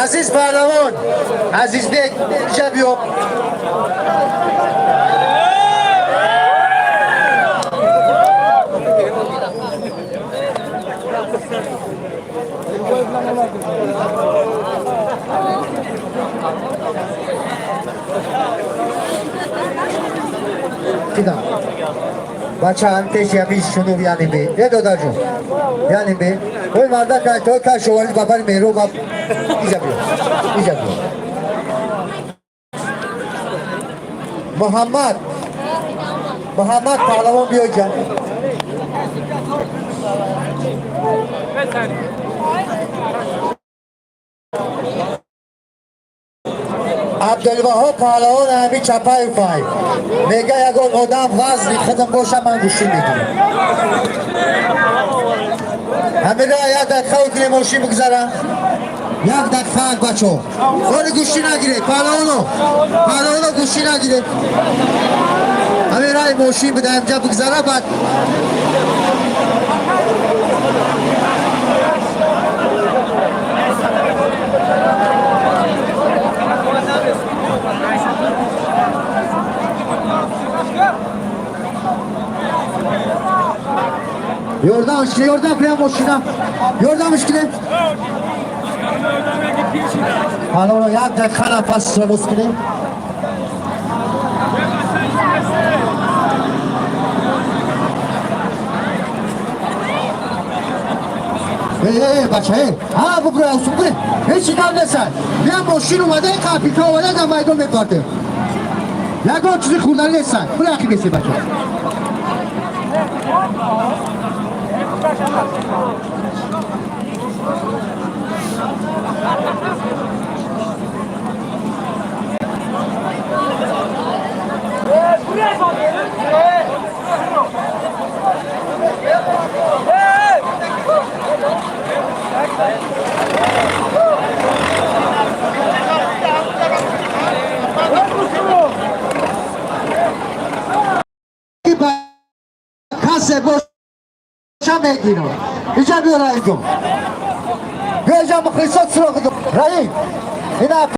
Азиз паҳлавон, Азизбек, инҷа биё. Бача ҳам пеши ҳамин шунув яъне бе. Е додаҷон. Яъне бе. Ой мардак ай той кай шовали бабари меҳроб аб. Иҷа биё. Иҷа биё. Муҳаммад. Муҳаммад паҳлавон биё иҷа. Абдулваҳоб паҳлавон ҳамин Чапаев ай. Мега ягон одам вазни худам боша ман гӯштӣ мегирам. Ҳамира як дақиқа кунем мошин бигзара. Як дақиқа бачо. Они гӯштӣ нагиред паҳлавоно. Паҳлавоно гӯштӣ нагиред. Ҳамин рай мошин буда инҷа бигзара баъд Ёрдамш кунед, ёрдам кунед мошина. Ёрдамш кунед. Паҳлавоно як дақиқа нафас боз кунед. Эй, эй, бача, эй, ҳа бубур, усум кунед. Ҳеҷ чӣ гап нест. Бия мошин омада, капита омада дар майдон мепартем. Ягон чизи хӯрданӣ нест. Бур ақиб беси бача. Касе боша мегирам. Иҷа биё, Раимҷон. Биё иҷа, мухлисот суроғ. Раим, ина.